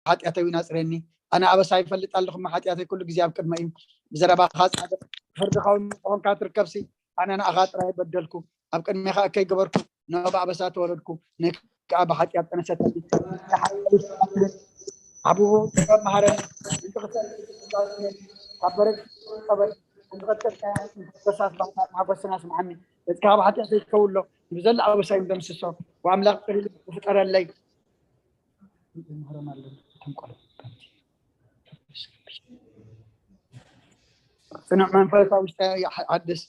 ሓጢኣተይ እውን ኣጽርየኒ። ኣነ ኣበሳ ይፈልጥ ኣለኹ፣ እሞ ሓጢኣተይ ኩሉ ግዜ ኣብ ቅድመ እዩ። ብዘረባኻ ጻድቕ፣ ፍርድኻ እውን ምኾንካ ትርከብሲ፣ ኣነ ንኣኻ ጥራይ በደልኩ፣ ኣብ ቅድሜኻ እከይ ገበርኩ፣ ንኣብ ኣበሳ ተወረድኩ፣ ንከዓ ብሓጢኣት ጠነሰተኒ። ሓቢቡ ጥበብ መሃረኒ፣ ንጥቕሰ ካብ በረድ ጸበል እንተቐጥቀጥካያ፣ ፈሳስ ባህታ ሓጎስና ስምዓኒ። በቲ ካብ ሓጢኣተይ ትከውሎ፣ ንብዘላ ኣበሳይ ደምስሶ፣ ወኣምላኽ ጥሪ ልቢ ፍጠረለይ። ጽኑዕ መንፈስ ኣብ ውሽጠይ ሓድስ።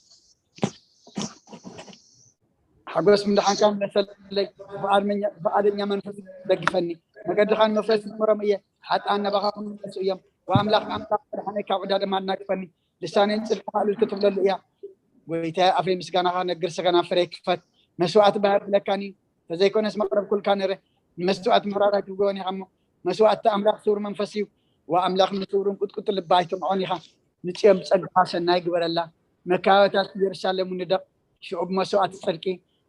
ሓጎስ ምድሓንካ ምለሰለይ። ብኣድመኛ-፣ ብኣደኛ መንፈስ ደግፈኒ። መገድኻ ንመፍረስ ዝመሮም እየ። ሓጥኣን ናባኻ ክምለሱ እዮም። ወኣምላኽ ኣምላኽ መድሓነይ ካብ ዕዳ ድማ ኣናግፈኒ። ልሳነይን ጽድቅኻ እልል ክትብለሉ እያ። ጎይታየ፣ ኣፈይ ምስጋናኻ ክነግር፣ ስገና ፍረይ ክፈት። መስዋእቲ ባህ ብለካኒ፣ ተዘይኮነስ መቕረብኩልካ ነረ። ንመስዋእቲ ምሕራር ኣይትብገወን ኢኻ እሞ፣ መስዋእቲ ኣምላኽ ስውር መንፈስ እዩ። ወኣምላኽ ንስውርን ቁጥቁጥ ልባ ኣይትምዖን ኢኻ። ንጽዮን ብጸጋኻ ሰናይ ግበረላ። መካበታት ኢየሩሳሌም ንደቕ፣ ሽዑ ብመስዋእቲ ጽድቂ፣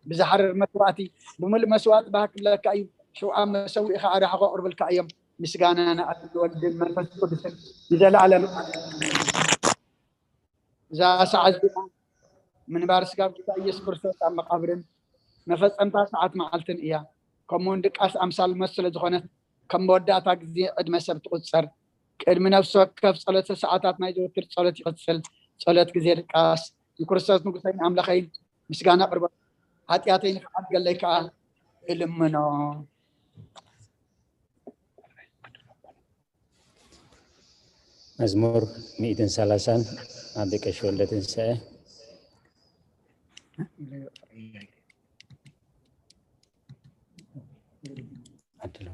ብዝሓርር መስዋእቲ፣ ብምሉእ መስዋእቲ ባህ ክብለካ እዩ። ሽዑ ኣብ መሰውኢኻ ኣርሓ ከቕርብልካ እዮም። ምስጋና ንኣብ ወልድን መንፈስ ቅዱስን ንዘለኣለም። እዛ ሰዓት እዚኣ ምንባር ስጋ ጎይታ ኢየሱስ ክርስቶስ ኣብ መቓብርን መፈጸምታ ሰዓት መዓልትን እያ። ከምኡውን ድቃስ ኣምሳል ሞት ስለ ዝኾነት፣ ከም መወዳእታ ግዜ ዕድመ ሰብ ትቑጸር። ቅድሚ ነፍሲ ወከፍ ጸሎተ ሰዓታት ናይ ዘወትር ጸሎት ይቕጽል። ጸሎት ግዜ ድቃስ። ንክርስቶስ ንጉሰይን ኣምላኸይን ምስጋና ኣቕርበሉ። ሓጢኣተይ ንኽሓድገለይ ከኣ እልምኖ። መዝሙር ሚእትን ሰላሳን ኣደ ቀሺ ወልደ ትንሳኤ። ዓድሎ።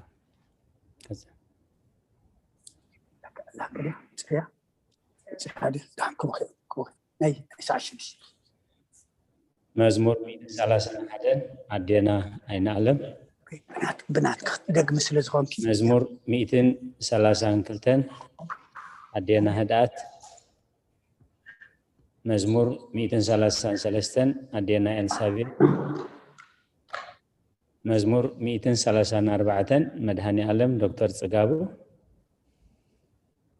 ላቅልያ፣ ጽርያ፣ ጽርያ፣ ድሓን ክወኸ-፣ ክወኸ-፣ ናይ፣ ናይ ሰዓት ሽዱሽተ። መዝሙር ሚእትን ሰላሳን ሓደን ኣዴና ኣይንኣለም። ብናት-፣ ብናትካ ክትደግሚ ስለ ዝኾንኪ። መዝሙር ሚእትን ሰላሳን ክልተን ኣዴና ህድኣት። መዝሙር ሚእትን ሰላሳን ሰለስተን ኣዴና ኤልሳቤጥ። መዝሙር ሚእትን ሰላሳን ኣርባዕተን መድሃኔ ኣለም ዶክተር ጽጋቡ።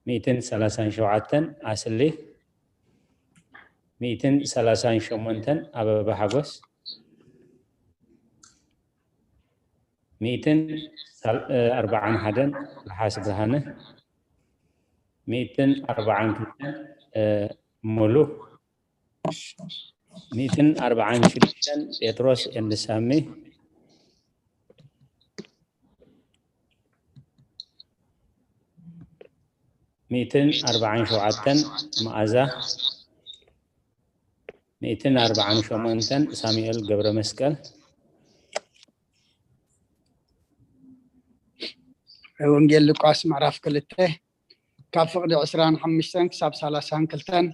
ሚእትን ሰላሳን ሸውዓተን ኣስሊ። ሚእትን ሰላሳን ሸሞንተን ኣበባ ሓጎስ። ሚእትን ኣርባዓን ሓደን ርሓስ ብርሃነ። ሚእትን ኣርባዓን ክልተን ሙሉ። ሚእትን ኣርባዓን ሽዱሽተን ጴጥሮስ ኤንድ ሳሚ። ሚእትን ኣርባዓን ሸውዓተን መኣዛ። ሚእትን ኣርባዓን ሸሞንተን ሳሙኤል ገብረ መስቀል። ወንጌል ሉቃስ ምዕራፍ ክልተ ካብ ፍቕዲ ዕስራን ሓሙሽተን ክሳብ ሰላሳን ክልተን።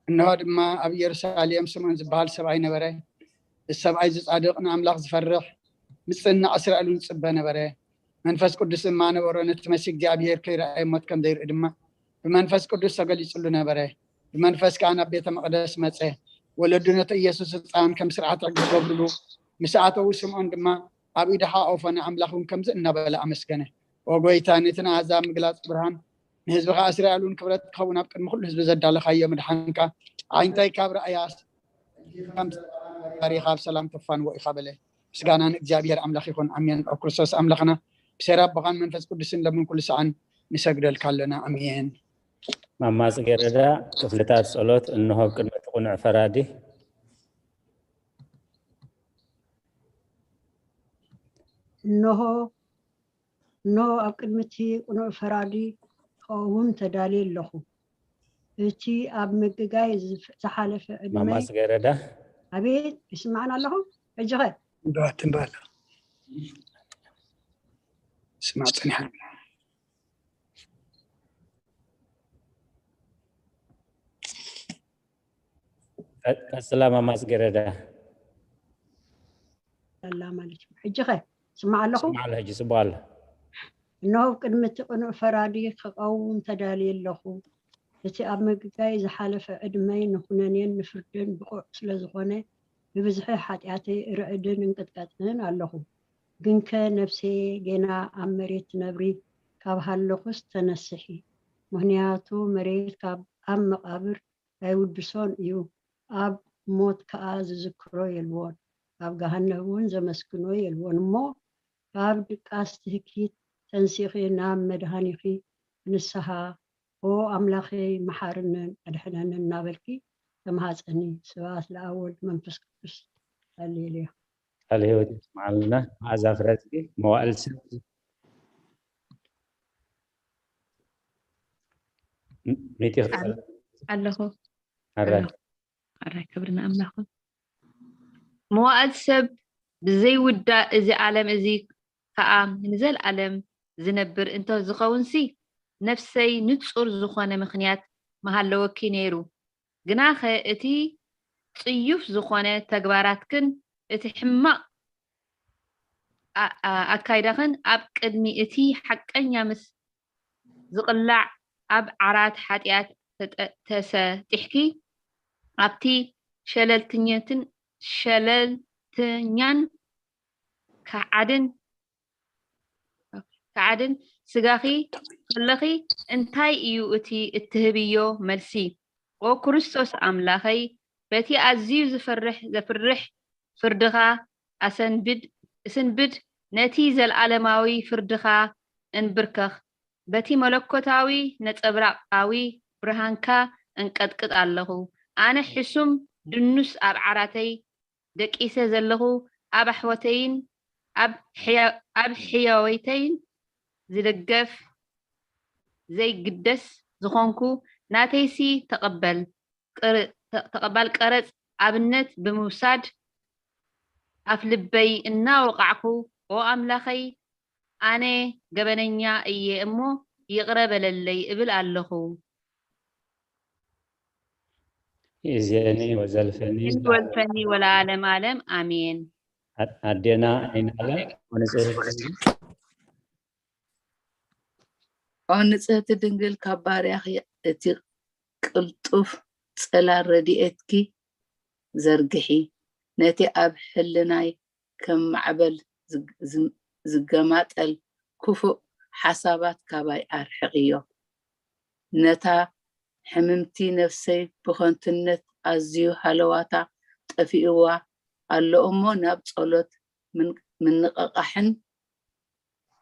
እንሆ ድማ ኣብ ኢየሩሳሌም ስምዖን ዝበሃል ሰብኣይ ነበረ። እዚ ሰብኣይ እዚ ጻድቕ፣ ንኣምላኽ ዝፈርሕ፣ ምጽንናዕ እስራኤል እውን ዝጽበ ነበረ። መንፈስ ቅዱስ ድማ ነበሮ፣ ነቲ መሲህ እግዚኣብሔር ከይረኣየ ሞት ከም ዘይርኢ ድማ ብመንፈስ ቅዱስ ተገሊጹሉ ነበረ። ብመንፈስ ከኣ ናብ ቤተ መቕደስ መጸ። ወለዱ ነቲ ኢየሱስ ህጻን ከም ስርዓት ሕጊ ክገብርሉ ምስ ኣተዉ፣ ስምዖን ድማ ኣብ ኢዱ ሓቆፎ፣ ንኣምላኽ እውን ከምዚ እናበለ ኣመስገነ። ኦ ጐይታ፣ ነቲ ንኣህዛብ ምግላጽ ብርሃን፣ ንህዝብኻ እስራኤል እውን ክብረት ክኸውን ኣብ ቅድሚ ኩሉ ህዝቢ ዘዳለኻዮ ምድሓንካ፣ ዓይንታይ ካብ ረኣያስ፣ ካብ ሰላም ተፋንዎ ኢኻ በለ። ምስጋና ንእግዚኣብሔር ኣምላኽ ይኹን፣ ኣሜን። ኣብ ክርስቶስ ኣምላኽና ብሴራ ኣቦኻን መንፈስ ቅዱስን ለምን ኩሉ ሰዓን ንሰግደልካ ኣለና፣ ኣሜን። ማማ ጽጌረዳ፣ ክፍልታት ጸሎት እንሆ ኣብ ቅድሚ እቲ ቅኑዕ ፈራዲ። እንሆ፣ እንሆ ኣብ ቅድሚ እቲ ቅኑዕ ፈራዲ ክቐውም ተዳልየ ኣለኹ። እቲ ኣብ ምግጋይ ዝፍ-፣ ዝሓለፈ ዕድመይ። ማማ ጽጌረዳ። ኣቤት፣ ይስማዕና ኣለኹ። ሕጂ ኸ? እምበኣት እምበኣላ። ስማዕ ጸኒሓ። ቀ-፣ ቀጽላ ማማ ጽጌረዳ። ኣላ ማለት እዩ። ሕጂ ኸ? ስማዕ ኣለኹ? ስማዕ ኣሎ፣ ሕጂ ጽቡቕ ኣሎ። እነሆ ኣብ ቅድሚ እቲ ቅኑዕ ፈራዲ ክቐውም ተዳልየ ኣለኹ። እቲ ኣብ ምግጋይ ዝሓለፈ ዕድመይ ንኹነኔን ንፍርድን ብቑዕ ስለ ዝኾነ፣ ብብዝሒ ሓጢኣተይ ርዕድን እንቅጥቀጥን ኣለኹ። ግንከ ነፍሰየ ጌና ኣብ መሬት ትነብሪ፣ ካብ ሃለኹስ ተነስሒ። ምኽንያቱ መሬት ካብ ኣብ መቓብር ኣይውድሶን እዩ፣ ኣብ ሞት ከኣ ዝዝክሮ የልቦን። ኣብ ገሃነብ እውን ዘመስግኖ የልቦን። እሞ ካብ ድቃስ ትህኪት ተንሲኺ ናብ መድሃኒኺ ንስሓ ኦ ኣምላኸይ መሓርንን ኣድሕነንን እናበልኪ ተማሃፀኒ። ስብኣት ለኣብ ወልድ መንፈስ ቅዱስ። ሃሌሉያ። ቃል ህይወት የስምዓልና። መዓዛ ፍረዝጊ መዋእል ሰብ ሚጢ ኣለኹ ኣራይ ኣራይ ክብሪ ንኣምላኽ። መዋእል ሰብ ብዘይውዳእ እዚ ዓለም እዚ ከኣ ንዘለኣለም ዝነብር እንተ ዝኸውንሲ፣ ነፍሰይ ንጹር ዝኾነ ምኽንያት ምሃለወኪ ነይሩ። ግናኸ እቲ ጽዩፍ ዝኾነ ተግባራትክን እቲ ሕማቕ ኣካይዳኽን ኣብ ቅድሚ እቲ ሓቀኛ ምስ ዝቕላዕ ኣብ ዓራት ሓጢኣት ተሰጢሕኪ ኣብቲ ሸለልትኛን ሸለልትኛን ከሓድን ከሓድን ስጋኺ ከለኺ እንታይ እዩ እቲ እትህብዮ መልሲ? ኦ ክርስቶስ ኣምላኸይ በቲ ኣዝዩ ዝፈርሕ ዘፍርሕ ፍርድኻ ኣሰንብድ እስንብድ ነቲ ዘለኣለማዊ ፍርድኻ እንብርከኽ በቲ መለኮታዊ ነጸብራቓዊ ብርሃንካ እንቀጥቅጥ ኣለኹ። ኣነ ሕሱም ድኑስ ኣብ ዓራተይ ደቂሰ ዘለኹ ኣብ ኣሕወተይን ኣብ ሕያወይተይን ዝደገፍ ዘይግደስ ዝኾንኩ ናተይሲ ተቐበል ተቐባል ቀረጽ ኣብነት ብምውሳድ ኣፍልበይ እናወቓዕኩ ኦ ኣምላኸይ ኣነ ገበነኛ እየ እሞ ይቕረ በለለይ እብል ኣለኹ። ይእዜኒ ወዘልፈኒ ወልፈኒ ወለዓለም ዓለም ኣሜን። ኣዴና ኣይናለ ንጽህቲ ኦ ንጽህቲ ድንግል ካብ ባርያኺ እቲ ቅልጡፍ ጽላል ረድኤትኪ ዘርግሒ፣ ነቲ ኣብ ሕልናይ ከም ማዕበል ዝገማጠል ክፉእ ሓሳባት ካባይ ኣርሕቕዮ። ነታ ሕምምቲ ነፍሰይ ብኸንቱነት ኣዝዩ ሃለዋታ ጠፊእዋ ኣሎ እሞ ናብ ጸሎት ምንቕቓሕን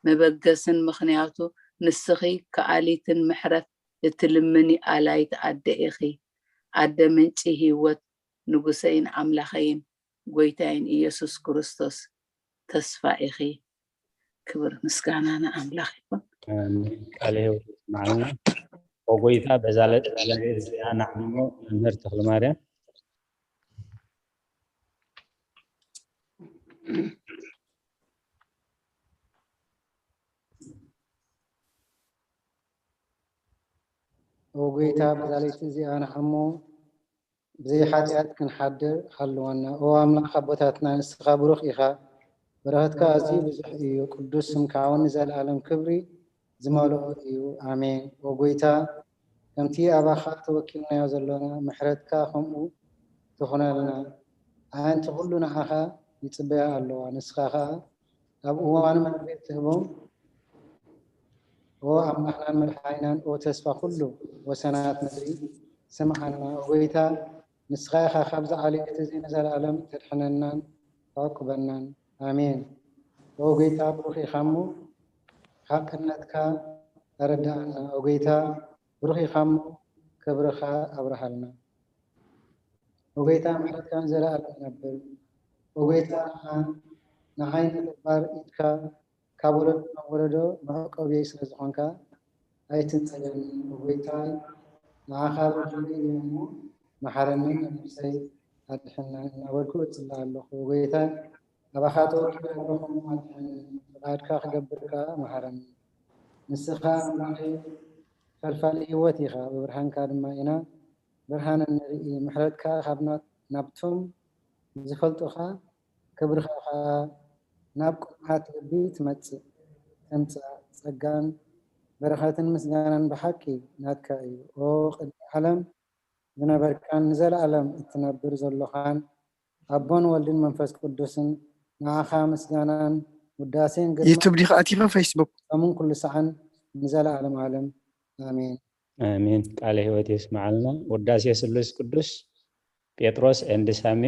መበገስን፣ ምኽንያቱ ንስኺ ከኣሊትን ምሕረት እትልምኒ ኣላይት ኣደ ኢኺ። ኣደ ምንጪ ህይወት፣ ንጉሰይን ኣምላኸይን ጎይታይን ኢየሱስ ክርስቶስ ተስፋ ኢኺ። ክብር ምስጋና ንኣምላኽ ይኹን። ቃለ ህይወት ይስምዓልና። ኦ ጎይታ በዛ ለጥ እዚኣ ንዓሞ መምህር ተኽለ ማርያም ኦ ጎይታ በዛ ለይቲ እዚኣ ንዓሞ ብዘይ ሓጢኣት ክንሓድር ሃልወና። ኦ ኣምላኽ ኣቦታትና ንስኻ ብሩኽ ኢኻ፣ በረኸትካ ኣዝዩ ብዙሕ እዩ፣ ቅዱስ ስምካ እውን ንዘለኣለም ክብሪ ዝመልኦ እዩ። ኣሜን። ኦ ጎይታ ከምቲ ኣባኻ ተወኪልናዮ ዘሎና ምሕረትካ ከምኡ ትኹነልና። ኣዕንቲ ኩሉ ንዓኻ ይጽበያ ኣለዋ፣ ንስኻ ኸኣ ኣብ እዋኑ መግቢ እትህቦም ኦ ኣምላኽናን መድሓኒናን ኦ ተስፋ ኩሉ ወሰናት ምድሪ ስምዓና ኦ ጎይታ ንስኻ ኢኻ ካብዚ ዓሌት እዚ ንዘለኣለም ተድሕነናን ተዕቁበናን ኣሜን ኦ ጎይታ ብሩኽ ኢኻ እሞ ሓቅነትካ ኣረድኣና ኦ ጎይታ ብሩኽ ኢኻ እሞ ክብርኻ ኣብርሃልና ኦ ጎይታ ምሕረትካ ንዘለኣለም ይነብር ኦ ጎይታ ንዓይ ንኽባር ኢድካ ካብ ወለዶ ናብ ወለዶ መዕቆብየይ ስለ ዝኾንካ ኣይትንጸገኒ ኦ ጎይታይ ንዓኻ ብርሃነይ እየ እሞ መሓረኒ ነብሰይ ኣድሕነኒ እናበልኩ እጽሊ ኣለኹ ኦ ጎይታይ ኣባኻ ተወኪለ ኣለኹ እሞ ኣድሕነኒ ፍቓድካ ክገብር ከኣ መሓረኒ ንስኻ ኣምላኸይ ፈልፋሊ ህይወት ኢኻ ብብርሃንካ ድማ ኢና ብርሃን እንርኢ፣ ምሕረትካ ካብ ናብቶም ዝፈልጡኻ፣ ክብርኻ ኸኣ ናብ ቅኑዓት ልቢ ትመጽእ፣ ተምጽእ። ጸጋን በረኸትን ምስጋናን ብሓቂ ናትካ እዩ። ኦ ቅድሚ ዓለም ዝነበርካን ንዘለኣለም እትነብር ዘሎኻን ኣቦን ወልድን መንፈስ ቅዱስን ንዓኻ ምስጋናን ውዳሴን ግርማ ዩቱብ ዲኻ ኣቲኻ ፌስቡክ ሰሙን ኩሉ ሰዓን ንዘለዓለም ዓለም ኣሜን። ኣሜን። ቃለ ሕይወት የስምዓልና። ውዳሴ ስሉስ ቅዱስ ጴጥሮስ ኤንድ ሳሚ።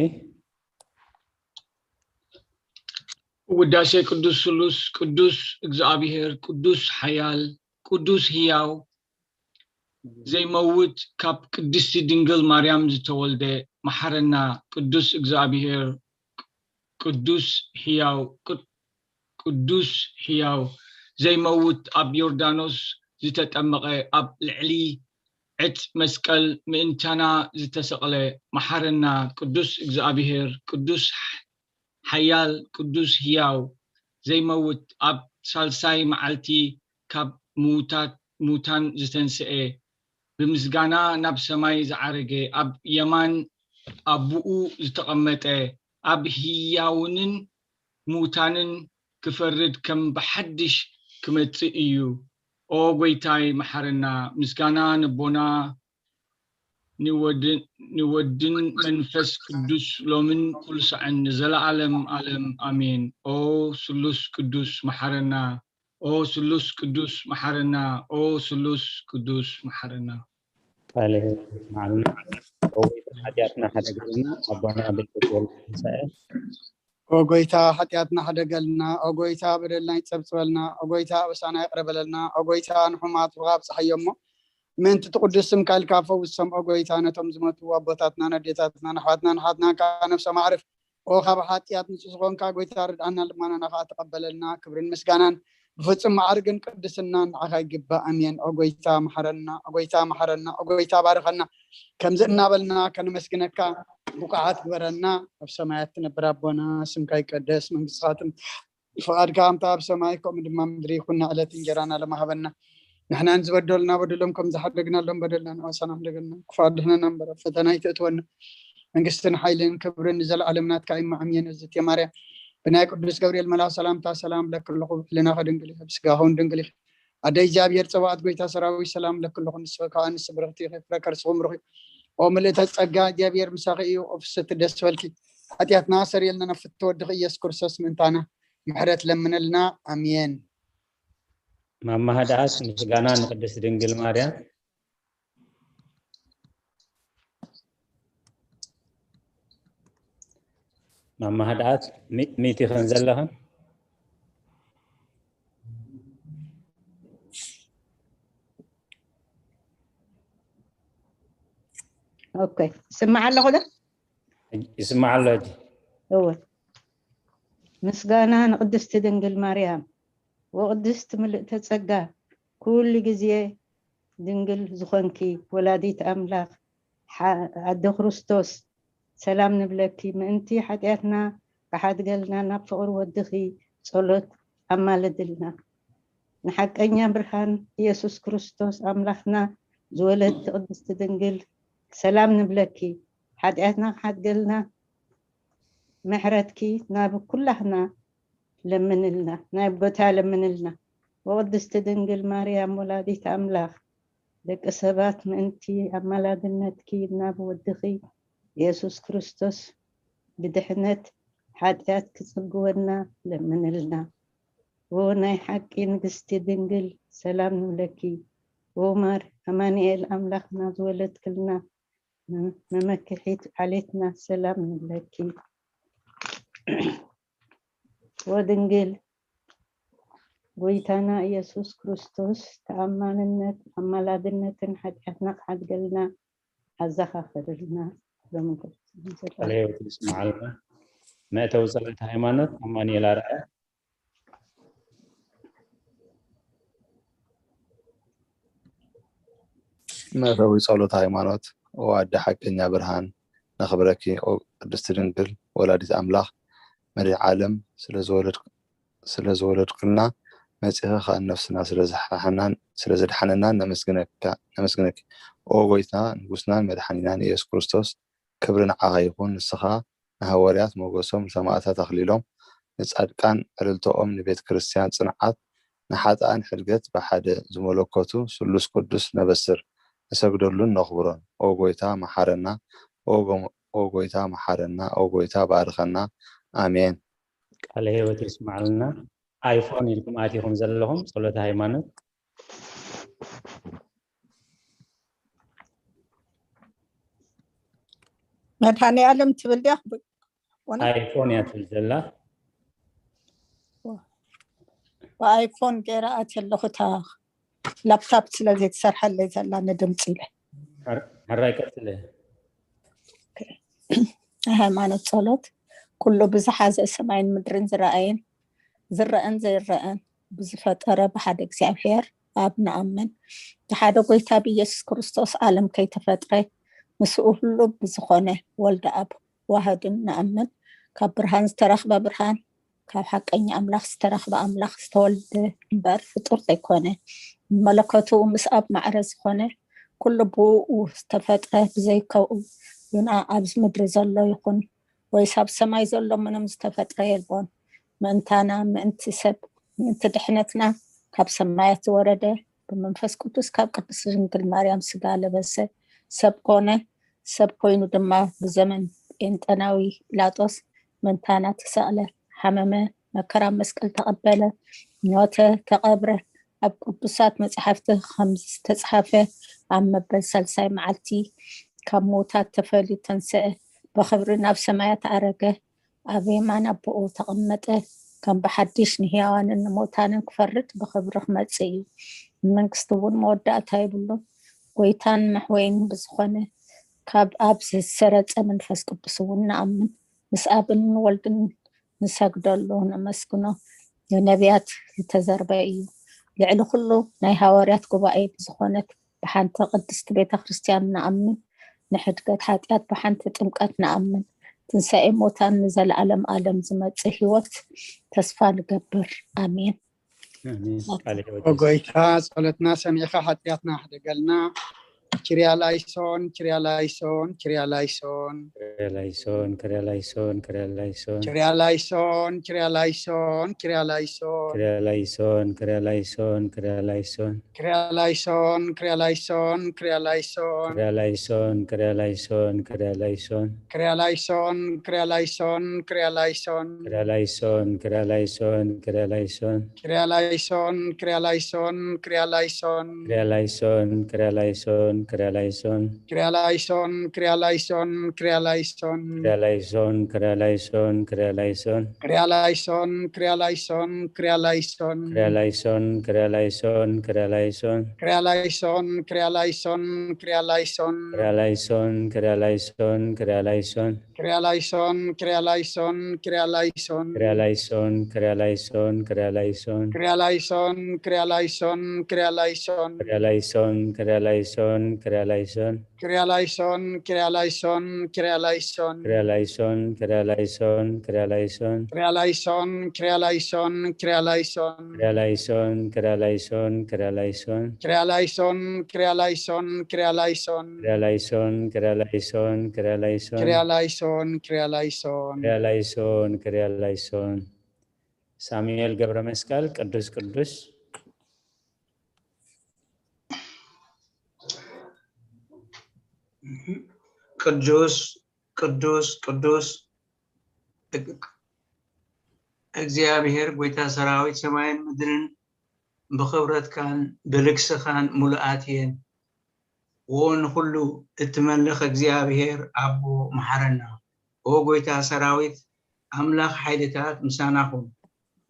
ውዳሴ ቅዱስ ስሉስ ቅዱስ እግዚኣብሔር ቅዱስ ሓያል ቅዱስ ህያው ዘይመውት ካብ ቅድስቲ ድንግል ማርያም ዝተወልደ መሓረና ቅዱስ እግዚኣብሔር ቅዱስ ህያው ቅዱስ ህያው ዘይመውት ኣብ ዮርዳኖስ ዝተጠመቐ ኣብ ልዕሊ ዕፅ መስቀል ምእንታና ዝተሰቕለ መሓረና ቅዱስ እግዚኣብሔር ቅዱስ ሓያል ቅዱስ ህያው ዘይመውት ኣብ ሳልሳይ መዓልቲ ካብ ምውታት ሙታን ዝተንስኤ ብምስጋና ናብ ሰማይ ዝዓረገ ኣብ የማን ኣቡኡ ዝተቐመጠ ኣብ ህያውንን ምውታንን ክፈርድ ከም ብሓድሽ ክመጽእ እዩ። ኦ ጎይታይ መሓረና፣ ምስጋና ንቦና ንወድን መንፈስ ቅዱስ ሎምን ኩሉ ሳዕን ንዘለዓለም ዓለም ኣሜን። ኦ ስሉስ ቅዱስ መሓረና፣ ኦ ስሉስ ቅዱስ መሓረና፣ ኦ ስሉስ ቅዱስ መሓረና። ቃለ ሕይወት የስምዓልና። ኦ ጎይታ ሓጢኣትና ሓደገልና ኣቦና ቤተ ትንሳኤ ኦ ጎይታ ሓጢኣትና ሓደገልና። ኦ ጎይታ በደልና ይጸብጽበልና። ኦ ጎይታ ኣበሳና ይቕረ በለልና። ኦ ጎይታ ንሕሙማት ብኻ ኣብጽሓዮ እሞ ምእንቲ ትቕዱስ ስምካ ኢልካ ፈውሶም። ኦ ጎይታ ነቶም ዝመቱ ኣቦታትና ነዴታትና ንኣሕዋትና ንሓትና ካብ ነፍሶም ኣዕርፍ። ኦ ካብ ሓጢኣት ንጹህ ዝኾንካ ጎይታ ርድኣና ልማናና ከዓ ተቐበለልና። ክብርን ምስጋናን ብፍጹም ማዕርግን ቅድስናን ንዓኻ ይግባእ። ኣሜን። ኦ ጎይታ መሓረና፣ ኦ ጎይታ መሓረና፣ ኦ ጎይታ ባርኸና። ከምዚ እናበልና ከነመስግነካ ብቑዓት ግበረና። ኣብ ሰማያት ትነብር ኣቦና ስምካ ይቀደስ፣ መንግስትኻ ትምጻእ፣ ፍቓድካ ከምታ ኣብ ሰማይ ከምኡ ድማ ምድሪ ይኹን። ዕለት እንጀራና ለማህበና ንሕናን ዝበደሉና በደሎም ከም ዝሓደግናሎም በደልና ንዋሳና ሕደገልና። ክፉ ኣድሕነና እምበር ኣብ ፈተና ኣይተእትወና። መንግስትን ሓይልን ክብርን ንዘለዓለም ናትካ እዩ። ኣሜን። እዝእትየ ማርያም ብናይ ቅዱስ ገብርኤል መልኣኽ ሰላምታ ሰላም እብለኪ ኣለኹ። ብሕልናኺ ድንግል ኢኺ፣ ብስጋኺ እውን ድንግል ኢኺ። ኣደ እግዚኣብሔር ጸባኦት ጎይታ ሰራዊት ሰላም እብለኪ ኣለኹ። ንስኺ ከኣ ኣንስቲ ብርኽቲ ኢኺ፣ ፍረ ከርስኺ እውን ብሩኽ እዩ። ኦ ምልእተ ጸጋ እግዚኣብሔር ምሳኺ እዩ። ኦ ፍስሕቲ ደስ በልኪ። ሓጢኣትና ኣሰርየልና ናብ ፍትወድኺ ኢየሱስ ክርስቶስ ምእንታና ምሕረት ለምነልና። ኣሜን። ማማ ህድኣት ምስጋና ንቅድስት ድንግል ማርያም። ማማ ህድኣት ሚት ኢኽን ዘለኽን። ኦኬ፣ ይስማዕ ኣለኹ ዶ? ይስማዕ ኣሎ ሕጂ። እወ። ምስጋና ንቅድስቲ ድንግል ማርያም ወቅድስት ምልእተ ጸጋ፣ ኩሉ ግዜ ድንግል ዝኾንኪ ወላዲት ኣምላኽ፣ ሓ-፣ ኣደ ክርስቶስ፣ ሰላም ንብለኪ። ምእንቲ ሓጢኣትና ክሓድገልና ናብ ፍቕሪ ወድኺ ጸሎት ኣማልድልና። ንሓቀኛ ብርሃን ኢየሱስ ክርስቶስ ኣምላኽና ዝወለድቲ ቅድስቲ ድንግል፣ ሰላም ንብለኪ። ሓጢኣትና ክሓድገልና ምሕረትኪ ናብ ኩላህና ለምንልና፣ ናይ ጎታ ለምንልና። ወቅድስቲ ድንግል ማርያም ወላዲት ኣምላኽ፣ ደቂ ሰባት ምእንቲ ኣማላድነትኪ ናብ ወድኺ ኢየሱስ ክርስቶስ ብድሕነት ሓጢኣት ክጽግወና ለምንልና። ዎ ናይ ሓቂ ንግስቲ ድንግል፣ ሰላም ንብለኪ። ዎ ማር ኣማኑኤል ኣምላኽና ዝወለድክልና፣ መመክሒት ዓሌትና፣ ሰላም ንብለኪ። ወድንግል ጎይታና ኢየሱስ ክርስቶስ፣ ተኣማንነት ኣማላድነትን ሓጢኣትና ክሓድገልና ኣዘኻኽርልና። ሎሚ ቃለ ሕይወት ይስምዓልና። መእተዊ ጸሎት ሃይማኖት ኣማኑኤል ኣርኣያ። መእተዊ ጸሎት ሃይማኖት። ኦ ኣደ ሓቀኛ ብርሃን፣ ነኽብረኪ። ኦ ቅድስቲ ድንግል ወላዲት ኣምላኽ፣ መድኃኔ ዓለም ስለ ዝወለድክልና፣ መጺኺ ኸኣ ነፍስና ስለ ዘድሓነናን ነመስግነኪ። ኦ ጐይታ ንጉስናን መድሓኒናን ኢየሱስ ክርስቶስ፣ ክብሪ ንዓኻ ይኹን። ንስኻ ንሃዋርያት ሞገሶም፣ ንሰማእታት ኣኽሊሎም፣ ንጻድቃን ዕልልተኦም፣ ንቤተ ክርስቲያን ጽንዓት፣ ንሓጥኣን ሕድገት ብሓደ ዝመለኮቱ ስሉስ ቅዱስ ነበስር፣ ንሰግደሉን ነኽብሮን። ኦ ጐይታ መሓረና፣ ኦ ጐይታ መሓረና፣ ኦ ጐይታ ባርኸና። ኣሜን። ቃለ ሕይወት የስምዓልና። ኣይፎን ኢልኩም ኣቲኹም ዘለኹም ጸሎተ ሃይማኖት። መድሃኔ ዓለም ትብል ድያ? ወና ኣይፎን እያ ትብል ዘላ። ብኣይፎን ገይራ ኣትየ ኣለኹ። እታ ላፕታፕ ስለ ዘይትሰርሐለይ ዘላ ንድምፂ ኢለ። ሓር- ሓራይ ቀፅለ። ሃይማኖት ጸሎት። ኩሉ ብዝሓዘ ሰማይን ምድርን ዝረኣየን ዝረአን ዘይረአን ብዝፈጠረ ብሓደ እግዚኣብሔር ኣብ ንኣምን። ብሓደ ጎይታ ብኢየሱስ ክርስቶስ ዓለም ከይተፈጥረ ምስኡ ሁሉ ብዝኾነ ወልደ ኣብ ዋህድን ንኣምን። ካብ ብርሃን ዝተረኽበ ብርሃን፣ ካብ ሓቀኛ ኣምላኽ ዝተረኽበ ኣምላኽ ዝተወልደ እምበር ፍጡር ዘይኮነ፣ መለኮቱ ምስ ኣብ ማዕረ ዝኾነ፣ ኩሉ ብኡ ዝተፈጥረ፣ ብዘይከኡ ግና ኣብዚ ምድሪ ዘሎ ይኹን ወይስ ኣብ ሰማይ ዘሎ ምንም ዝተፈጥረ የልቦን። ምእንታና፣ ምእንቲ ሰብ፣ ምእንቲ ድሕነትና ካብ ሰማያት ዝወረደ፣ ብመንፈስ ቅዱስ ካብ ቅድስት ድንግል ማርያም ስጋ ለበሰ፣ ሰብ ኮነ። ሰብ ኮይኑ ድማ ብዘመን ጴንጠናዊ ጲላጦስ ምእንታና ተሰቕለ፣ ሓመመ፣ መከራ መስቀል ተቐበለ፣ ሞተ፣ ተቐብረ። ኣብ ቅዱሳት መጻሕፍቲ ከም ዝተጻሕፈ ኣብ መበል ሳልሳይ መዓልቲ ካብ ምዉታት ተፈልዩ ተንስአ፣ ብኽብሪ ናብ ሰማያት ኣረገ፣ ኣብ የማን ኣቦኡ ተቐመጠ። ከም ብሓድሽ ንህያዋንን ንሙታንን ክፈርድ ብኽብሪ ክመጽእ እዩ። ንመንግስቱ እውን መወዳእታ የብሉን። ጎይታን መሕወይን ብዝኾነ ካብ ኣብ ዝሰረጸ መንፈስ ቅዱስ እውን ንኣምን። ምስ ኣብን ወልድን ንሰግደሉ፣ ነመስግኖ። ንነቢያት ዝተዘርበ እዩ። ልዕሊ ኩሉ ናይ ሃዋርያት ጉባኤ ብዝኾነት ብሓንቲ ቅድስቲ ቤተ ክርስቲያን ንኣምን። ንሕድገት ሓጢኣት ብሓንቲ ጥምቀት ንኣምን። ትንሳኤ ሙታን ንዘለዓለም ዓለም ዝመጽእ ህይወት ተስፋ ንገብር። ኣሜን። ኣሜን። ቃለ ሕይወት ኦ ጎይታ፣ ጸሎትና ሰሚዕኻ ሓጢኣትና ሕደገልና። ኪርያ ላይሶን፣ ኪርያ ላይሶን፣ ኪርያ ላይሶን። ክርያ ላይሶን፣ ክርያ ላይሶን፣ ክርያ ላይሶን። ኪርያ ላይሶን፣ ኪርያ ላይሶን፣ ኪርያ ላይሶን። ክርያ ላይሶን፣ ክርያ ላይሶን፣ ክርያ ላይሶን። ኪርያ ላይሶን፣ ኪርያ ላይሶን፣ ኪርያ ላይሶን። ክርያ ላይሶን፣ ክርያ ላይሶን፣ ክርያ ላይሶን። ኪርያ ላይሶን፣ ኪርያ ላይሶን፣ ኪርያ ላይሶን። ክርያ ላይሶን፣ ክርያ ላይሶን፣ ክርያ ላይሶን። ኪርያ ላይሶን፣ ኪርያ ላይሶን፣ ኪርያ ላይሶን። ክርያ ላይሶን፣ ክርያ ላይሶን፣ ክርያ ላይሶን። ኪርያ ላይሶን፣ ኪርያ ላይሶን፣ ኪርያ ላይሶን። ክርያ ላይሶን፣ ክርያ ላይሶን፣ ክርያ ላይሶን። ኪርያ ላይሶን፣ ኪርያ ላይሶን፣ ኪርያ ላይሶን። ክርያ ላይሶን፣ ክርያ ላይሶን፣ ክርያ ላይሶን። ኪርያ ላይሶን፣ ኪርያ ላይሶን፣ ኪርያ ላይሶን። ክርያ ላይሶን፣ ክርያ ላይሶን፣ ክርያ ላይሶን። ኪርያ ላይሶን፣ ኪርያ ላይሶን፣ ኪርያ ላይሶን። ክርያ ላይሶን፣ ክርያ ላይሶን፣ ክርያ ላይሶን። ኪርያ ላይሶን፣ ኪርያ ላይሶን፣ ኪርያ ላይሶን። ክርያ ላይሶን፣ ክርያ ላይሶን፣ ክርያ ላይሶን። ኪርያ ላይሶን፣ ኪርያ ላይሶን፣ ኪርያ ላይሶን። ክርያ ላይሶን፣ ክርያ ላይሶን፣ ክርያ ላይሶን። ኪርያ ላይሶን፣ ኪርያ ላይሶን፣ ኪርያ ላይሶን። ክርያ ላይሶን፣ ክርያ ላይሶን፣ ክርያ ላይሶን። ኪርያ ላይሶን፣ ኪርያ ላይሶን፣ ኪርያ ላይሶን። ክርያ ላይሶን፣ ክርያ ላይሶን፣ ክርያ ላይሶን። ኪርያ ላይሶን፣ ኪርያ ላይሶን። ክርያ ላይሶን፣ ክርያ ላይሶን። ሳሙኤል ገብረ መስቀል። ቅዱስ ቅዱስ ቅዱስ ቅዱስ ቅዱስ እግዚኣብሔር ጎይታ ሰራዊት ሰማይን ምድርን ብኽብረትካን ብልግስኻን ሙሉኣት እየን። ዎ ንኹሉ እትመልኽ እግዚኣብሔር ኣቦ መሓረና። ኦ ጎይታ ሰራዊት ኣምላኽ ሓይልታት ምሳና ኩን።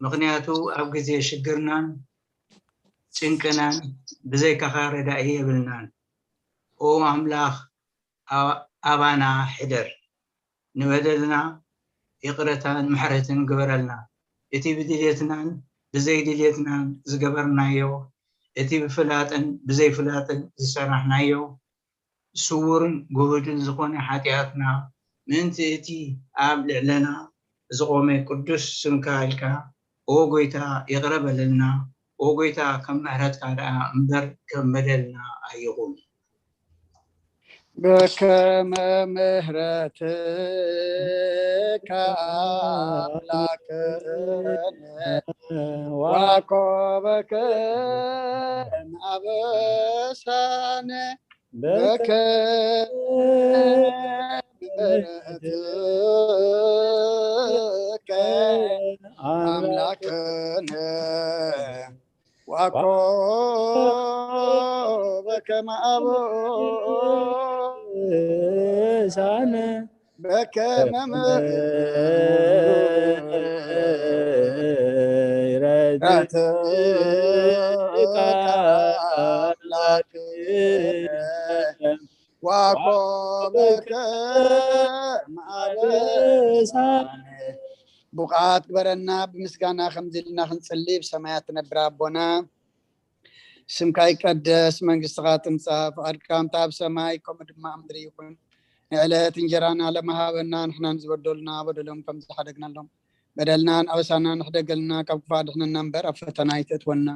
ምኽንያቱ ኣብ ግዜ ሽግርናን ጭንቅናን ብዘይካኻ ረዳኢ የብልናን። ኦ ኣምላኽ ኣባና ሕደር። ንበደልና ይቕረታን ምሕረትን ግበረልና። እቲ ብድልየትናን ብዘይድልየትናን ዝገበርናዮ፣ እቲ ብፍላጥን ብዘይፍላጥን ዝሰራሕናዮ፣ ስዉርን ግሁድን ዝኾነ ሓጢኣትና፣ ምእንቲ እቲ ኣብ ልዕለና ዝቖመ ቅዱስ ስምካ ኢልካ፣ ኦ ጎይታ፣ ይቕረ በለልና። ኦ ጎይታ፣ ከም ምሕረትካ ደኣ እምበር ከም በደልና ኣይኹን። በከመ ምሕረትከ ኣምላክነ ዋኮበከ ኣበሳነ በከመ ምሕረትከ ኣምላክነ ዋኮበከ ኣበሳነ በከመ ምሕረትከ ኣምላክ ዋኮበከ ማበሳነ። ቡቕዓት ግበረና፣ ብምስጋና ከምዚ ኢልና ክንጽሊ። ብሰማያት ትነብር ኣቦና፣ ስምካ ይቀደስ፣ መንግስትኻ ትምጻእ፣ ፍቓድካ ከምታ ኣብ ሰማይ ከምኡ ድማ ኣብ ምድሪ ይኹን። ንዕለት እንጀራና ለማሃበና፣ ንሕናን ዝበደሉና በደሎም ከም ዝሓደግናሎም በደልናን ኣበሳናን ንሕደገልና፣ ካብ ክፋእ ድሕነና እምበር ኣብ ፈተና ኣይተእትወና።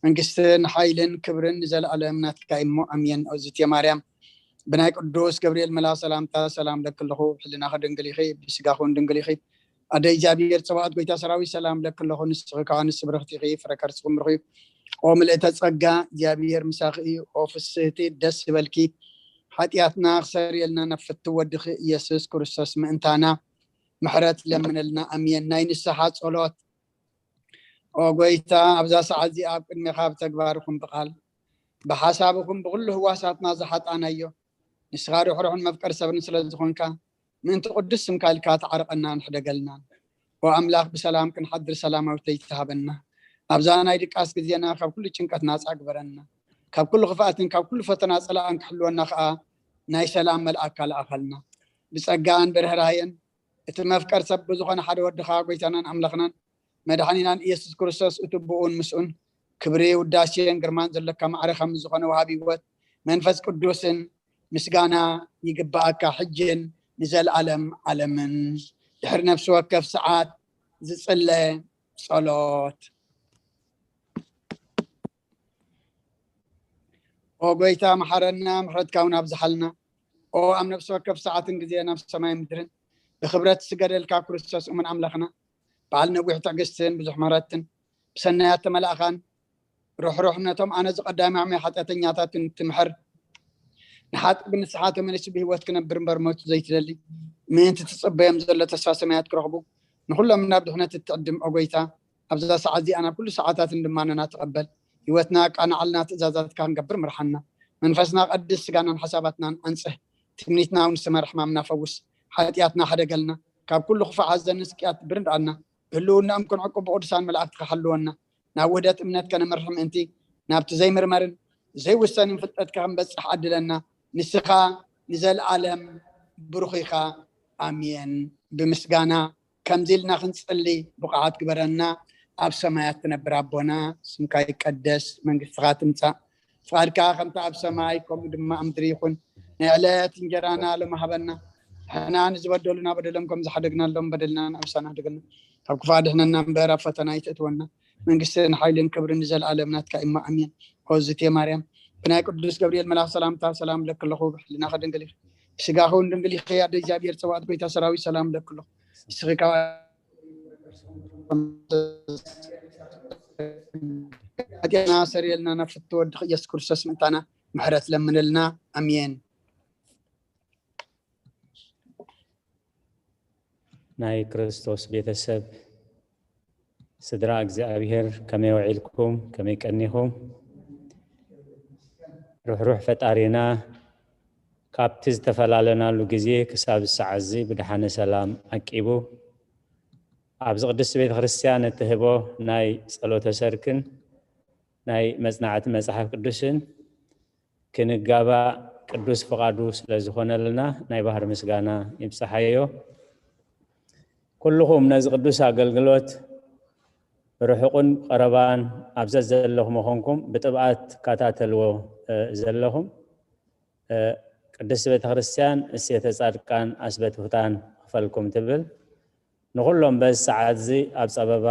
መንግስትን ሓይልን ክብርን ንዘለኣለም ናትካ እሞ ኣሜን። እግዝእትየ ማርያም ብናይ ቅዱስ ገብርኤል መልኣኽ ሰላምታ ሰላም ለኪ ኣለኹ፣ ብሕልናኺ ድንግል ኢኺ፣ ብስጋኺ እውን ድንግል ኢኺ። ኣደ እግዚኣብሔር ጸባኦት ጎይታ ሰራዊት ሰላም ለኪ ኣለኹ፣ ንስኺ ከኣ ንስብርኽቲ ኢኺ፣ ፍረ ከርስኺ ምሩኽ እዩ። ኦ ምልእተ ጸጋ እግዚኣብሔር ምሳኺ እዩ፣ ኦ ፍስህቲ ደስ ይበልኪ። ሓጢኣትና ክሰርየልና ናብ ፍትው ወድኺ ኢየሱስ ክርስቶስ ምእንታና ምሕረት ለምነልና። ኣሜን። ናይ ንስሓ ጸሎት። ኦ ጎይታ፣ ኣብዛ ሰዓት እዚኣ ኣብ ቅድሜኻ ብተግባር ይኹን ብቓል ብሓሳብ ይኹን ብኹሉ ህዋሳትና ዝሓጣናዮ ንስኻ ርሕሩሕን መፍቀሪ ሰብን ስለ ዝኾንካ ምእንቲ ቅዱስ ስምካ ኢልካ ተዓርቐናን ሕደገልናን። ኦ ኣምላኽ፣ ብሰላም ክንሓድር ሰላማዊት ለይቲ ሃበና። ኣብዛ ናይ ድቃስ ግዜና ካብ ኩሉ ጭንቀት ናጻ ግበረና። ካብ ኩሉ ክፍኣትን ካብ ኩሉ ፈተና ጸላእን ክሕልወና ከኣ ናይ ሰላም መልኣካ ለኣኸልና። ብጸጋን ብርህራሄን እቲ መፍቀር ሰብ ብዝኾነ ሓደ ወድኻ ጎይታናን ኣምላኽናን መድሓኒናን ኢየሱስ ክርስቶስ እቲ ብኡን ምስኡን ክብሪ ውዳሴን ግርማን ዘለካ ማዕረ ከም ዝኾነ ወሃቢ ህይወት መንፈስ ቅዱስን ምስጋና ይግባኣካ ሕጅን ንዘለኣለም ዓለምን። ድሕሪ ነፍሲ ወከፍ ሰዓት ዝጽለ ጸሎት። ኦ ጎይታ መሓረና፣ ምሕረትካ እውን ኣብዝሓልና። ኦ ኣብ ነፍሲ ወከፍ ሰዓትን ግዜ ናብ ሰማይ ምድርን ብክብረት ዝስገደልካ ክርስቶስ እሙን ኣምላኽና፣ በዓል ነዊሕ ትዕግስትን ብዙሕ ምሕረትን፣ ብሰናያት ተመላእኻን ርሕሩሕ ነቶም ኣነ ዝቐዳማሚ ሓጢኣተኛታትን ትምሕር፣ ንሓጢ ብንስሓ ተመሊሱ ብህይወት ክነብር እምበር ሞት ዘይትደሊ፣ ምእንቲ ትጽበዮም ዘሎ ተስፋ ሰማያት ክረኽቡ፣ ንኹሎም ናብ ድሕነት እትዕድም ኦ ጎይታ፣ ኣብዛ ሰዓት እዚኣ ናብ ኩሉ ሰዓታትን ልማነና ተቐበል። ህይወትና ኣቃናዓልና፣ ትእዛዛትካ ክንገብር ምርሓና። መንፈስና ቀድስ፣ ስጋናን ሓሳባትናን ኣንጽህ። ትምኒትና እውን ስመር፣ ሕማምና ፈውስ። ሓጢኣትና ሕደገልና። ካብ ኩሉ ክፉእ ሓዘንን ስቅያት ብርድኣና። ብህልውናኦም ክንዕቁብ ብቅዱሳን መላእክትካ ሓልወና። ናብ ውህደት እምነት ከነምርሕ ምእንቲ ናብቲ ዘይምርመርን ዘይውሰንን ፍልጠትካ ክንበጽሕ ዓድለና። ንስኻ ንዘለኣለም ብሩኽ ኢኻ። ኣሜን። ብምስጋና ከምዚ ኢልና ክንጽሊ ብቑዓት ግበረና። ኣብ ሰማያት ትነብር ኣቦና፣ ስምካ ይቀደስ፣ መንግስትኻ ትምጻእ፣ ፍቓድካ ከምቲ ኣብ ሰማይ ከምኡ ድማ ኣብ ምድሪ ይኹን። ናይ ዕለት እንጀራና ሎሚ ሃበና። ንሕና ንዝበደሉና በደሎም ከም ዝሓደግናሎም በደልና ንኣበሳና ሕደገልና። ካብ ክፉእ ኣድሕነና እምበር ኣብ ፈተና ኣይተእትወና። መንግስትን ሓይልን ክብርን ንዘለኣለም ናትካ እሞ ኣሜን። ኦ ዝቴ ማርያም፣ ብናይ ቅዱስ ገብርኤል መልኣኽ ሰላምታ ሰላም እብለኪ ኣለኹ። ብሕልናኺ ድንግል ኢኺ፣ ብስጋኺ እውን ድንግል ኢኺ። ኣደ እግዚኣብሔር ጸባኦት፣ ጎይታ ሰራዊት ሰላም እብለኪ ኣለኹ። ንስኺ ካብ ሓጢኣትና ሰሪየልና፣ ናብ ፍትው ወድኺ ኢየሱስ ክርስቶስ ምእንታና ምሕረት ለምንልና። ኣሜን። ናይ ክርስቶስ ቤተሰብ፣ ስድራ እግዚኣብሔር፣ ከመይ ውዒልኩም? ከመይ ቀኒኹም? ርሕሩሕ ፈጣሪና ካብቲ ዝተፈላለናሉ ግዜ ክሳብ ሰዓት እዚ ብደሓነ ሰላም ዓቂቡ ኣብዚ ቅድስቲ ቤተ ክርስቲያን እትህቦ ናይ ጸሎተ ሰርክን ናይ መጽናዕቲ መጽሓፍ ቅዱስን ክንጋባእ ቅዱስ ፍቓዱ ስለ ዝኾነልና ናይ ባህሪ ምስጋና ይብጽሓዮ። ኩልኹም ነዚ ቅዱስ ኣገልግሎት ርሑቕን ቀረባን ኣብ ዘዘለኹም ምዃንኩም ብጥብኣት ትከታተልዎ፣ እ፣ ዘለኹም፣ እ፣ ቅድስቲ ቤተ ክርስቲያን እሴተ ጻድቃን ኣስበትፍታን ክፈልኩም ትብል። ንኹሎም በዚ ሰዓት እዚ ኣብ ጸበባ፣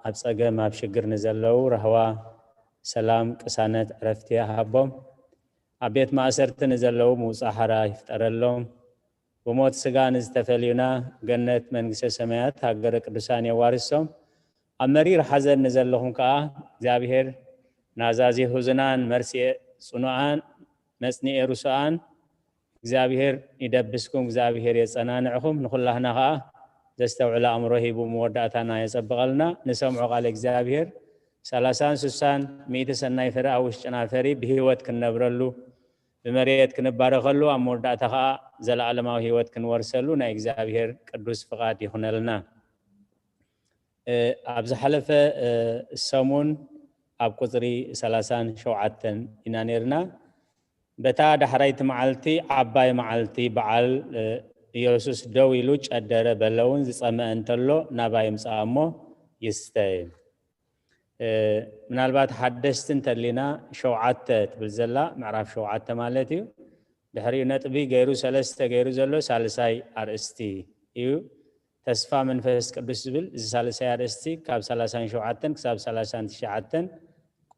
ኣብ ጸገም፣ ኣብ ሽግር ንዘለዉ ራህዋ፣ ሰላም፣ ቅሳነት፣ ዕረፍቲ ይሃቦም። ኣብ ቤት ማእሰርቲ ንዘለዉ ምውጻእ ሓራ ይፍጠረሎም። ብሞት ስጋ ንዝተፈልዩና ገነት መንግስተ ሰማያት ሃገረ ቅዱሳን የዋርሶም። ኣብ መሪር ሓዘን ንዘለኹም ከኣ እግዚኣብሔር ናዛዚ ሁዝናን መርሲኤ ጽኑዓን መጽኒኤ ርሱኣን እግዚኣብሔር ይደብስኩም፣ እግዚኣብሔር የጸናንዕኹም። ንኹላህና ከኣ ዘስተውዕል ኣእምሮ ሂቡ መወዳእታና የጸብቐልና። ንሰምዖ ቃል እግዚኣብሔር ሰላሳን ስሳን ሚእቲ ሰናይ ፍረ ኣብ ውሽጥና ፈሪ ብህይወት ክንነብረሉ ብመሬት ክንባረኸሉ፣ ኣብ መወዳእታ ኸዓ ዘለኣለማዊ ህይወት ክንወርሰሉ ናይ እግዚኣብሔር ቅዱስ ፍቓድ ይኹነልና። እ፣ ኣብ ዝሓለፈ፣ እ፣ ሰሙን ኣብ ቁጽሪ ሰላሳን ሸውዓተን ኢና ነይርና። በታ ዳሕራይቲ መዓልቲ፣ ዓባይ መዓልቲ በዓል፣ እ፣ ኢየሱስ ደው ኢሉ ጨደረ፣ በለ እውን፣ ዝጸመአ እንተሎ ናባይ ይምጻእ እሞ ይስተ። እ፣ ምናልባት ሓደስቲ እንተሊና፣ ሸውዓተ ትብል ዘላ፣ ምዕራፍ ሸውዓተ ማለት እዩ። ድሕሪኡ ነጥቢ ገይሩ፣ ሰለስተ ገይሩ ዘሎ ሳልሳይ ኣርእስቲ እዩ። ተስፋ መንፈስ ቅዱስ ዝብል እዚ ሳልሳይ ኣርእስቲ ካብ ሰላሳን ሸውዓተን ክሳብ ሰላሳን ትሽዓተን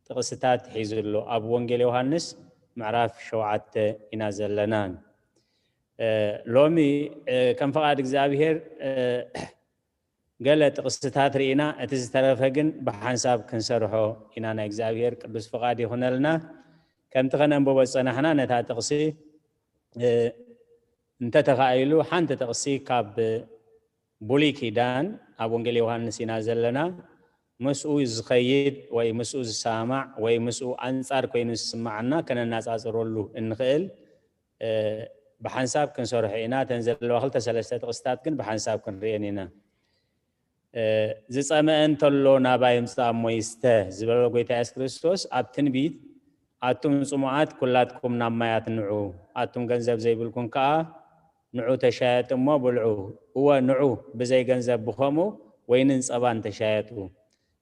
ጥቕስታት ሒዙ ኣሎ። ኣብ ወንጌል ዮሃንስ ምዕራፍ ሸውዓተ ኢና ዘለና። እ፣ ሎሚ፣ እ፣ ከም ፍቓድ እግዚኣብሔር፣ እ፣ ገለ ጥቕስታት ርኢና፣ እቲ ዝተረፈ ግን ብሓንሳብ ክንሰርሖ ኢና። ናይ እግዚኣብሔር ቅዱስ ፍቓድ ይኹነልና። ከምቲ ከነንብቦ ዝጸናሕና፣ ነታ ጥቕሲ፣ እ፣ እንተተኻኢሉ ሓንቲ ጥቕሲ ካብ ብሉይ ኪዳን፣ ኣብ ወንጌል ዮሃንስ ኢና ዘለና፣ ምስኡ ዝኸይድ ወይ ምስኡ ዝሰማማዕ ወይ ምስኡ ኣንጻር ኮይኑ ዝስማዓና ከነነጻጽረሉ እንኽእል፣ እ፣ ብሓንሳብ ክንሰርሖ ኢና። እተን ዘለዋ ክልተ ሰለስተ ጥቕስታት ግን ብሓንሳብ ክንርእየን ኢና። እ፣ ዝጸመአ እንተሎ ናባይ ይምጻእ እሞ ይስተ ዝበሎ ጎይታ የሱስ ክርስቶስ ኣብ ትንቢት፣ ኣቱም ጽሙኣት ኩላትኩም ናብ ማያት ንዑ፣ ኣቱም ገንዘብ ዘይብልኩም ከኣ ንዑ ተሻየጡ እሞ ብልዑ። እወ ንዑ ብዘይ ገንዘብ ብኸምኡ ወይንን ጸባን ተሻየጡ።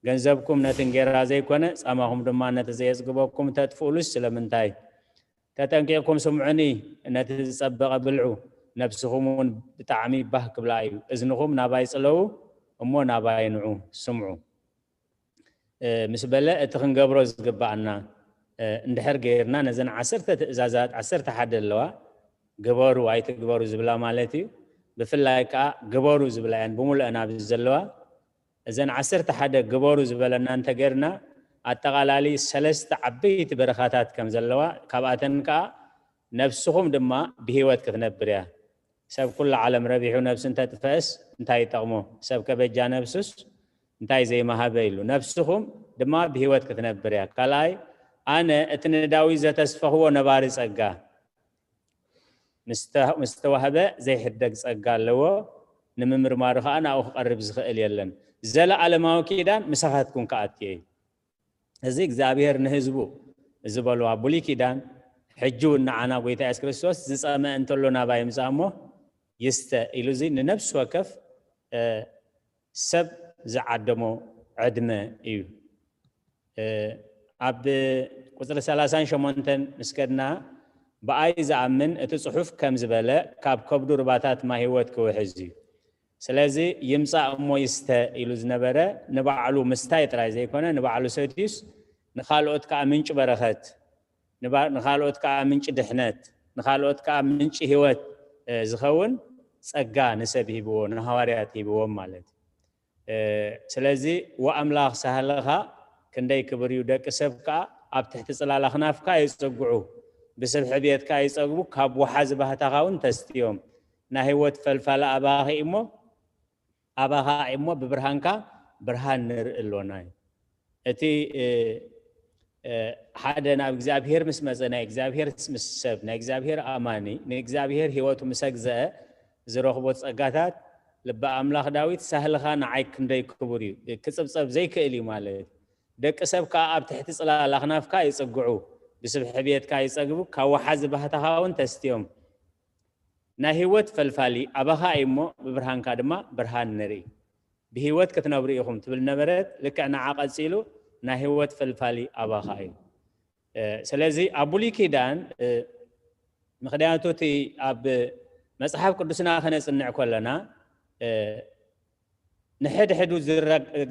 ገንዘብኩም ነቲ እንጌራ ዘይኮነ፣ ጻማኹም ድማ ነቲ ዘየጽግበኩም ተጥፍኡሉስ ስለምንታይ? ተጠንቂቕኩም ስምዑኒ፣ ነቲ ዝጸበቐ ብልዑ፣ ነብስኹም እውን ብጣዕሚ ባህ ክብላ እዩ። እዝንኹም ናባይ ጽለዉ እሞ ናባይ ንዑ፣ ስምዑ። እ፣ ምስ በለ እቲ ክንገብሮ ዝግባኣና፣ እ፣ እንድሕር ገይርና ነዘን ዓሰርተ ትእዛዛት፣ ዓሰርተ ሓደ ኣለዋ፣ ግበሩ ኣይትግበሩ ዝብላ ማለት እዩ። ብፍላይ ከኣ ግበሩ ዝብላ እየን ብምሉአን ኣብዚ ዘለዋ። እዘን ዓሰርተ ሓደ ግበሩ ዝበለና እንተገይርና፣ ኣጠቓላሊ ሰለስተ ዓበይቲ በረኻታት ከም ዘለዋ፣ ካብኣተን ከኣ ነብስኹም ድማ ብህይወት ክትነብር እያ። ሰብ ኩሉ ዓለም ረቢሑ ነብሱ እንተጥፈእስ እንታይ ይጠቕሞ? ሰብ ከበጃ ነብሱስ እንታይ ዘይመሃበ ኢሉ። ነብስኹም ድማ ብህይወት ክትነብር እያ። ካልኣይ፣ ኣነ እቲ ንዳዊት ዘተስፈኽዎ ነባሪ ጸጋ፣ ምስ ተ-፣ ምስ ተዋህበ ዘይሕደግ ጸጋ ኣለዎ። ንምምርማሩ ኸኣ ናብኡ ክቐርብ ዝኽእል የለን። ዘለኣለማዊ ኪዳን ምሳኻትኩም ክኣቱ እየ። እዚ እግዚኣብሔር ንህዝቡ ዝበልዋ ብሉይ ኪዳን፣ ሕጂ እውን ንዓና ጎይታ የሱስ ክርስቶስ ዝጸመአ እንተሎ ናባይ ይምጻእ እሞ ይስተ ኢሉ፣ እዚ ንነፍሲ ወከፍ፣ እ፣ ሰብ ዝዓደሞ ዕድመ እዩ። እ፣ ኣብ ቁጽሪ ሰላሳን ሸሞንተን ምስ ከድና፣ ብኣይ ዝኣምን እቲ ጽሑፍ ከም ዝበለ ካብ ከብዱ ሩባታት ማይ ህይወት ክውሕዝ እዩ። ስለዚ ይምጻእ እሞ ይስተ ኢሉ ዝነበረ ንባዕሉ ምስታይ ጥራይ ዘይኮነ፣ ንባዕሉ ሰትዩስ ንኻልኦት ከኣ ምንጪ በረኸት፣ ንባ-፣ ንኻልኦት ከኣ ምንጪ ድሕነት፣ ንኻልኦት ከኣ ምንጪ ህይወት፣ እ፣ ዝኸውን ጸጋ ንሰብ ሂብዎ፣ ንሃዋርያት ሂብዎም ማለት እዩ። እ፣ ስለዚ ወኣምላኽ ሳህልኻ ክንደይ ክብር እዩ፣ ደቂ ሰብ ከኣ ኣብ ትሕቲ ጽላል ኣኽናፍካ ይጸግዑ፣ ብስብሒ ቤትካ ይጸግቡ፣ ካብ ወሓዚ ባህታኻ እውን ተስትዮም። ናይ ህይወት ፈልፋሊ ኣባኺ እሞ፣ ኣባኻ እሞ ብብርሃንካ ብርሃን ንርኢ ኣሎና እዩ። እቲ፣ እ፣ እ፣ ሓደ ናብ እግዚኣብሔር ምስ መጸ፣ ናይ እግዚኣብሔር ምስ ሰብ፣ ናይ እግዚኣብሔር ኣማኒ፣ ንእግዚኣብሔር ህይወቱ ምስ ኣግዘአ ዝረኽቦ ጸጋታት፣ ልበ ኣምላኽ ዳዊት፣ "ሳህልኻ ንዓይ ክንደይ ክቡር እዩ፣ ክጽብጸብ ዘይክእል እዩ" ማለት እዩ። ደቂ ሰብ ከኣ ኣብ ትሕቲ ጽላል ኣኽናፍካ ይጽግዑ፣ ብስብሒ ቤትካ ይጸግቡ፣ ካብ ወሓዚ ባህታኻ እውን ተስትዮም። ናይ ህይወት ፈልፋሊ ኣባኻ እዩ እሞ፣ ብብርሃንካ ድማ ብርሃን ንርኢ። ብህይወት ክትነብሩ ኢኹም ትብል ነበረት፣ ልክዕ ንዓ ቀጺሉ ናይ ህይወት ፈልፋሊ ኣባኻ እዩ። እ፣ ስለዚ ኣብ ብሉይ ኪዳን፣ እ፣ ምኽንያቱ እቲ ኣብ መጽሓፍ ቅዱስና ከነጽንዕ ከለና፣ እ፣ ንሕድሕዱ ዝረ-፣ እ፣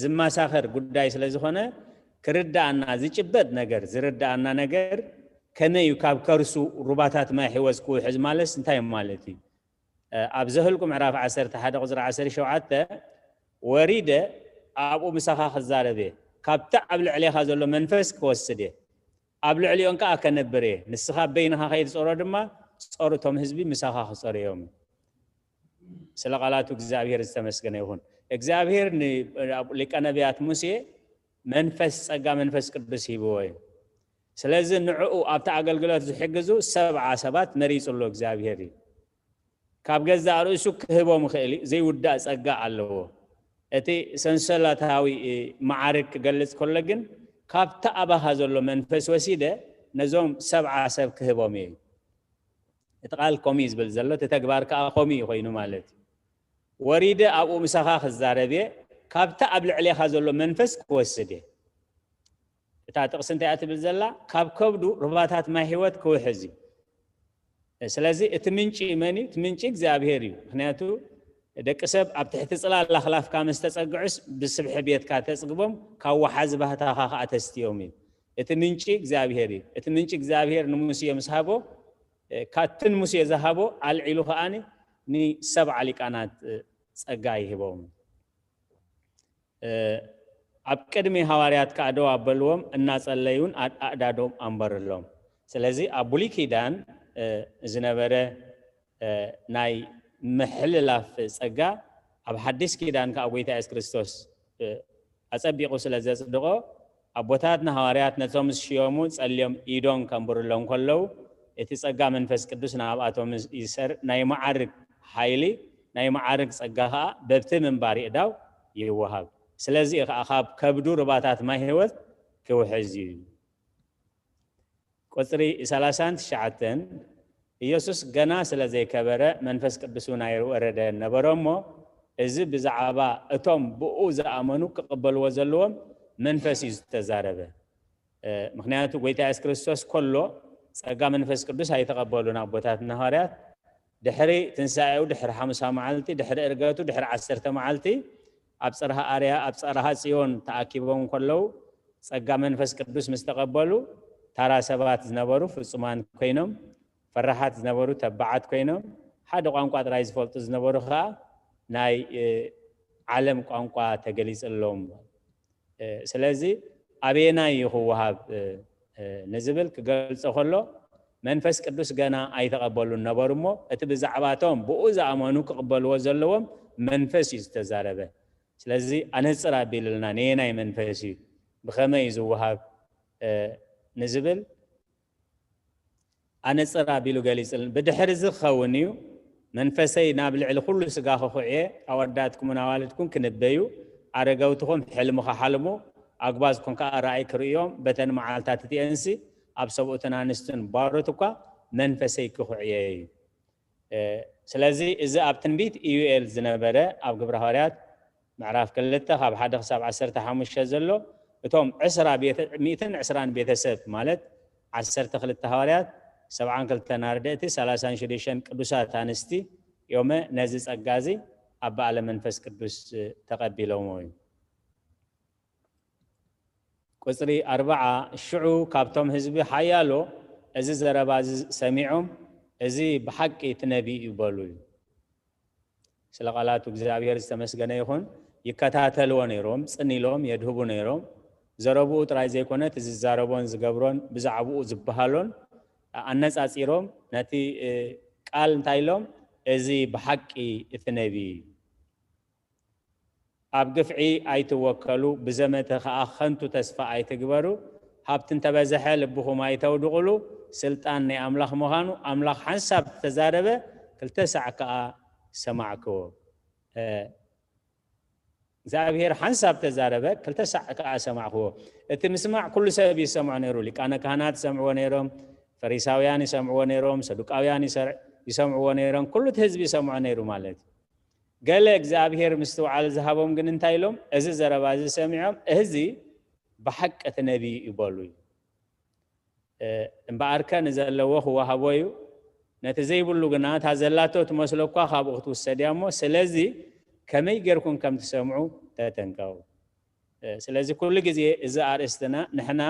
ዝመሳኸር ጉዳይ ስለ ዝኾነ፣ ክርድኣና ዝጭበጥ ነገር፣ ዝርድኣና ነገር ከመይ እዩ ካብ ከርሱ ሩባታት ማይ ሕይወት ክውሕዝ ማለትስ እንታይ ማለት እዩ? እ፣ ኣብ ዘህልቁ ምዕራፍ ዓሰርተ ሓደ ቁጽሪ ዓሰርተ ሸውዓተ፣ "ወሪደ ኣብኡ ምሳኻ ክዛረብ እየ፣ ካብቲ ኣብ ልዕሌኻ ዘሎ መንፈስ ክወስድ እየ፣ ኣብ ልዕሊኦን ከኣ ከነብር እየ፣ ንስኻ በይንኻ ከይትጾሮ ድማ ጾር፣ እቶም ህዝቢ ምሳኻ ክጸርዮም እዩ።" ስለ ቃላቱ እግዚኣብሔር ዝተመስገነ ይኹን። እግዚኣብሔር ን-፣ ሊቀ ነቢያት ሙሴ መንፈስ ጸጋ መንፈስ ቅዱስ ሂብዎ እዩ። ስለዚ ንዕኡ ኣብቲ ኣገልግሎት ዝሕግዙ ሰብዓ ሰባት መሪጹ ኣሎ እግዚኣብሔር እዩ። ካብ ገዛእ ርእሱ ክህቦም ይኽእል እዩ፣ ዘይውዳእ ጸጋ ኣለዎ። እቲ ሰንሰለታዊ መዓርግ ክገልጽ ከሎ ግን ካብቲ ኣባኻ ዘሎ መንፈስ ወሲደ ነዞም ሰብዓ ሰብ ክህቦም እዩ። እቲ ቃል ኮሚ ዝብል ዘሎ እቲ ተግባር ከኣ ኮሚ እዩ ኮይኑ ማለት እዩ። ወሪደ ኣብኡ ምሳኻ ክዛረብ እየ፣ ካብቲ ኣብ ልዕሌኻ ዘሎ መንፈስ ክወስድ እየ። እታ ጥቕሲ እንታይ እያ ትብል ዘላ? ካብ ከብዱ ሩባታት ማይ ህይወት ክውሕዝ እዩ። ስለዚ እቲ ምንጪ መን እዩ? እቲ ምንጪ እግዚኣብሔር እዩ። ምክንያቱ ደቂ ሰብ ኣብ ትሕቲ ጽላል ኣኽላፍካ ምስ ተጸግዑስ ብስብሒ ቤትካ ተጽግቦም ካብ ወሓዚ ባህታኻ ከኣ ተስትዮም እዩ። እቲ ምንጪ እግዚኣብሔር እዩ። እቲ ምንጪ እግዚኣብሔር ንሙሴ ምስ ሃቦ ካብቲ ንሙሴ ዝሃቦ ኣልዒሉ ከኣ ንሰብዓ ሊቃናት ጸጋ ይህቦም። ኣብ ቅድሚ ሃዋርያት ከኣ ደው ኣበልዎም፣ እናጸለዩን ኣእዳዶም ኣንበርሎም። ስለዚ ኣብ ብሉይ ኪዳን ዝነበረ ናይ ምሕልላፍ ጸጋ ኣብ ሓዲስ ኪዳን ከኣ ጎይታ የሱስ ክርስቶስ ኣጸቢቑ ስለ ዘጽድቖ ኣቦታትና ሃዋርያት ነቶም ዝሽየሙ ጸልዮም ኢዶም ከንብርሎም ከለዉ እቲ ጸጋ መንፈስ ቅዱስ ናብኣቶም ይሰር ናይ መዓርግ ሓይሊ ናይ መዓርግ ጸጋ ከኣ በብቲ ምንባር ይእዳው ይወሃብ። ስለዚ ከኣ ካብ ከብዱ ርባታት ማይ ህይወት ክውሕዝ እዩ። ቁጽሪ ሰላሳን ትሽዓተን ኢየሱስ ገና ስለ ዘይከበረ መንፈስ ቅዱስ እውን ኣይወረደ ነበረ እሞ እዚ ብዛዕባ እቶም ብኡ ዝኣመኑ ክቕበልዎ ዘለዎም መንፈስ እዩ ዝተዛረበ። ምክንያቱ ጎይታ የሱስ ክርስቶስ ከሎ ጸጋ መንፈስ ቅዱስ ኣይተቐበሉን ኣቦታትና ሃዋርያት። ድሕሪ ትንሳኤኡ ድሕሪ ሓሙሳ መዓልቲ ድሕሪ እርገቱ ድሕሪ ዓሰርተ መዓልቲ ኣብ ጽርሃ ኣርያ ኣብ ጽርሃ ጽዮን ተኣኪቦም ከለዉ ጸጋ መንፈስ ቅዱስ ምስ ተቐበሉ ታራ ሰባት ዝነበሩ ፍጹማን ኮይኖም ፈራሓት ዝነበሩ ተባዓት ኮይኖም ሓደ ቋንቋ ጥራይ ዝፈልጡ ዝነበሩ ከዓ ናይ ዓለም ቋንቋ ተገሊፅሎም። ስለዚ ኣበየናይ እዩ ክወሃብ ንዝብል ክገልፆ ከሎ መንፈስ ቅዱስ ገና ኣይተቐበሉን ነበሩ እሞ እቲ ብዛዕባቶም ብኡ ዝኣመኑ ክቕበልዎ ዘለዎም መንፈስ እዩ ዝተዛረበ። ስለዚ ኣነፅር ኣቢልልና ነየናይ መንፈስ እዩ ብኸመይ እዩ ዝወሃብ ንዝብል ኣነፅር ኣቢሉ ገሊፅልን። ብድሕሪ እዚ ክኸውን እዩ መንፈሰይ ናብ ልዕሊ ኩሉ ስጋ ክኹዕየ ኣወዳትኩምን ኣዋልድኩም ክንበዩ ኣረገውትኹም ሕልሚ ክሓልሙ ኣጉባዝኩም ከዓ ራእይ ክርእዮም በተን መዓልታት እቲአንሲ ኣብ ሰብኡትን ኣንስትን ባሮት እኳ መንፈሰይ ክኹዕየ እዩ። ስለዚ እዚ ኣብ ትንቢት ኢዩኤል ዝነበረ ኣብ ግብረ ሃዋርያት ምዕራፍ ክልተ ካብ ሓደ ክሳብ ዓሰርተ ሓሙሽተ ዘሎ እቶም ዕስራ ሚእትን ዕስራን ቤተሰብ ማለት ዓሰርተ ክልተ ሃዋርያት ሰብዓን ክልተን ኣርድእቲ ሰላሳን ሽዱሽተን ቅዱሳት ኣንስቲ ዮመ ነዚ ጸጋ እዚ ኣብ በዓለ መንፈስ ቅዱስ ተቐቢሎሞ እዩ። ቁጽሪ ኣርብዓ ሽዑ ካብቶም ህዝቢ ሓያሎ እዚ ዘረባ እዚ ሰሚዖም እዚ ብሓቂ እቲ ነቢይ እዩ በሉ እዩ። ስለ ቃላቱ እግዚኣብሔር ዝተመስገነ ይኹን። ይከታተልዎ ነይሮም፣ ጽን ኢሎም የድህቡ ነይሮም። ዘረብኡ ጥራይ ዘይኮነ እቲ ዝዛረቦን ዝገብሮን ብዛዕባኡ ዝበሃሎን ኣነጻጺሮም ነቲ ቃል እንታይ ኢሎም እዚ ብሓቂ እቲ ነቢይ እዩ። ኣብ ግፍዒ ኣይትወከሉ፣ ብዘመተ ኸኣ ኸንቱ ተስፋ ኣይትግበሩ። ሃብቲ እንተበዝሐ ልብኹም ኣይተውድቑሉ። ስልጣን ናይ ኣምላኽ ምዃኑ ኣምላኽ ሓንሳብ ተዛረበ፣ ክልተ ሳዕ ከኣ ሰማዕክዎ። እግዚኣብሔር ሓንሳብ ተዛረበ፣ ክልተ ሳዕ ከኣ ሰማዕክዎ። እቲ ምስማዕ ኩሉ ሰብ ይሰምዖ ነይሩ። ሊቃነ ካህናት ይሰምዕዎ ነይሮም፣ ፈሪሳውያን ይሰምዕዎ ነይሮም፣ ሰዱቃውያን ይሰምዕዎ ነይሮም፣ ኩሉ እቲ ህዝቢ ይሰምዖ ነይሩ ማለት እዩ። ገለ እግዚኣብሔር ምስትውዓል ዝሃቦም ግን እንታይ ኢሎም? እዚ ዘረባ እዚ ሰሚዖም፣ እዚ ብሓቂ እቲ ነቢይ እዩ በሉ እዩ። እምበኣርከ ንዘለዎ ክወሃቦ እዩ፣ ነቲ ዘይብሉ ግና እታ ዘላቶ ትመስሎ እኳ ካብኡ ክትውሰድ እያ እሞ፣ ስለዚ ከመይ ጌርኩም ከም ትሰምዑ ተጠንቀቑ። ስለዚ ኩሉ ግዜ እዚ ኣርእስትና ንሕና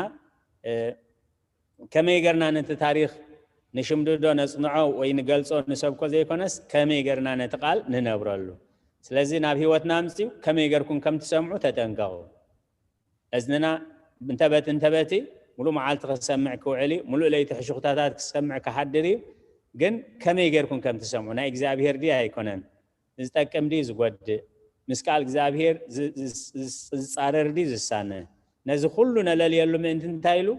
ከመይ ገርና ነቲ ታሪኽ ንሽምድዶ ነጽንዖ ወይ ንገልጾ ንሰብኮ ዘይኮነስ ከመይ ገርና ነቲ ቃል ንነብረሉ። ስለዚ ናብ ህይወትና ኣምጽኡ ከመይ ገርኩም ከም ትሰምዑ ተጠንቀቑ። እዝንና እንተበት እንተበቲ ሙሉእ መዓልቲ ክሰምዕ ክውዕል እዩ፣ ሙሉእ ለይቲ ሕሹኽታታት ክሰምዕ ክሓድር እዩ። ግን ከመይ ገርኩም ከም ትሰምዑ ናይ እግዚኣብሔር ድዩ ኣይኮነን? ዝጠቅም ድዩ ዝጎድእ? ምስ ቃል እግዚኣብሔር ዝጻረር ድዩ ዝሳነ? ነዚ ኩሉ ነለልየሉ ምእንቲ እንታይ ኢሉ?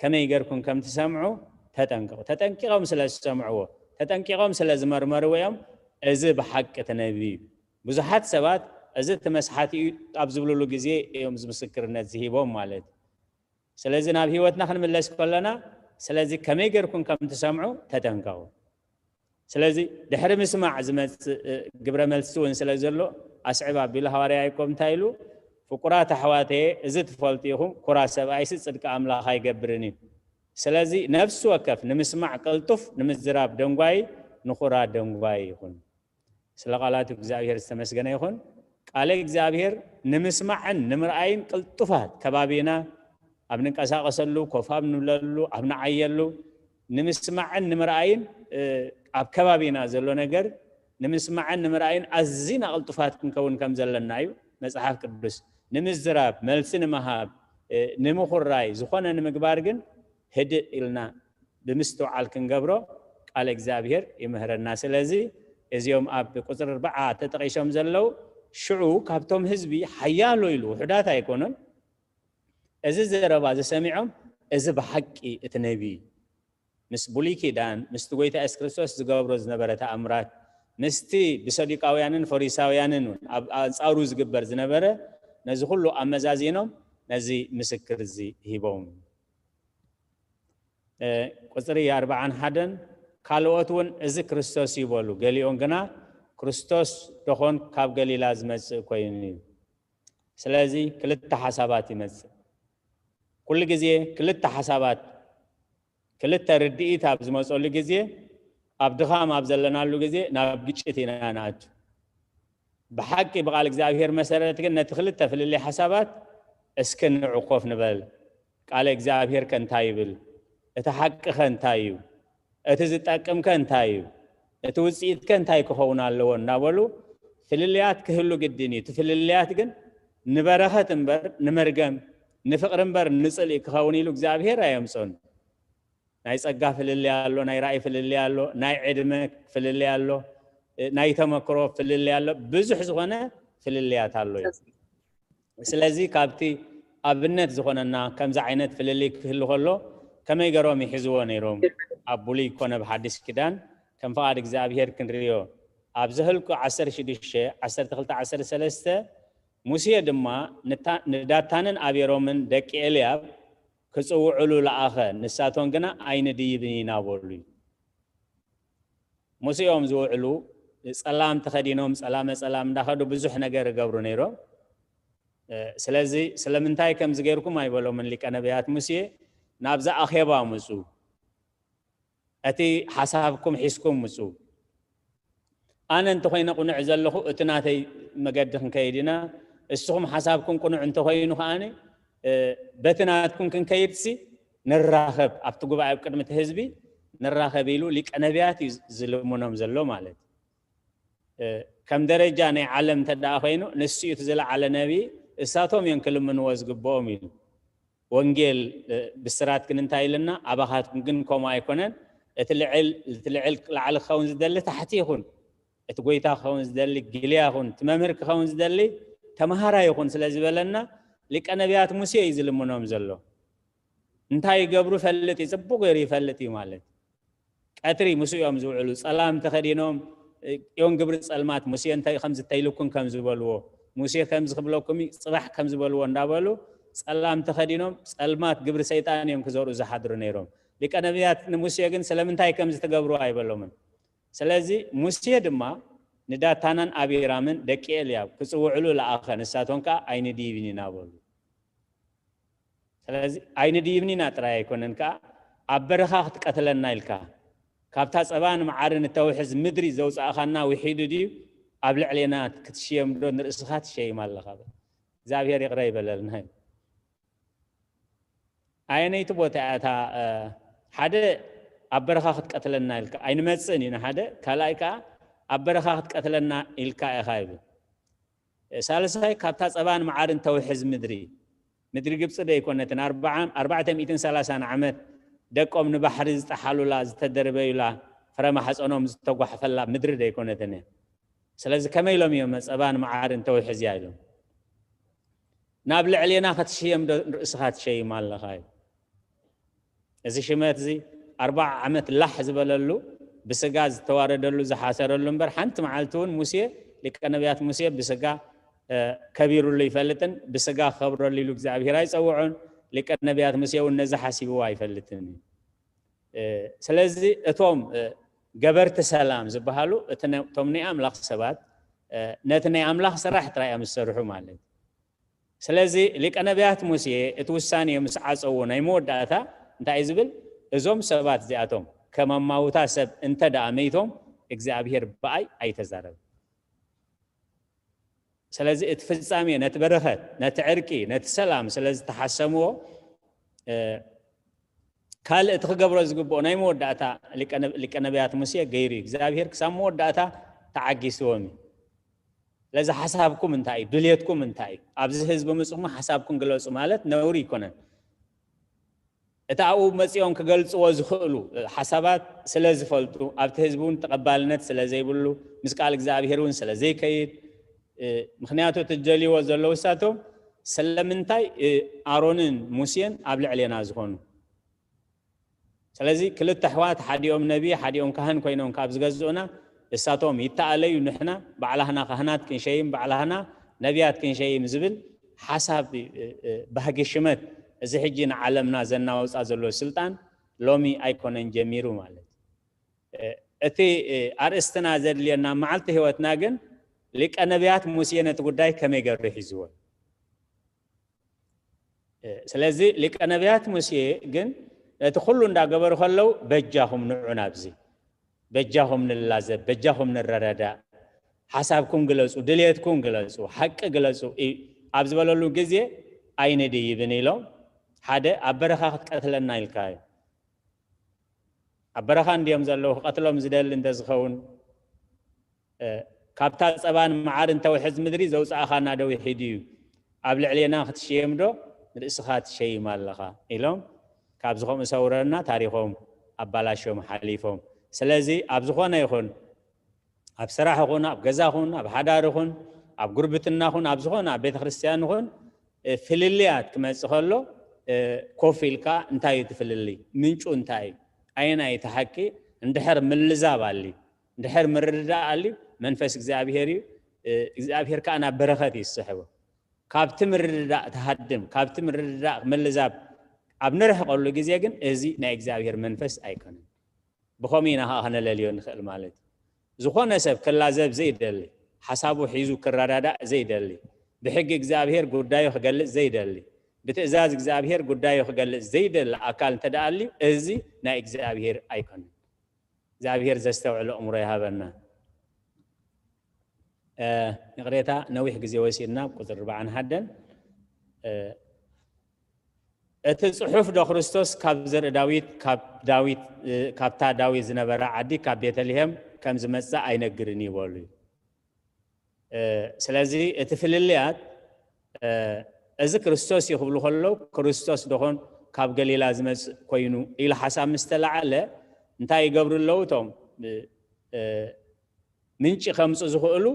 ከመይ ጌርኩም ከም ትሰምዑ ተጠንቀቑ። ተጠንቂቖም ስለ ዝሰምዕዎ፣ ተጠንቂቖም ስለ ዝመርመርዎ እዮም፣ እዚ ብሓቂ እቲ ነቢ እዩ። ብዙሓት ሰባት እዚ እቲ መስሓት እዩ ኣብ ዝብልሉ ግዜ እዮም እዚ ምስክርነት ዝሂቦም ማለት እዩ። ስለዚ ናብ ህይወትና ክንምለስ ከለና፣ ስለዚ ከመይ ጌርኩም ከም ትሰምዑ ተጠንቀቑ። ስለዚ ድሕሪ ምስማዕ ዝመጽእ ግብረ መልሲ እውን ስለ ዘሎ ኣስዕብ ኣቢሉ ሃዋርያ ያዕቆብ እንታይ ኢሉ? ፍቁራት ኣሕዋተየ፣ እዚ ትፈልጡ ኢኹም፣ ኩራ ሰብኣይሲ ጽድቂ ኣምላኽ ኣይገብርን እዩ። ስለዚ ነፍሲ ወከፍ ንምስማዕ ቅልጡፍ፣ ንምዝራብ ደንጓይ፣ ንኹራ ደንጓይ ይኹን። ስለ ቃላቱ እግዚኣብሔር ዝተመስገነ ይኹን። ቃለ እግዚኣብሔር ንምስማዕን ንምርኣይን ቅልጡፋት፣ ከባቢና ኣብ ንንቀሳቐሰሉ፣ ኮፍ ኣብ ንብለሉ፣ ኣብ ንዓየሉ፣ ንምስማዕን ንምርኣይን ኣብ ከባቢና ዘሎ ነገር ንምስማዕን ንምርኣይን ኣዝና ቅልጡፋት ክንከውን ከም ዘለና እዩ መጽሓፍ ቅዱስ። ንምዝራብ፣ መልሲ ንምሃብ፣ ንምኹራይ፣ ዝኾነ ንምግባር ግን ህድእ ኢልና ብምስትውዓል ክንገብሮ ቃል እግዚኣብሔር ይምህረና። ስለዚ እዚኦም ኣብ ቁፅሪ ኣርባዓ ተጠቒሶም ዘለዉ ሽዑ ካብቶም ህዝቢ ሓያሎ ኢሉ ውሑዳት ኣይኮኑን። እዚ ዘረባ ዝሰሚዖም እዚ ብሓቂ እቲ ነቢ ምስ ብሉይ ኪዳን ምስቲ ጎይታ የሱስ ክርስቶስ ዝገብሮ ዝነበረ ተኣምራት ምስቲ ብሰዱቃውያንን ፈሪሳውያንን እውን ኣብ ኣንጻሩ ዝግበር ዝነበረ ነዚ ኩሉ ኣመዛዚኖም ነዚ ምስክር እዚ ሂቦም። ቁፅሪ ኣርባዓን ሓደን ካልኦት እውን እዚ ክርስቶስ እዩ በሉ። ገሊኦም ግና ክርስቶስ ደኾን ካብ ገሊላ ዝመፅእ ኮይኑ እዩ። ስለዚ ክልተ ሓሳባት ይመፅእ። ኩሉ ግዜ ክልተ ሓሳባት ክልተ ርድኢት ኣብ ዝመፀሉ ግዜ ኣብ ድኻም ኣብ ዘለናሉ ግዜ ናብ ግጭት ኢና ንኣቱ። ብሓቂ ብቃል እግዚኣብሔር መሰረት ግን ነቲ ክልተ ፍልልይ ሓሳባት እስኪ ንዑ ኮፍ ንበል። ቃለ እግዚኣብሔር ከ እንታይ ይብል? እቲ ሓቂ ከ እንታይ እዩ? እቲ ዝጠቅም ከ እንታይ እዩ? እቲ ውፅኢት ከ እንታይ ክኸውን ኣለዎ? እናበሉ ፍልልያት ክህሉ ግድን እዩ። እቲ ፍልልያት ግን ንበረኸት እምበር ንመርገም፣ ንፍቕሪ እምበር ንፅልኢ ክኸውን ኢሉ እግዚኣብሔር ኣየምፅኦን። ናይ ጸጋ ፍልልይ ኣሎ፣ ናይ ራእይ ፍልልይ ኣሎ፣ ናይ ዕድመ ፍልልይ ኣሎ፣ ናይ ተመክሮ ፍልልይ ኣሎ፣ ብዙሕ ዝኾነ ፍልልያት ኣሎ እዩ። ስለዚ ካብቲ ኣብነት ዝኾነና ከምዚ ዓይነት ፍልልይ ክህሉ ከሎ ከመይ ገሮም ይሕዝዎ ነይሮም? ኣብ ብሉይ ኮነ ብሓዲስ ኪዳን ከም ፍቓድ እግዚኣብሔር ክንርእዮ ኣብ ዘህልቁ ዓሰርተ ሽዱሽተ፣ ዓሰርተ ክልተ፣ ዓሰርተ ሰለስተ ሙሴ ድማ ንዳታንን ኣቤሮምን ደቂ ኤልያብ ክጽውዕሉ ለኣኸ፣ ንሳቶም ግና ኣይንድይብን ኢና በሉ። ሙሴኦም ዝውዕሉ ጸላም ተኸዲኖም ጸላመ ጸላም እንዳኸዱ ብዙሕ ነገር ይገብሩ ነይሮም። ስለዚ ስለምንታይ ከምዚ ገይርኩም ኣይበሎምን ሊቀ ነቢያት ሙሴ፣ ናብዛ ኣኼባ ምጹ፣ እቲ ሓሳብኩም ሒዝኩም ምጹ። ኣነ እንተኾይነ ቁኑዕ ዘለኹ እቲ ናተይ መገዲ ክንከይድ ኢና፣ እስኹም ሓሳብኩም ቁኑዕ እንተኾይኑ ከኣ በቲ ናትኩም ክንከይድሲ ንራኸብ፣ ኣብቲ ጉባኤ ኣብ ቅድሚ እቲ ህዝቢ ንራኸብ ኢሉ ሊቀ ነቢያት እዩ ዝልምኖም ዘሎ ማለት እዩ። ከም ደረጃ ናይ ዓለም እንተ ደኣ ኮይኑ ንሱ እዩ እቲ ዝለዓለ ነቢ፣ እሳቶም እዮም ክልምንዎ ዝግብኦም ኢሉ። ወንጌል ብስራት ግን እንታይ ኢልና? ኣባኻትኩም ግን ከምኡ ኣይኮነን። እቲ ልዕል እቲ ልዕል ላዕሊ ክኸውን ዝደሊ ታሕቲ ይኹን፣ እቲ ጎይታ ክኸውን ዝደሊ ግልያ ይኹን፣ እቲ መምህር ክኸውን ዝደሊ ተምሃራይ ይኹን ስለ ዝበለና ሊቀ ነቢያት ሙሴ እዩ ዝልምኖም ዘሎ። እንታይ ይገብሩ ይፈልጥ እዩ፣ ጽቡቕ ገይሩ ይፈልጥ እዩ ማለት። ቀትሪ ምስ እዮም ዝውዕሉ ጸላም ተኸዲኖም እዮም ግብሪ ጸልማት ሙሴ እንታይ ከምዚ ተይልኩም ከም ዝበልዎ፣ ሙሴ ከምዚ ክብለኩም እዩ፣ ጽባሕ ከም ዝበልዎ እንዳበሉ ጸላም ተኸዲኖም ጸልማት ግብሪ ሰይጣን እዮም ክዘርኡ ዝሓድሩ ነይሮም። ሊቀ ነቢያት ንሙሴ ግን ስለምንታይ ከምዚ ትገብሩ ኣይበሎምን። ስለዚ ሙሴ ድማ ንዳታናን ኣቢራምን ደቂ ኤልያብ ክጽውዕሉ ለኣኸ፣ ንሳቶም ከኣ ኣይንድይብን ኢና በሉ። ስለዚ ኣይንድይብን ኢና ጥራይ ኣይኮነን ከኣ ኣብ በረኻ ክትቀትለና ኢልካ ካብታ ጸባን መዓርን እተውሕዝ ምድሪ ዘውጻእኻና ውሒዱ ድዩ ኣብ ልዕሌና ክትሽየም ዶ ንርእስኻ ትሸይም ኣለኻ? እግዚኣብሔር ይቕረ ይበለልና። ኣየነይቲ ቦታ እያ እታ ሓደ ኣብ በረኻ ክትቀትለና ኢልካ ኣይንመጽእን ኢና ሓደ ካልኣይ ከኣ ኣብ በረኻ ክትቀትለና ኢልካ ኢኻ ይብል። ሳልሳይ ካብታ ጸባን መዓርን ተውሕዝ ምድሪ ምድሪ ግብፂ ዶ ኣይኮነትን ኣርባዕተ ሚእትን ሰላሳን ዓመት ደቆም ንባሕሪ ዝጠሓሉላ ዝተደርበዩላ ፍረ ማሕፀኖም ዝተጓሕፈላ ምድሪ ዶ ኣይኮነትን እያ? ስለዚ ከመይ ኢሎም እዮም ጸባን መዓርን ተውሕዝ እያ ኢሎም ናብ ልዕሌና ክትሽየም ዶ ርእስኻ ትሸይም ኣለኻ እዩ። እዚ ሽመት እዚ ኣርባዓ ዓመት ላሕ ዝበለሉ፣ ብስጋ ዝተዋረደሉ፣ ዝሓሰረሉ እምበር፣ ሓንቲ መዓልቲ እውን ሙሴ፣ ሊቀ ነቢያት ሙሴ ብስጋ ከቢሩሉ ይፈልጥን ብስጋ ክኸብረሉ ኢሉ እግዚኣብሔር ኣይጸውዖን። ሊቀ ነቢያት ሙሴ እውን ነዚ ሓሲብዎ ኣይፈልጥን እዩ። ስለዚ እቶም ገበርቲ ሰላም ዝበሃሉ እቶም ናይ ኣምላኽ ሰባት ነቲ ናይ ኣምላኽ ስራሕ ጥራይ እዮም ዝሰርሑ ማለት እዩ። ስለዚ ሊቀ ነቢያት ሙሴ እቲ ውሳኔ ምስ ዓጸዎ ናይ መወዳእታ እንታይ እዩ ዝብል? እዞም ሰባት እዚኣቶም ከም ኣማውታ ሰብ እንተ ደኣ መይቶም እግዚኣብሔር ብኣይ ኣይተዛረበ። ስለዚ እቲ ፍጻሜ ነቲ በረኸት፣ ነቲ ዕርቂ፣ ነቲ ሰላም ስለ ዝተሓሰምዎ ካልእ እቲ ክገብሮ ዝግብኦ ናይ መወዳእታ ሊቀ ነቢያት ሙሴ ገይሩ እዩ። እግዚኣብሔር ክሳብ መወዳእታ ተዓጊስዎም እዩ። ስለዚ ሓሳብኩም እንታይ እዩ? ድልየትኩም እንታይ እዩ? ኣብዚ ህዝቢ ምጽኹም ሓሳብኩም ግለጹ ማለት ነውሪ ኣይኮነን። እቲ ኣብኡ መጺኦም ክገልጽዎ ዝኽእሉ ሓሳባት ስለ ዝፈልጡ፣ ኣብቲ ህዝቢ እውን ተቐባልነት ስለ ዘይብሉ፣ ምስ ቃል እግዚኣብሔር እውን ስለ ዘይከይድ፣ ምኽንያቱ እቲ ዝደልይዎ ዘለዉ እሳቶም ስለምንታይ ኣሮንን ሙሴን ኣብ ልዕሌና ዝኾኑ? ስለዚ ክልተ ኣሕዋት፣ ሓዲኦም ነቢ፣ ሓዲኦም ካህን ኮይኖም ካብ ዝገዝኡና፣ እሳቶም ይተኣለዩ፣ ንሕና ባዕላህና ካህናት ክንሸይም፣ ባዕላህና ነቢያት ክንሸይም ዝብል ሓሳብ፣ ባህጊ ሽመት፣ እዚ ሕጂ ንዓለምና ዘናውጻ ዘሎ ስልጣን ሎሚ ኣይኮነን ጀሚሩ ማለት እዩ። እቲ ኣርእስትና ዘድልየና መዓልቲ ህይወትና ግን ሊቀ ነቢያት ሙሴ ነቲ ጉዳይ ከመይ ገሩ ሒዝዎ? ስለዚ ሊቀ ነቢያት ሙሴ ግን ነቲ ኩሉ እንዳገበሩ ከለዉ በጃኹም ንዑ ናብዚ፣ በጃኹም ንላዘብ፣ በጃኹም ንረዳዳእ፣ ሓሳብኩም ግለጹ፣ ድልየትኩም ግለጹ፣ ሓቂ ግለጹ ኣብ ዝበለሉ ግዜ ኣይንድይብን ኢሎም ሓደ ኣብ በረኻ ክትቀትለና ኢልካ እዩ። ኣብ በረኻ እንድዮም ዘለዉ ክቐትሎም ዝደሊ እንተዝኸውን ካብታ ጸባን መዓር እንተውሕዝ ምድሪ ዘውጻእኻና ዶ ይሒድ እዩ? ኣብ ልዕሌና ክትሽየም ዶ ንርእስኻ ትሸይም ኣለኻ? ኢሎም ካብዚ ከምኡ ሰውረና ታሪኾም ኣባላሽዮም ሓሊፎም። ስለዚ ኣብ ዝኾነ ይኹን ኣብ ስራሕ ይኹን ኣብ ገዛ ይኹን ኣብ ሓዳር ይኹን ኣብ ጉርብትና ይኹን ኣብ ዝኾነ ኣብ ቤተ ክርስቲያን ይኹን ፍልልያት ክመጽእ ከሎ ኮፍ ኢልካ እንታይ እዩ እቲ ፍልልይ? ምንጩ እንታይ እዩ? ኣየናይ እቲ ሓቂ? እንድሕር ምልዛብ ኣልዩ፣ እንድሕር ምርድዳእ ኣልዩ መንፈስ እግዚኣብሔር እዩ። እግዚኣብሔር ከኣ ናብ በረኸት እዩ ዝስሕቦ። ካብቲ ምርድዳእ ትሃድም፣ ካብቲ ምርድዳእ ምልዛብ ኣብ ንርሕቀሉ ግዜ ግን እዚ ናይ እግዚኣብሔር መንፈስ ኣይኮነን። ብኸምኡ ኢና ከዓ ክነለልዮ ንኽእል ማለት እዩ። ዝኾነ ሰብ ክላዘብ ዘይደሊ፣ ሓሳቡ ሒዙ ክረዳዳእ ዘይደሊ፣ ብሕጊ እግዚኣብሔር ጉዳዩ ክገልጽ ዘይደሊ፣ ብትእዛዝ እግዚኣብሔር ጉዳዩ ክገልጽ ዘይደሊ ኣካል እንተ ደኣ ኣልዩ፣ እዚ ናይ እግዚኣብሔር ኣይኮነን። እግዚኣብሔር ዘስተውዕሎ እምሮ ይሃበና። ይቕሬታ፣ ነዊሕ ግዜ ወሲድና፣ ቁፅሪ ኣርባዓን ሓደን። እቲ ጽሑፍ ዶ ክርስቶስ ካብ ዘርኢ ዳዊት፣ ካብ ዳዊት፣ ካብታ ዳዊት ዝነበራ ዓዲ፣ ካብ ቤተልሔም ከም ዝመጽእ ኣይነግርን እዩ በሉ እዩ። ስለዚ እቲ ፍልልያት፣ እዚ ክርስቶስ እዩ ክብሉ ከለዉ፣ ክርስቶስ ዶኾን ካብ ገሊላ ዝመጽእ ኮይኑ ኢሉ ሓሳብ ምስ ተላዓለ፣ እንታይ ይገብሩ ኣለዉ እቶም ምንጪ ከምጹ ዝኽእሉ?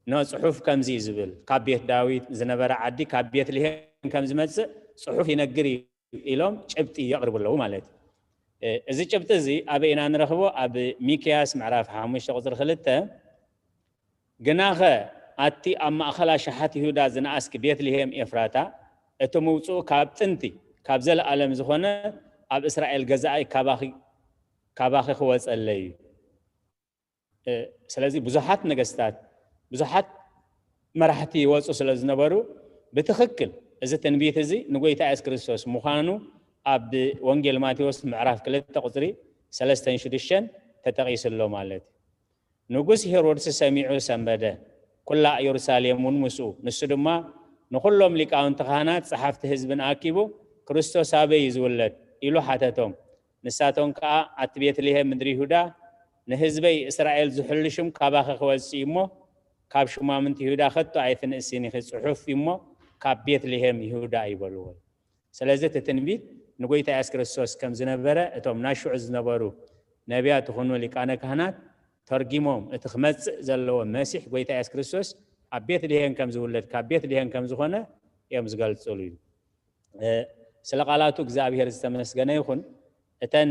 ኖ፣ ጽሑፍ ከምዚ እዩ ዝብል፣ ካብ ቤት ዳዊት ዝነበረ ዓዲ ካብ ቤትልሄም ከም ዝመጽእ ጽሑፍ ይነግር እዩ ኢሎም ጭብጢ የቕርቡ ኣለዉ ማለት እዩ። እዚ ጭብጢ እዚ ኣበይ ኢና ንረኽቦ? ኣብ ሚክያስ ምዕራፍ ሓሙሽተ ቁጽሪ ክልተ፣ "ግናኸ ኣቲ ኣብ ማእከል ኣሽሓት ይሁዳ ዝነኣስኪ ቤትልሄም ኤፍራታ፣ እቲ ምውጽኡ ካብ ጥንቲ ካብ ዘለኣለም ዝኾነ ኣብ እስራኤል ገዛኣይ ካባኺ፣ ካባኺ ክወጸለይ እዩ።" ስለዚ ብዙሓት ነገስታት፣ ብዙሓት መራሕቲ ይወፁ ስለ ዝነበሩ፣ ብትኽክል እዚ ትንቢት እዚ ንጎይታ የሱስ ክርስቶስ ምዃኑ ኣብ ወንጌል ማቴዎስ ምዕራፍ ክልተ ቁፅሪ ሰለስተን ሽዱሽተን ተጠቒሱ ኣሎ ማለት እዩ። ንጉስ ሄሮድስ ሰሚዑ ሰንበደ፣ ኩላ ኢየሩሳሌም እውን ምስኡ። ንሱ ድማ ንኹሎም ሊቃውንቲ ካህናት፣ ጸሓፍቲ ህዝብን ኣኪቡ፣ "ክርስቶስ ኣበይ እዩ ዝውለድ?" ኢሉ ሓተቶም። ንሳቶም ከኣ፣ "ኣቲ ቤትልሄም ምድሪ ይሁዳ፣ ንህዝበይ እስራኤል ዝሕሉ ሽም ካባኺ ክወጽእ እዩ እሞ፣ ካብ ሹማምንቲ ይሁዳ ከቶ ኣይትንእሲን ኢኺ፣ ጽሑፍ እዩ እሞ፣ ካብ ቤትልሄም ይሁዳ" ይበልዎ። ስለዚ እቲ ትንቢት ንጎይታ የሱስ ክርስቶስ ከም ዝነበረ እቶም ናይ ሽዑ ዝነበሩ ነቢያት ይኹኑ ሊቃነ ካህናት ተርጊሞም፣ እቲ ክመጽእ ዘለዎ መሲሕ ጎይታ የሱስ ክርስቶስ ኣብ ቤትልሄም ከም ዝውለድ፣ ካብ ቤትልሄም ከም ዝኾነ እዮም ዝገልጹሉ እዩ። እ፣ ስለ ቃላቱ እግዚኣብሔር ዝተመስገነ ይኹን። እተን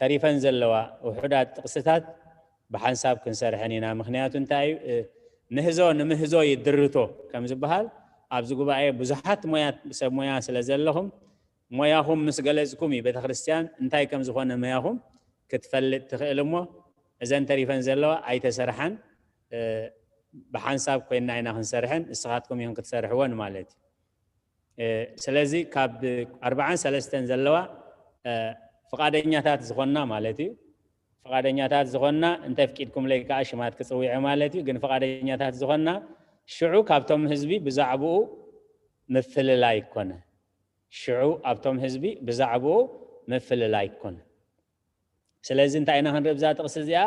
ተሪፈን ዘለዋ ውሑዳት ጥቕስታት ብሓንሳብ ክንሰርሐን ኢና። ምኽንያቱ እንታይ እዩ? ምህዞ ንምህዞ ይድርቶ ከም ዝበሃል፣ ኣብዚ ጉባኤ ብዙሓት ሞያ፣ ሰብ ሞያ ስለ ዘለኹም፣ ሞያኹም ምስ ገለጽኩም እዩ ቤተ ክርስቲያን እንታይ ከም ዝኾነ ሞያኹም ክትፈልጥ ትኽእል። እሞ እዘን ተሪፈን ዘለዋ ኣይተሰርሓን፣ ብሓንሳብ ኮይንና ኢና ክንሰርሐን፣ ንስኻትኩም ኢኹም ክትሰርሕወን ማለት እዩ። ስለዚ ካብ ኣርባዓን ሰለስተን ዘለዋ ፍቓደኛታት ዝኾንና ማለት እዩ። ፍቓደኛታት ዝኾንና እንተፍቂድኩምለይ ከዓ ሽማት ክፅውዐ ማለት እዩ። ግን ፍቓደኛታት ዝኾንና ሽዑ ካብቶም ህዝቢ ብዛዕባኡ ምፍልላይ ይኮነ። ሽዑ ኣብቶም ህዝቢ ብዛዕባኡ ምፍልላይ ይኮነ። ስለዚ እንታይ ኢና ክንርኢ ብዛ ጥቕሲ እዚኣ?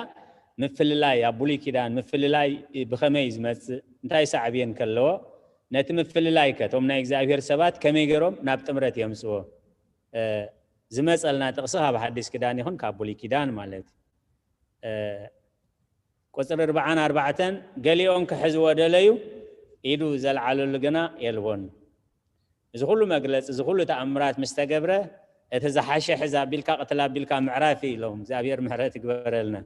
ምፍልላይ ኣብ ብሉይ ኪዳን ምፍልላይ ብኸመይ ዝመጽእ፣ እንታይ ሳዕቤን ከለዎ፣ ነቲ ምፍልላይ ከ እቶም ናይ እግዚኣብሔር ሰባት ከመይ ገይሮም ናብ ጥምረት የምጽዎ? ዝመጸልና ጥቕሲ ካብ ሓዲስ ኪዳን ይኹን ካብ ብሉይ ኪዳን ማለት እዩ። ቁፅሪ ኣርባዓን ኣርባዕተን፣ ገሊኦም ክሕዝዎ ደለዩ፣ ኢዱ ዘልዓለሉ ግና የልቦን። እዚ ኩሉ መግለፂ፣ እዚ ኩሉ ተኣምራት ምስ ተገብረ፣ እቲ ዝሓሸ ሕዝ ኣቢልካ ቅትል ኣቢልካ ምዕራፍ እዩ ኢሎም። እግዚኣብሔር ምሕረት ይግበረልና።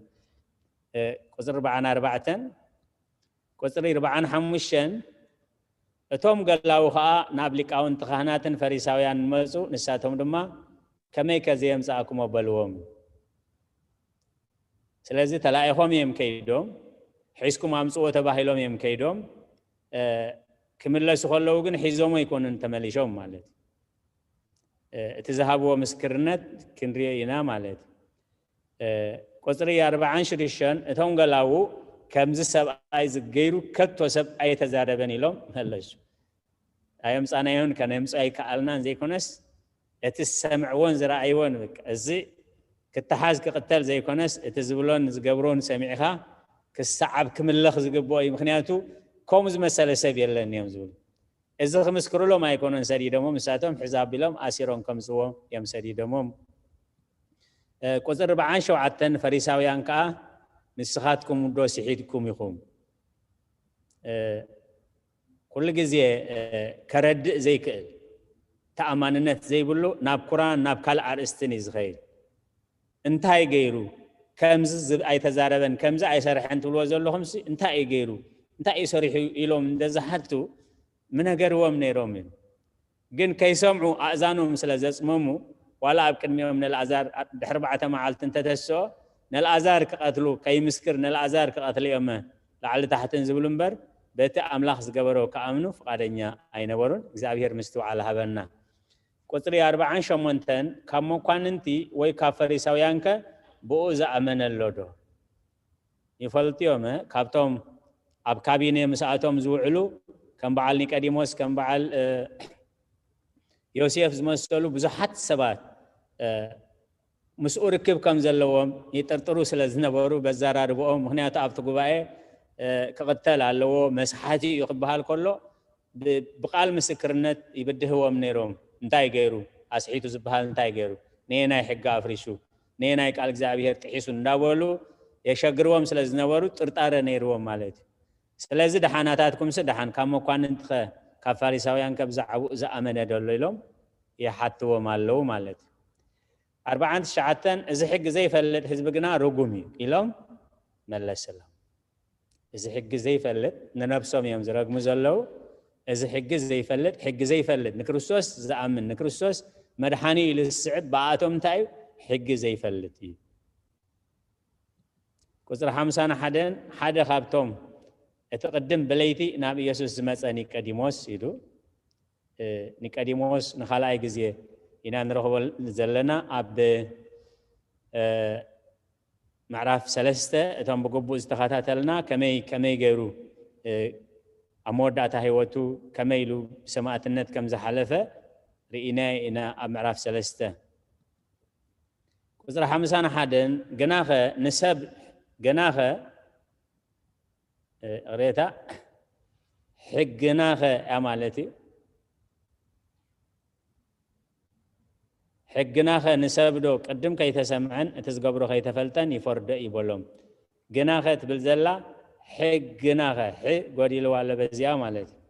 ቁፅሪ ኣርባዓን ኣርባዕተን፣ ቁፅሪ ኣርባዓን ሓሙሽተን፣ እቶም ገላዉ ከዓ ናብ ሊቃውንቲ ካህናትን ፈሪሳውያን መፁ፣ ንሳቶም ድማ ከመይ ከ ዘየምፃእኩሞ በልዎም። ስለዚ ተላኢኾም እዮም ከይዶም፣ ሒዝኩም ኣምፅዎ ተባሂሎም እዮም ከይዶም። ክምለሱ ከለዉ ግን ሒዞሞ ኣይኮኑን ተመሊሾም ማለት እዩ። እቲ ዝሃብዎ ምስክርነት ክንሪኦ ኢና ማለት እዩ። ቁፅሪ ኣርባዓን ሽዱሽተን፣ እቶም ገላዉ ከምዚ ሰብኣይ ዝገይሩ ከቶ ሰብ ኣይተዛረበን ኢሎም መለሱ። ኣየምፃናዮን ከነምፅኦ ኣይከኣልናን ዘይኮነስ፣ እቲ ዝሰምዕዎን ዝረኣይዎን፣ በቃ፣ እዚ ክተሓዝ ክቕተል ዘይኮነስ፣ እቲ ዝብሎን ዝገብሮን ሰሚዕኻ ክሰዓብ ክምለኽ ዝግብኦ እዩ። ምኽንያቱ ከምኡ ዝመሰለ ሰብ የለን እዮም ዝብሉ። እዚ ክምስክሩሎም ኣይኮኑን ሰዲዶሞም፣ ንሳቶም ሕዝ ኣቢሎም ኣሲሮም ከምፅዎም እዮም ሰዲዶሞም። ቁፅሪ ኣርባዓን ሸውዓተን፣ ፈሪሳውያን ከዓ ንስኻትኩም ዶ ስሒትኩም ኢኹም? ኩሉ ግዜ ከረድእ ዘይክእል፣ ተኣማንነት ዘይብሉ፣ ናብ ኩራን ናብ ካልእ ኣርእስትን እዩ ዝኸይድ። እንታይ ገይሩ? ከምዚ ዝብ-፣ ኣይተዛረበን፣ ከምዚ ኣይሰርሐን ትብልዎ ዘለኹምሲ እንታይ እዩ ገይሩ? እንታይ እዩ ሰሪሑ? ኢሎም እንደዝሓቱ ምነገርዎም ነይሮም እዩ። ግን ከይሰምዑ ኣእዛኖም ስለ ዘጽመሙ፣ ዋላ ኣብ ቅድሚኦም ንኣልኣዛር ድሕሪ ኣርባዕተ መዓልቲ እንተተስኦ፣ ንኣልኣዛር ክቐትሉ፣ ከይምስክር ንኣልኣዛር ክቐትሉ እዮም ላዕሊ ታሕትን ዝብሉ እምበር፣ በቲ ኣምላኽ ዝገበሮ ክኣምኑ ፍቓደኛ ኣይነበሩን። እግዚኣብሔር ምስትውዓል ሃበና። ቁጽሪ ኣርባዓን ሸሞንተን፣ ካብ መኳንንቲ ወይ ካብ ፈሪሳውያንከ ብኡ ዝኣመነ ኣሎ ዶ? ይፈልጡ እዮም፣ እ፣ ካብቶም ኣብ ካቢነ ምስኣቶም ዝውዕሉ ከም በዓል ኒቀዲሞስ፣ ከም በዓል፣ እ፣ ዮሴፍ ዝመሰሉ ብዙሓት ሰባት፣ እ፣ ምስኡ ርክብ ከም ዘለዎም ይጥርጥሩ ስለ ዝነበሩ በዘራርብኦም፣ ምኽንያቱ ኣብቲ ጉባኤ፣ እ፣ ክቕተል ኣለዎ፣ መስሓቲ እዩ ክበሃል ከሎ ብ-፣ ብቓል ምስክርነት ይብድህዎም ነይሮም። እንታይ ገይሩ? ኣስሒቱ ዝበሃል እንታይ ገይሩ? ነየናይ ሕጊ ኣፍሪሱ? ነየናይ ቃል እግዚኣብሔር ጥሒሱ? እንዳበሉ የሸግርዎም ስለ ዝነበሩ ጥርጣረ ነይርዎም ማለት እዩ። ስለዚ ደሓናታትኩምሲ ደሓን፣ ካብ መኳንንትኸ ካብ ፈሪሳውያን ከ ብዛዕባኡ ዝኣመነ ደሎ? ኢሎም ይሓትዎም ኣለዉ ማለት እዩ። ኣርባዓን ትሽዓተን፣ እዚ ሕጊ ዘይፈልጥ ህዝቢ ግና ርጉም እዩ ኢሎም መለስሎም። እዚ ሕጊ ዘይፈልጥ ንነብሶም እዮም ዝረግሙ ዘለዉ። እዚ ሕጊ ዘይፈልጥ፣ ሕጊ ዘይፈልጥ፣ ንክርስቶስ ዝኣምን፣ ንክርስቶስ መድሓኒ ኢሉ ዝስዕብ፣ ብኣቶም እንታይ እዩ? ሕጊ ዘይፈልጥ እዩ። ቁጽሪ ሓምሳን ሓደን፣ ሓደ ካብቶም እቲ ቅድም ብለይቲ ናብ ኢየሱስ ዝመጸ ኒቀዲሞስ ኢሉ፣ እ፣ ኒቀዲሞስ ንኻልኣይ ግዜ ኢና ንረኽቦ ዘለና ኣብ፣ እ፣ ምዕራፍ ሰለስተ፣ እቶም ብግቡእ ዝተኸታተልና ከመይ፣ ከመይ ገይሩ፣ እ፣ ኣብ መወዳእታ ህይወቱ ከመይ ኢሉ ብሰማእትነት ከም ዝሓለፈ ርኢና ኢና ኣብ ምዕራፍ ሰለስተ። ቁጽሪ ሓምሳን ሓደን፣ ግናኸ ንሰብ፣ ግናኸ፣ እ፣ ይቕሬታ፣ ሕግናኸ እያ ማለት እዩ። ሕግናኸ ንሰብ ዶ ቅድም ከይተሰምዐን እቲ ዝገብሮ ከይተፈልጠን ይፈርዶ እዩ በሎም። ግናኸ ትብል ዘላ ሕግናኸ፣ ሕ ጎዲልዋ ኣሎ በዚኣ ማለት እዩ።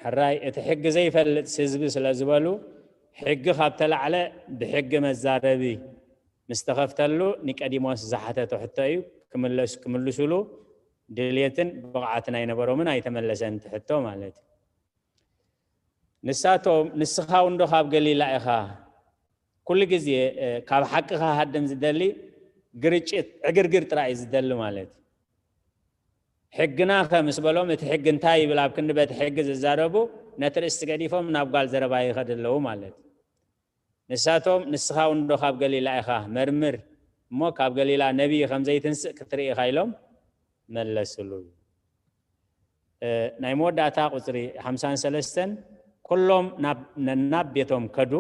ሕራይ እቲ ሕጊ ዘይፈልጥ ህዝቢ ስለ ዝበሉ፣ ሕጊ ካብ ተላዕለ ብሕጊ መዛረቢ ምስ ተኸፍተሉ፣ ኒቀዲሞስ ዝሓተቶ ሕቶ እዩ። ክምለስ-፣ ክምልሱሉ ድልየትን ብቕዓትን ኣይነበሮምን፣ ኣይተመለሰን እቲ ሕቶ ማለት እዩ። ንሳቶም፣ "ንስኻ እውን ዶ ካብ ገሊላ ኢኻ?" ኩሉ ግዜ፣ እ፣ ካብ ሓቂ ክሃድም ዝደሊ ግርጭት፣ ዕግርግር ጥራይ እዩ ዝደሊ ማለት እዩ። "ሕግና ከ?" ምስ በሎም፣ እቲ ሕጊ እንታይ ይብል? ኣብ ክንዲ በቲ ሕጊ ዝዛረቡ፣ ነቲ ርእስቲ ገዲፎም ናብ ጓል ዘረባ ይኸዱ ኣለዉ ማለት እዩ። ንሳቶም፣ "ንስኻ እውን ዶ ካብ ገሊላ ኢኻ? መርምር እሞ፣ ካብ ገሊላ ነቢይ ከም ዘይትንስእ ክትርኢ ኢኻ" ኢሎም መለስሉ። እ፣ ናይ መወዳእታ ቁጽሪ ሓምሳን ሰለስተን፣ "ኩሎም ናብ፣ ነናብ ቤቶም ከዱ፣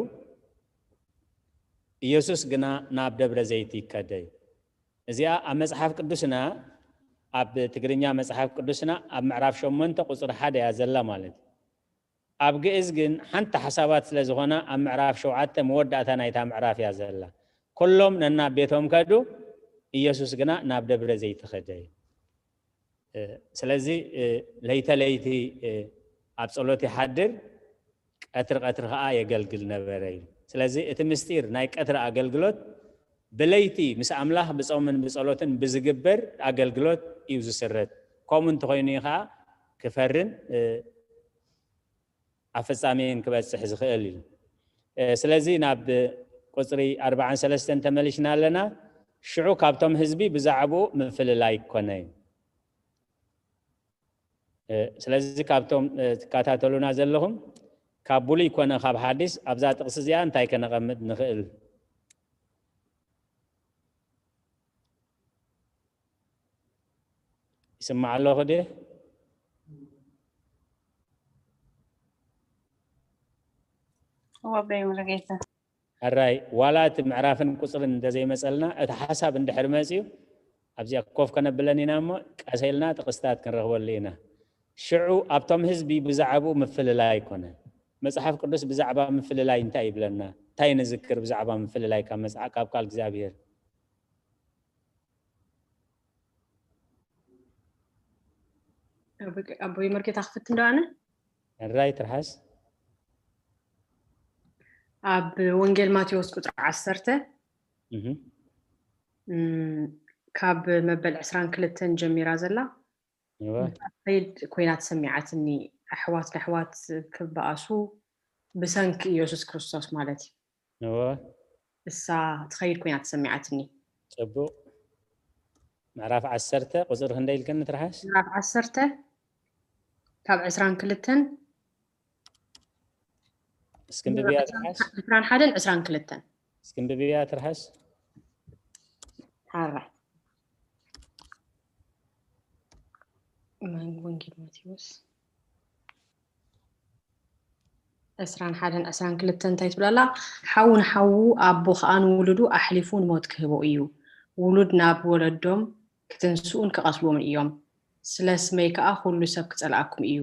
ኢየሱስ ግና ናብ ደብረ ዘይት ከደ" እዩ። እዚኣ ኣብ መጽሓፍ ቅዱስና፣ ኣብ ትግርኛ መጽሓፍ ቅዱስና ኣብ ምዕራፍ ሸሞንተ ቁጽሪ ሓደ እያ ዘላ ማለት እዩ። ኣብ ግእዝ ግን ሓንቲ ሓሳባት ስለ ዝኾና፣ ኣብ ምዕራፍ ሸውዓተ መወዳእታ ናይታ ምዕራፍ እያ ዘላ። "ኩሎም ነናብ ቤቶም ከዱ፣ ኢየሱስ ግና ናብ ደብረ ዘይት ከደ" እዩ። እ፣ ስለዚ፣ እ፣ ለይተ ለይቲ፣ እ፣ ኣብ ጸሎት ይሓድር፣ ቀትሪ ቀትሪ ኸኣ የገልግል ነበረ እዩ። ስለዚ እቲ ምስጢር ናይ ቀትሪ ኣገልግሎት ብለይቲ ምስ ኣምላኽ ብጾምን ብጸሎትን ብዝግበር ኣገልግሎት እዩ ዝስረት። ከምኡ እንተኾይኑ እዩ ኸኣ ክፈርን፣ እ፣ ኣብ ፍጻሜን ክበጽሕ ዝኽእል እዩ። እ፣ ስለዚ ናብ ቁጽሪ ኣርባዓን ሰለስተን ተመሊሽና ኣለና። ሽዑ ካብቶም ህዝቢ ብዛዕባኡ ምፍልላይ ኮነ እዩ። እ፣ ስለዚ ካብቶም፣ እ፣ ትከታተሉና ዘለኹም፣ ካብ ብሉይ ኮነ ካብ ሓዲስ፣ ኣብዛ ጥቕሲ እዚኣ እንታይ ከነቐምጥ ንኽእል? ይስማዕ ኣለኹ ድየ? እወ፣ ኣቦይ ሙሉጌታ። ሕራይ፣ ዋላ እቲ ምዕራፍን ቁጽርን እንተዘይመጸልና፣ እቲ ሓሳብ እንድሕር መጺኡ፣ ኣብዚኣ ኮፍ ከነብለን ኢና እሞ፣ ቀስ ኢልና ጥቕስታት ክንረኽበሉ ኢና። ሽዑ ኣብቶም ህዝቢ ብዛዕባኡ ምፍልላይ ኣይኮነን። መጽሓፍ ቅዱስ ብዛዕባ ምፍልላይ እንታይ ይብለና? እንታይ ንዝክር ብዛዕባ ምፍልላይ ካብ መጽሓ-፣ ካብ ቃል እግዚኣብሔር? ኣቦይ፣ ኣቦይ ሙሉጌታ ክፍትን ዶ ኣነ? ሕራይ ትርሓስ። ኣብ ወንጌል ማቴዎስ ቁጽሪ ዓሰርተ፣ እህ። እም፣ ካብ መበል ዕስራን ክልተን ጀሚራ ዘላ፣ እወ። "ንሳ ትኸይድ ኮይና ተሰሚዓትኒ፣ ኣሕዋት ንኣሕዋት ክበኣሱ ብሰንኪ ኢየሱስ ክርስቶስ" ማለት እዩ። እወ። "እሳ ትኸይድ ኮይና ተሰሚዓትኒ።" ጽቡቕ። ምዕራፍ ዓሰርተ ቁጽሪ ክንደይ ኢልክኒ ትርሓስ? ምዕራፍ ዓሰርተ ካብ ዕስራን ክልተን። እስኪ እንብብያ ትርሓስ? ዕስራን ሓደን ዕስራን ክልተን። እስኪ እንብብያ ትርሓስ? ሓራ። ወንጌል ማቴዎስ ዕስራን ሓደን ዕስራን ክልተን እንታይ ትብል ኣላ? "ሓው ንሓዉ፣ ኣቦ ኸኣ ንውሉዱ ኣሕሊፉ ንሞት ክህቦ እዩ። ውሉድ ናብ ወለዶም ክትንስኡን ክቐትልዎምን እዮም። ስለ ስመይ ከኣ ኩሉ ሰብ ክጸልኣኩም እዩ።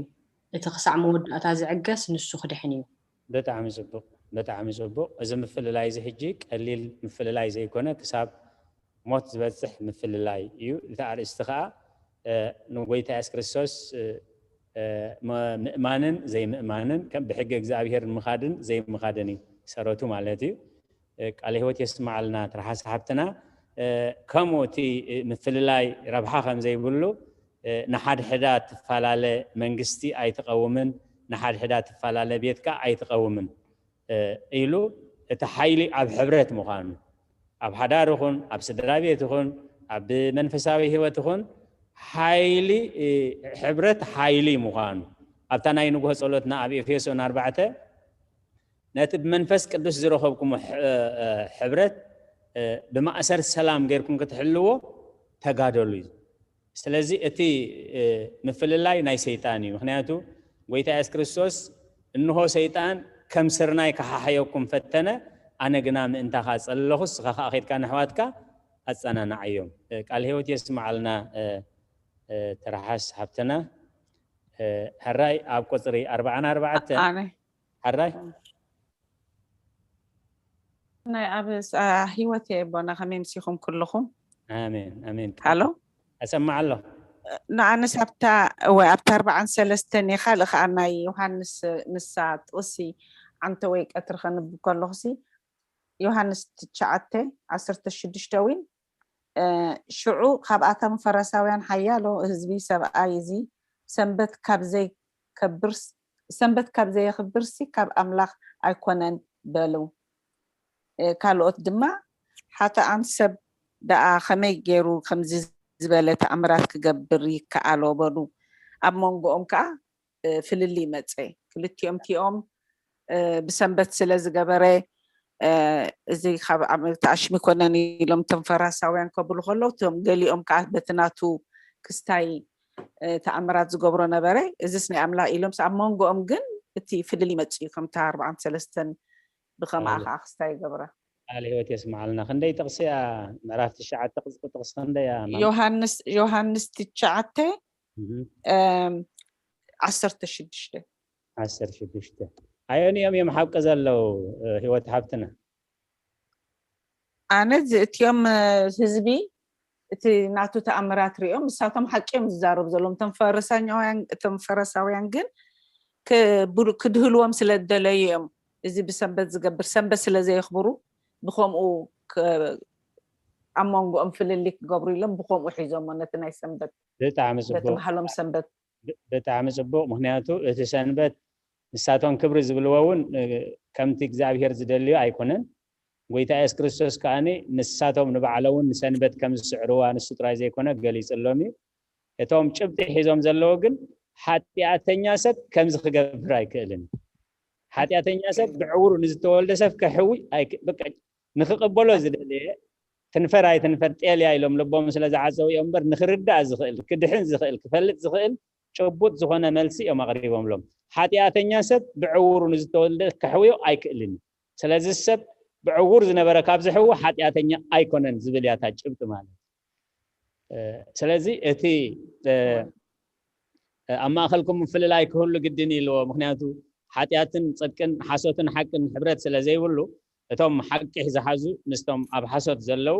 እቲ ክሳዕ መወዳእታ ዝዕገስ ንሱ ክድሕን እዩ።" ብጣዕሚ ጽቡቕ፣ ብጣዕሚ ጽቡቕ። እዚ ምፍልላይ እዚ ሕጂ ቀሊል ምፍልላይ ዘይኮነ፣ ክሳብ ሞት ዝበጽሕ ምፍልላይ እዩ። እቲ ኣርእስቲ ኸኣ፣ እ፣ ንጎይታ የሱስ ክርስቶስ፣ እ፣ እ፣ መ-፣ ምእማንን ዘይምእማንን፣ ከም ብሕጊ እግዚኣብሔር ምኻድን ዘይምኻድን እዩ ሰረቱ ማለት እዩ። እ፣ ቃለ ህይወት የስምዓልና ትርሓስ ሓብትና። እ፣ ከምኡ እቲ፣ እ፣ ምፍልላይ ረብሓ ከም ዘይብሉ፣ እ፣ ንሓድሕዳ ትፈላለ መንግስቲ ኣይትቐውምን፣ ንሓድሕዳ ትፈላለ ቤት ከኣ ኣይትቐውምን፣ እ፣ ኢሉ እቲ ሓይሊ ኣብ ሕብረት ምዃኑ፣ ኣብ ሓዳር ይኹን፣ ኣብ ስድራ ቤት ይኹን፣ ኣብ መንፈሳዊ ህይወት ይኹን፣ ሓይሊ፣ እ፣ ሕብረት ሓይሊ ምዃኑ፣ ኣብታ ናይ ንግሆ ጸሎትና ኣብ ኤፌሶን ኣርባዕተ፣ ነቲ ብመንፈስ ቅዱስ ዝረኸብኩሞ ሕ-፣ እ፣ እ፣ ሕብረት፣ እ፣ ብማእሰር ሰላም ጌርኩም ክትሕልዎ ተጋደሉ እዩ። ስለዚ እቲ፣ እ፣ ምፍልላይ ናይ ሰይጣን እዩ። ምኽንያቱ ጎይታ የሱስ ክርስቶስ፣ "እንሆ ሰይጣን ከም ስርናይ ክሓሕየኩም ፈተነ፣ ኣነ ግና ምእንታኻ ጸለኹ፣ ንስኻ ኸኣ ኬድካ ንኣሕዋትካ ኣጸናንዓዮም።" እ፣ ቃል ህይወት የስምዓልና፣ እ፣ እ፣ ትርሓስ ሓብትና። እ፣ ሕራይ ኣብ ቁጽሪ ኣርባዓን ኣርባዕተን። ኣነ። ሕራይ? ናይ ኣብ ስ-፣ ኣ፣ ህይወት እየ ኣቦና፣ ከመይ ምሲኹም ኩልኹም? ኣሜን፣ ኣሜን። ሃሎ? እሰምዕ ኣለኹ። ንኣነስ ኣብታ ወይ ኣብታ ኣርባዓን ሰለስተን እየ። ካልእ ከዓ ናይ ዮሃንስ ንሳ ጥቕሲ ዓንተ ወይ ቀትሪ ከንብብ ከለኹሲ፣ ዮሃንስ ትሽዓተ ዓሰርተ ሽዱሽተ እውን፣ ሽዑ ካብኣቶም ፈረሳውያን ሓያሎ ህዝቢ፣ ሰብኣይ እዚ ሰንበት ካብ ዘይከብር ሰንበት ካብ ዘየኽብርሲ ካብ ኣምላኽ ኣይኮነን በሉ። ካልኦት ድማ፣ ሓተኣን ሰብ ደኣ ከመይ ገይሩ ከምዚ ዝበለ ተኣምራት ክገብር ይከኣሎ በሉ። ኣብ መንጎኦም ከዓ ፍልልይ መፀ። ክልቲኦም እቲኦም ብሰንበት ስለ ዝገበረ፣ እዚ ካብ ተኣሽሚ ኮነን ኢሎም እቶም ፈራሳውያን ከብሉ ከለዉ፣ እቶም ገሊኦም ከዓ በቲ ናቱ ክስታይ ተኣምራት ዝገብሮ ነበረ። እዚስ ናይ ኣምላኽ ኢሎም ኣብ መንጎኦም ግን እቲ ፍልልይ መፅኡ፣ ከምታ ኣርባዓን ሰለስተን ብኸምኣ ከዓ ክስታይ ይገብረ። ቃል ህይወት የስምዓልና። ክንደይ ጥቕሲ እያ? ምዕራፍ ትሽዓተ ጥቕሲ ክንደይ እያ? ዮሃንስ ዮሃንስ ትሽዓተ ዓሰርተ ሽዱሽተ። ዓሰርተ ሽዱሽተ። ኣየንኦም እዮም ሓቂ ዘለዉ? ህይወት ሓብትና፣ ኣነ እቲኦም ህዝቢ እቲ ናቱ ተኣምራት ሪኦም ንሳቶም ሓቂ እዮም ዝዛረቡ ዘለዎም። እቶም ፈረሳኛውያን እቶም ፈረሳውያን ግን ክድህልዎም ስለ ዝደለዩ እዮም። እዚ ብሰንበት ዝገብር ሰንበት ስለ ዘየኽብሩ ብከምኡ ኣብ መንጎኦም ፍልልይ ክገብሩ ኢሎም ብከምኡ ሒዞሞ ነቲ ናይ ሰንበት ብጣዕሚ ጽቡቅ። በቲ ባህሎም ሰንበት። ብጣዕሚ ጽቡቅ። ምክንያቱ እቲ ሰንበት ንሳቶም ክብሪ ዝብልዎ እውን ከምቲ እግዚኣብሄር ዝደልዮ ኣይኮነን። ጎይታ የሱስ ክርስቶስ ከኣ ንሳቶም ንባዕሎም እውን ንሰንበት ከም ዝስዕርዋ ንሱ ጥራይ ዘይኮነ ገሊጽሎም እዩ። እቶም ጭብጢ ሒዞም ዘለዉ ግን ሓጢኣተኛ ሰብ ከምዚ ክገብር ኣይክእልን። ሓጢኣተኛ ሰብ ብዕውሩ ንዝተወልደ ሰብ ከሕዊ ኣይክ- በቃ ንክቕበሎ ዝደለየ ትንፈር ኣይትንፈር ጤል እያ ኢሎም ልቦም ስለ ዝዓጸው እዮም እምበር ንክርዳእ ዝኽእል ክድሕን ዝኽእል ክፈልጥ ዝኽእል ጭቡጥ ዝኾነ መልሲ እዮም ኣቕሪቦምሎም። ሓጢኣተኛ ሰብ ብዕውሩ ንዝተወልደ ከሕውዮ ኣይክእልን እዩ። ስለዚ ሰብ ብዕውር ዝነበረ ካብ ዝሕዊ ሓጢኣተኛ ኣይኮነን ዝብል እያ እታ ጭብጢ ማለት። ስለዚ እቲ ኣብ ማእኸልኩም ምፍልላይ ክህሉ ግድን ኢልዎ። ምክንያቱ ሓጢኣትን ፅድቅን ሓሶትን ሓቅን ሕብረት ስለ ዘይብሉ እቶም ሓቂ ዝሓዙ ምስቶም ኣብ ሓሶት ዘለዉ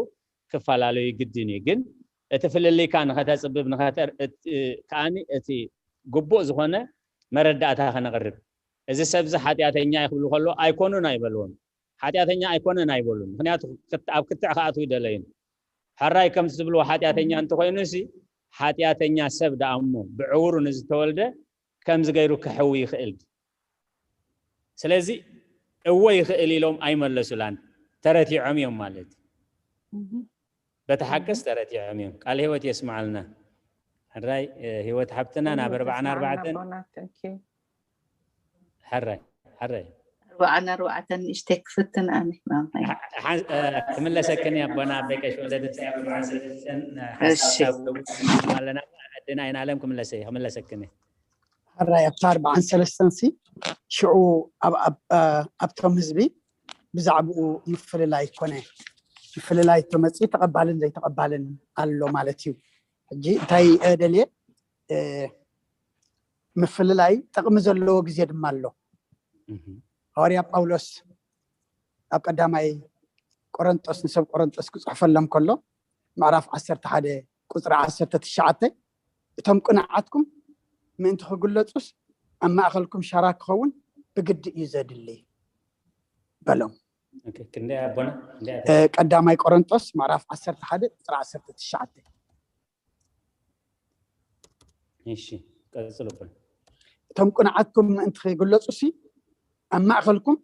ክፈላለዩ ግድን እዩ። ግን እቲ ፍልልይካ ንኸተፅብብ ከዓኒ እቲ ግቡእ ዝኾነ መረዳእታ ከነቕርብ። እዚ ሰብዚ ሓጢኣተኛ እዩ ክብሉ ከለዉ ኣይኮኑን ኣይበልዎም። ሓጢኣተኛ ኣይኮነን ኣይበሉን። ምክንያቱ ኣብ ክትዕ ክኣትዉ ይደለዩን። ሕራይ ከም ዝብልዎ ሓጢኣተኛ እንተኮይኑ ሲ ሓጢኣተኛ ሰብ ደኣ እሞ ብዕውሩ ንዝተወልደ ከምዚ ገይሩ ክሕዊ ይኽእል። ስለዚ እወ ይኽእል ኢሎም ኣይመለሱላን። ተረቲዖም እዮም ማለት እዩ። በቲ ሓቅስ ተረቲዖም እዮም። ቃል ህይወት የስምዓልና። ሕራይ ህይወት ሓብትና ናብ ኣርባዓን ኣርባዕተን። ሕራይ ሕራይ ኣርባዓን ኣርባዕተን ንእሽተይ ክፍትን ኣነ ክምለሰክን ኣቦና ኣበይ ቀሽ ወለደ ኣለና። ዕድና ኣይናለም ክምለሰ ክምለሰክን። ሕራይ ኣብታ ኣርባዓን ሰለስተን ሲ ሽዑ ኣብቶም ህዝቢ ብዛዕባኡ ምፍልላይ ኮነ። ምፍልላይ ተመፂ ተቐባልን ዘይተቐባልን ኣሎ ማለት እዩ። ሕጂ እንታይ ደልየ ምፍልላይ ጥቕሚ ዘለዎ ግዜ ድማ ኣሎ። ሃዋርያ ጳውሎስ ኣብ ቀዳማይ ቆረንጦስ ንሰብ ቆረንጦስ ክፅሕፈሎም ከሎ ምዕራፍ ዓሰርተ ሓደ ቁፅሪ ዓሰርተ ትሽዓተ እቶም ቅኑዓትኩም ምእንቲ ክግለፁስ ኣብ ማእኸልኩም ሻራ ክኸውን ብግዲ እዩ ዘድሊ በሎም። ቀዳማይ ቆረንጦስ ምዕራፍ ዓሰርተ ሓደ ቁፅሪ ዓሰርተ ትሽዓተ። እሺ ቀጽሉ። እቶም ቅኑዓትኩም ምእንቲ ክግለጹ ሲ ኣብ ማእኸልኩም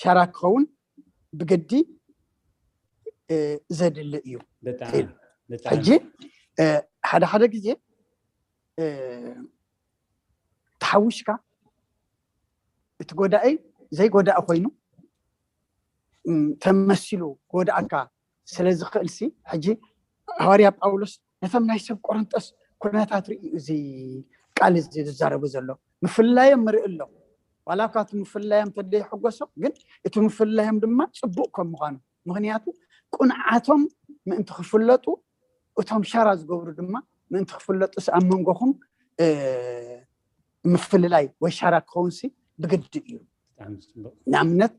ሻራ ክኸውን ብግዲ ዘድሊ እዩ። ሕጂ ሓደ ሓደ ግዜ ተሓዊሽካ እቲ ጎዳኢ ዘይጎዳኢ ኮይኑ ተመሲሉ ክጎድኣካ ስለ ዝኽእል ሲ ሕጂ ሃዋርያ ጳውሎስ ነቶም ናይ ሰብ ቆረንጦስ ኩነታት ርእዩ እዚ ቃል እዚ ዝዛረቡ ዘሎ። ምፍልላዮም ምርኢ ኣሎ። ዋላ እኳ እቲ ምፍልላዮም ተደይሕጎሶ ግን እቲ ምፍልላዮም ድማ ጽቡቕ ከም ምዃኑ ምኽንያቱ ቁንዓቶም ምእንቲ ክፍለጡ እቶም ሻራ ዝገብሩ ድማ ምእንቲ ክፍለጡስ ኣብ መንጎኹም ምፍልላይ ወይ ሻራ ክኸውን ሲ ብግዲ እዩ። ንኣብነት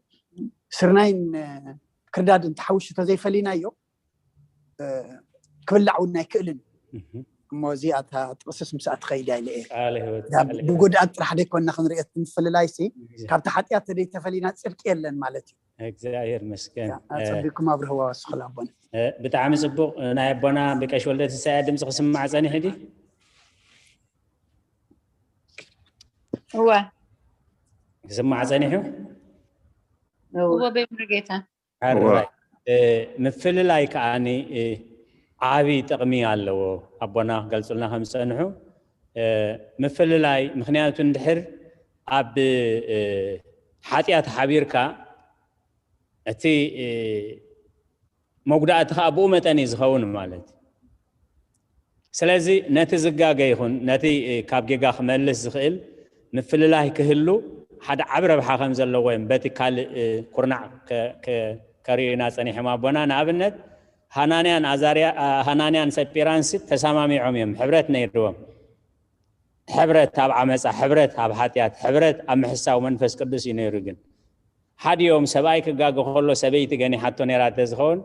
ስርናይን ክርዳድን ተሓዊሱ ተዘይፈሊናዮ ክብላዕ እውን ኣይክእልን። እሞ እዚኣ እታ ጥቕስስ ምስኣ ትኸይድ እያ ኢለ እየ። ቃል ህይወት ያ ቃል ህይወት። ብጉድኣት ጥራሕ ደይኮንና ክንሪኦ እቲ ምፍልላይሲ፣ ካብቲ ሓጢኣት ተደይተፈሊና ጽድቂ የለን ማለት እዩ። እግዚኣብሔር መስገን። ያ፣ ኣጸቢቕኩም ኣብርህዋ ወስኽላ ኣቦና። እ፣ ብጣዕሚ ጽቡቕ። እ፣ ናይ ኣቦና ብቀሽ ወልደ ትንሳኤ ድምፂ ክስማዕ ጸኒሑ ድዩ? እወ ክስማዕ ጸኒሑ? እወ። እወ በምርጌታ። ሓራይ። እ፣ ምፍልላይ ከዓኒ፣ እ፣ ዓቢ ጥቕሚ ኣለዎ። ኣቦና ክገልጹልና ከም ዝጸንሑ፣ እ፣ ምፍልላይ ምኽንያቱ እንድሕር ኣብ፣ እ፣ ሓጢኣት ሓቢርካ እቲ፣ እ፣ መጉዳእቲ ከዓ ብኡ መጠን እዩ ዝኸውን ማለት እዩ። ስለዚ ነቲ ዝጋገ ይኹን ነቲ፣ እ፣ ካብ ጌጋ ክመልስ ዝኽእል ምፍልላይ ክህሉ ሓደ ዓቢ ረብሓ ከም ዘለዎ እዮም በቲ ካልእ፣ እ፣ ኩርናዕ ከ-፣ ከ-፣ ከርእዩና ጸኒሖም ኣቦና። ንኣብነት ሃናንያን ኣዛርያ-፣ ኣ፣ ሃናንያን ሰጲራንሲ ተሰማሚዖም እዮም፣ ሕብረት ነይርዎም። ሕብረት ኣብ ዓመፃ፣ ሕብረት ኣብ ሓጢኣት፣ ሕብረት ኣብ ምሕሳው መንፈስ ቅዱስ እዩ ነይሩ። ግን ሓዲኦም ሰብኣይ ክጋገ ከሎ ሰበይቲ ገኒሓቶ ነይራ እንተዝኸውን፣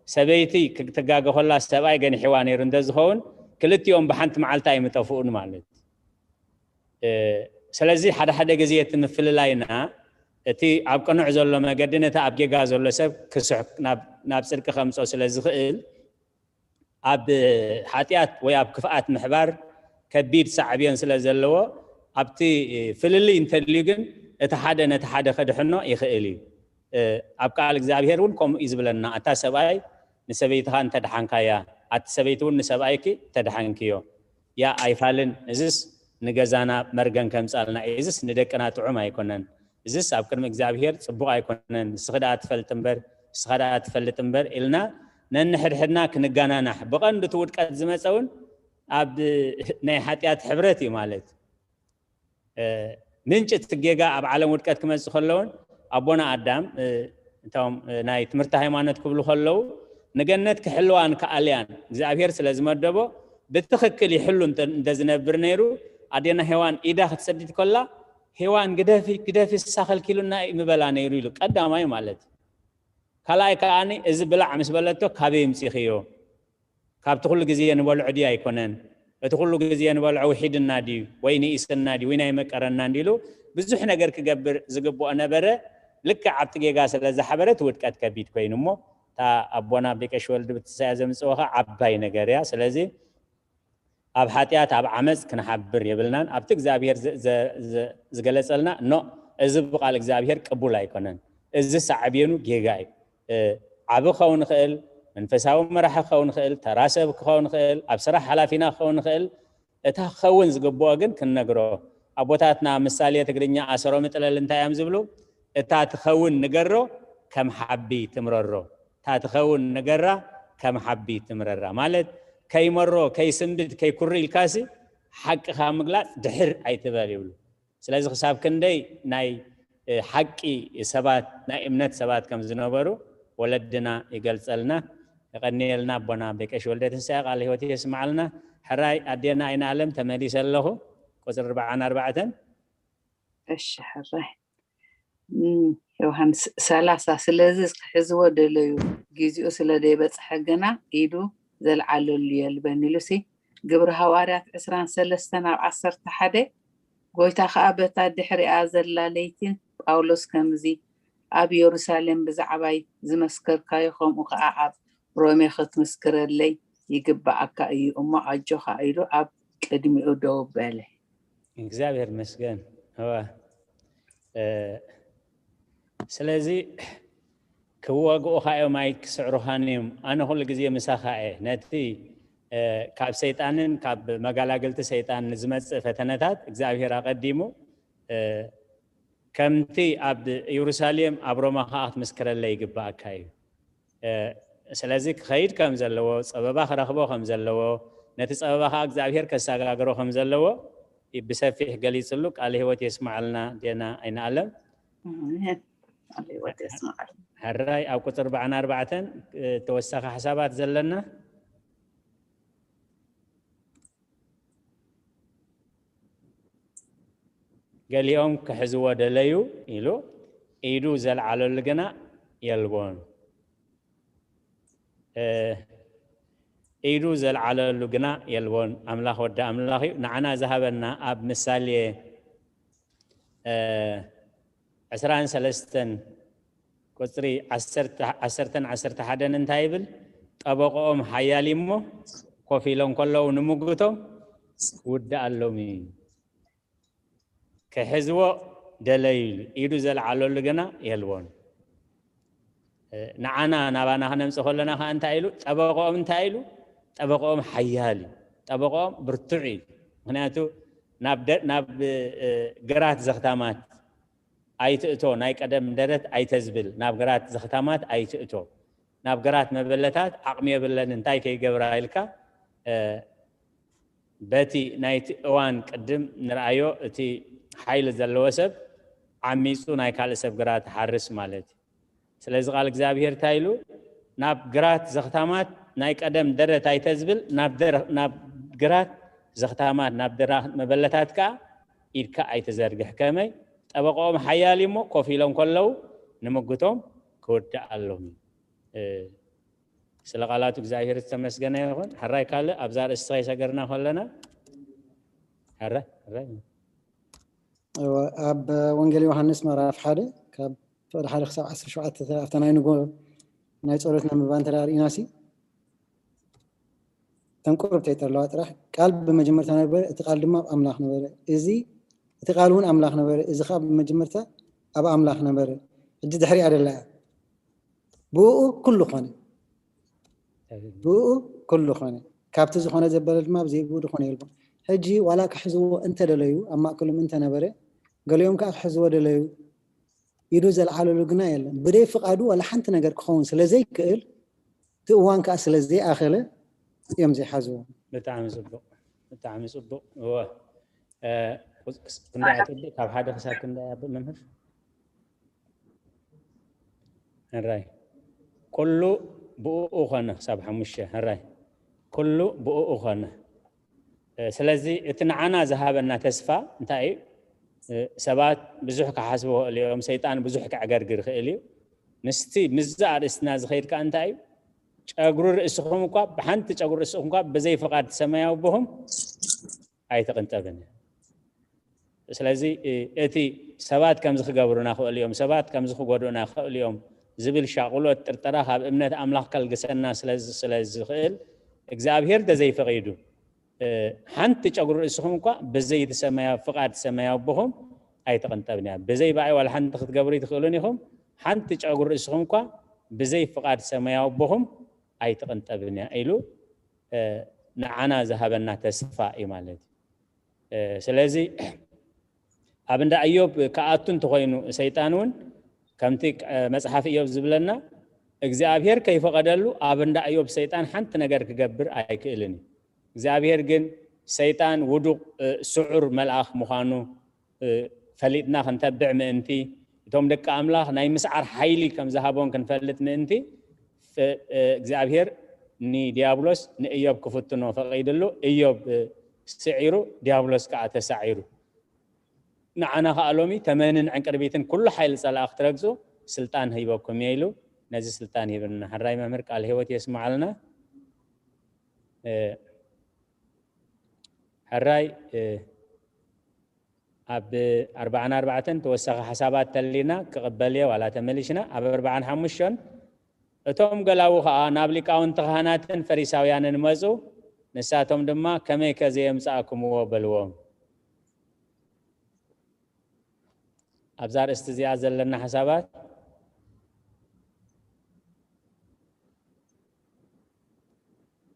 ሰበይቲ ክትጋገ ከላ ሰብኣይ ገኒሕዋ ነይሩ እንተዝኸውን፣ ክልቲኦም ብሓንቲ መዓልቲ ኣይምጠፍኡን ማለት እዩ። እ፣ ስለዚ ሓደ ሓደ ግዜ እቲ ምፍልላይና እቲ ኣብ ቅኑዕ ዘሎ መገዲ ነቲ ኣብ ጌጋ ዘሎ ሰብ ክስሕ ናብ፣ ናብ ጽድቂ ከምጾ ስለ ዝኽእል ኣብ ሓጢኣት ወይ ኣብ ክፍኣት ምሕባር ከቢድ ሳዕቤን ስለ ዘለዎ ኣብቲ ፍልልይ እንተልዩ ግን እቲ ሓደ ነቲ ሓደ ከድሕኖ ይኽእል እዩ። እ፣ ኣብ ቃል እግዚኣብሔር እውን ከምኡ እዩ ዝብለና፣ ኣታ ሰብኣይ ንሰበይትኻ እንተድሓንካያ ኣቲ ሰበይቲ እውን ንሰብኣይኪ ተድሓንክዮ። ያ ኣይፋልን፣ እዝስ ንገዛና መርገም ከምጻልና እዩ፣ እዝስ ንደቅና ጥዑም ኣይኮነን፣ እዝስ ኣብ ቅድሚ እግዚኣብሔር ጽቡቕ ኣይኮነን፣ ንስኺ ደኣ ትፈልጥ እምበር፣ ንስኻ ደኣ ትፈልጥ እምበር ኢልና ነንሕድሕድና ክንጋናናሕ፣ ብቐንዱ እቲ ውድቀት ዝመጸ እውን ኣብ ናይ ሓጢኣት ሕብረት እዩ ማለት። እ፣ ምንጭ እቲ ጌጋ ኣብ ዓለም ውድቀት ክመጽእ ከለውን ኣቦና ኣዳም፣ እ፣ እቶም፣ እ፣ ናይ ትምህርቲ ሃይማኖት ክብሉ ከለዉ ንገነት ክሕልዋ ንከኣልያን እግዚኣብሔር ስለ ዝመደቦ ብትኽክል ይሕሉ እንተ-፣ እንተዝነብር ነይሩ ኣዴና ሄዋን ኢዳ ክትሰድድ ከላ ሄዋን ግደፊ፣ ግደፊ፣ እሳ ከልኪሉና እዩ ምበላ ነይሩ ኢሉ ቀዳማይ ማለት እዩ። ካልኣይ ከዓኒ እዚ ብላዕ ምስ በለቶ ካበይ ምጺኽዮ? ካብቲ ኩሉ ግዜ ንበልዖ ድዩ ኣይኮነን? እቲ ኩሉ ግዜ ንበልዖ ውሒድና ድዩ ወይ ንኢስና ድዩ ወይ ናይ መቀረና እንዲሉ ብዙሕ ነገር ክገብር ዝግብኦ ነበረ። ልክዕ ኣብቲ ጌጋ ስለ ዝሓበረ እቲ ውድቀት ከቢድ ኮይኑ እሞ እታ ኣቦና ቢቀሽ ወልድ ብትሳያ ዘምጽኦ ኸዓ ዓባይ ነገር እያ። ስለዚ ኣብ ሓጢኣት ኣብ ዓመፅ ክንሓብር የብልናን። ኣብቲ እግዚኣብሔር ዝ-፣ ዘ-፣ ዘ-፣ ዝገለጸልና ኖ፣ እዚ ብቃል እግዚኣብሔር ቅቡል ኣይኮነን፣ እዚ ሳዕቤኑ ጌጋ እዩ። እ፣ ዓቢ ክኸውን ይኽእል፣ መንፈሳዊ መራሒ ክኸውን ይኽእል፣ ተራ ሰብ ክኸውን ይኽእል፣ ኣብ ስራሕ ሓላፊና ክኸውን ይኽእል። እታ ክኸውን ዝግብኦ ግን ክንነግሮ። ኣቦታትና ምሳሌ ትግርኛ ኣሰሮ ምጥለል እንታይ እዮም ዝብሉ? እታ ትኸውን ንገሮ፣ ከም ሓቢ ትምረሮ። እታ ትኸውን ንገራ፣ ከም ሓቢ ትምረራ። ማለት ከይመሮ፣ ከይስንብድ፣ ከይኩሪ ኢልካሲ ሓቂ ካብ ምግላጽ ድሕር ኣይትበል ይብሉ። ስለዚ ክሳብ ክንደይ ናይ፣ እ፣ ሓቂ ሰባት፣ ናይ እምነት ሰባት ከም ዝነበሩ ወለድና ይገልጸልና። የቐንየልና ኣቦና ቤቀሽ ወልደ ትንሳኤ ቃል ህይወት የስምዓልና። ሕራይ ኣዴና ኣይነ ኣለም ተመሊሰ ኣለኹ። ቁጽሪ ኣርብዓን ኣርባዕተን። እሺ ሕራይ። እም፣ ዮሃንስ ሰላሳ ስለዚ ክሕዝዎ ደለዩ፣ ግዜኡ ስለ ደይበጽሐ ግና ኢዱ ዘልዓለሉ የልበን ኢሉሲ ግብሪ ሃዋርያት ዕስራን ሰለስተን ኣብ ዓሰርተ ሓደ። ጎይታ ኸኣ በታ ድሕሪኣ ዘላ ለይቲ ጳውሎስ ከምዚ ኣብ የሩሳሌም ብዛዕባይ ዝመስከርካዮ ከምኡ ኸኣ ኣብ ሮሜ ክትምስክረለይ ይግብኣካ እዩ እሞ ኣጆኻ ኢሉ ኣብ ቅድሚኡ ደው በለ። እግዚኣብሔር መስገን። እወ። እ፣ ስለዚ ክዋግኡኻ እዮም ኣይክስዕሩኻን እዮም፣ ኣነ ኩሉ ግዜ ምሳኻ እየ። ነቲ፣ እ፣ ካብ ሰይጣንን ካብ መጋላግልቲ ሰይጣን ንዝመጽእ ፈተነታት እግዚኣብሔር ኣቐዲሙ፣ እ፣ ከምቲ ኣብ ኢየሩሳሌም ኣብ ሮማ ኸዓ ክትምስክረለይ ይግብኣካ እዩ። እ፣ ስለዚ ክኸይድ ከም ዘለዎ፣ ጸበባ ክረኽቦ ከም ዘለዎ፣ ነቲ ጸበባ ኸዓ እግዚኣብሔር ከሰጋግሮ ከም ዘለዎ ብሰፊሕ ገሊጽሉ። ቃለ ህይወት የስምዓልና ዴና ኣይንኣለም። ኣሜን። ቃለ ህይወት የስምዓልና። ሕራይ ኣብ ቁጽሪ ኣርባዓን ኣርባዕተን፣ እ፣ ተወሳኺ ሓሳባት ዘለና? ገሊኦም ክሕዝዎ ደለዩ ኢሉ ኢዱ ዘልዓለሉ ግና የልቦን። እ፣ ኢዱ ዘልዓለሉ ግና የልቦን። ኣምላኽ ወዲ ኣምላኽ እዩ። ንዓና ዝሃበና ኣብ ምሳሌ ዕስራን ሰለስተን ቁፅሪ ዓሰርተን ዓሰርተ ሓደን እንታይ ይብል? ጠበቆኦም ሓያል እሞ ኮፍ ኢሎም ከለዉ ንምጉቶም ክውድኣሎም እዩ። ክሕዝዎ ደለዩ ኢሉ ኢዱ ዘልዓለሉ ግና የልቦን። ንዓና ናባና ክነምፅ ከለና ከዓ እንታይ ኢሉ? ጠበቆኦም እንታይ ኢሉ? ጠበቆኦም ሓያል እዩ። ጠበቆኦም ብርቱዕ እዩ። ምክንያቱ ናብ ግራት ዘኽታማት ኣይትእቶ፣ ናይ ቀደም ደረት ኣይተዝብል፣ ናብ ግራት ዘኽታማት ኣይትእቶ፣ ናብ ግራት መበለታት ዓቕሚ የብለን እንታይ ከይገብራ ኢልካ በቲ ናይቲ እዋን ቅድም ንርኣዮ፣ እቲ ሓይሊ ዘለዎ ሰብ ዓሚፁ ናይ ካልእ ሰብ ግራት ሓርስ ማለት እዩ። ስለዚ ቃል እግዚኣብሔር እንታይ ኢሉ? ናብ ግራት ዘኽታማት ናይ ቀደም ደረት ኣይተዝብል፣ ናብ ግራት ዘኽታማት ናብ ደራት መበለታት ከዓ ኢድካ ኣይተዘርግሕ። ከመይ? ጠበቆኦም ሓያል እሞ ኮፍ ኢሎም ከለዉ ንምጉቶም ክውድኣሎም እዩ። ስለ ቃላቱ እግዚኣብሔር ዝተመስገነ ይኹን። ሕራይ ካልእ ኣብዛ ርእስቲ ከይሰገርና ከለና ሕራይ ሕራይ ኣብ ወንጌል ዮሃንስ ምዕራፍ ሓደ ካብ ፍቕዲ ሓደ ክሳብ ዓሰርተ ሸውዓተ ኣብታ ናይ ንጎ ናይ ጸሎት ነንብባ እንተ ርኢናሲ ተንቁርብ ተይጠለዋ ጥራሕ ቃል ብመጀመርታ ነበረ፣ እቲ ቃል ድማ ኣብ ኣምላኽ ነበረ፣ እዚ እቲ ቃል እውን ኣምላኽ ነበረ፣ እዚ ከዓ ብመጀመርታ ኣብ ኣምላኽ ነበረ። ሕጂ ድሕሪኣ ደላ እያ። ብኡ ኩሉ ኾነ፣ ብኡ ኩሉ ኾነ፣ ካብቲ ዝኾነ ዘበለ ድማ ብዘይ ብኡ ዝኾነ የልቦን። ሕጂ ዋላ ክሕዝዎ እንተደለዩ፣ ኣብ ማእከሎም እንተነበረ፣ ገሊኦም ከዓ ክሕዝዎ ደለዩ፣ ኢዱ ዘልዓለሉ ግና የለን። ብደይ ፍቓዱ ዋላ ሓንቲ ነገር ክኸውን ስለ ዘይክእል፣ እቲ እዋን ከዓ ስለ ዘይኣኸለ እዮም ዘይሓዝዎ። ብጣዕሚ ፅቡቕ፣ ብጣዕሚ ፅቡቕ። እወ፣ ክንደይ ኣትወድእ? ካብ ሓደ ክሳብ ክንደይ ኣብ መምህር? ሕራይ ኩሉ ብኡ ኾነ፣ ክሳብ ሓሙሽተ። ሕራይ ኩሉ ብኡ ኾነ። ስለዚ እቲ ንዓና ዝሃበና ተስፋ እንታይ እዩ? ሰባት ብዙሕ ክሓስቡ ይኽእሉ እዮም። ሰይጣን ብዙሕ ከዕገርግር ይኽእል እዩ። ምስቲ ምስዚ ኣርእስትና ዝኸይድ ከዓ እንታይ እዩ? ጨጉሪ ርእስኹም እኳ፣ ብሓንቲ ጨጉሪ ርእስኹም እኳ ብዘይ ፍቓድ ሰማያዊ ኣቦኹም ኣይትቕንጠብን። ስለዚ እቲ ሰባት ከምዚ ክገብሩና ክኽእሉ እዮም፣ ሰባት ከምዚ ክጎድኡና ክኽእሉ እዮም ዝብል ሻቑሎት ጥርጠራ ካብ እምነት ኣምላኽ ከልግሰና ስለ ዝኽእል እግዚኣብሔር ተዘይፈቒዱ ሓንቲ ጨጉሪ ርእስኹም እኳ ብዘይቲ ሰማያዊ ፍቓድ ሰማያዊ ኣቦኹም ኣይትቕንጠብን እያ። ብዘይ ብኣይ ዋላ ሓንቲ ክትገብሩ ኣይትኽእሉን ኢኹም። ሓንቲ ጨጉሪ ርእስኹም እኳ ብዘይ ፍቓድ ሰማያዊ ኣቦኹም ኣይትቕንጠብን እያ ኢሉ ንዓና ዝሃበና ተስፋ እዩ ማለት እዩ። ስለዚ ኣብ እንዳ እዮብ ክኣቱ እንተኾይኑ ሰይጣን እውን ከምቲ መፅሓፍ እዮብ ዝብለና እግዚኣብሔር ከይፈቐደሉ ኣብ እንዳ እዮብ ሰይጣን ሓንቲ ነገር ክገብር ኣይክእልን እዩ። እግዚኣብሔር ግን ሰይጣን ውዱቕ ስዑር መልኣኽ ምዃኑ ፈሊጥና ክንተብዕ ምእንቲ እቶም ደቂ ኣምላኽ ናይ ምስዓር ሓይሊ ከም ዝሃቦን ክንፈልጥ ምእንቲ እግዚኣብሔር ንእዮብ ክፍትኖ ፈቒድሉ። እዮብ ስዒሩ፣ ዲያብሎስ ከዓ ተሳዒሩ። ንዓና ከዓ ሎሚ ተመንን ዕንቅርቢትን ኩሉ ሓይሊ ጸላእ ክትረግጹ ስልጣን ሂበኩም እየ ኢሉ ነዚ ስልጣን ሂብና። ሕራይ መምህር ቃል ህይወት የስምዓልና። ሕራይ ኣብ ኣርባዓን ኣርባዕተን ተወሳኺ ሓሳባት ተሊና ክቕበል እየ ዋላ ተመሊሽና ኣብ ኣርባዓን ሓሙሽተን እቶም ገላዉ ኸዓ ናብ ሊቃውንቲ ካህናትን ፈሪሳውያንን መጹ። ንሳቶም ድማ ከመይከ ዘየምጻእኩምዎ በልዎም። ኣብዛ ርእስቲ እዚኣ ዘለና ሓሳባት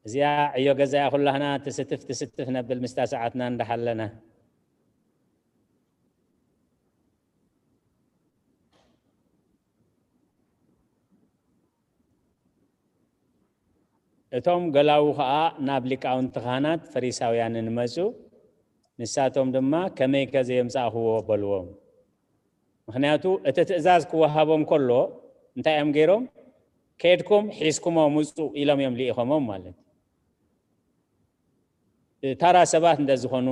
እዚኣ ዕዮ ገዛያ ኩላህና ትስትፍ ትስትፍ ነብል ምስታ ሰዓትና እንዳሓለና እቶም ገላዉ ኸዓ ናብ ሊቃውንቲ ካህናት ፈሪሳውያንን መጹ። ንሳቶም ድማ ከመይከ ዘየምጻእኽዎ በልዎም። ምኽንያቱ እቲ ትእዛዝ ክወሃቦም ከሎ እንታይ እዮም ገይሮም? ከድኩም ሒዝኩሞ ምጹ ኢሎም እዮም ልኢኾሞም ማለት እዩ። ታራ ሰባት እንተዝኾኑ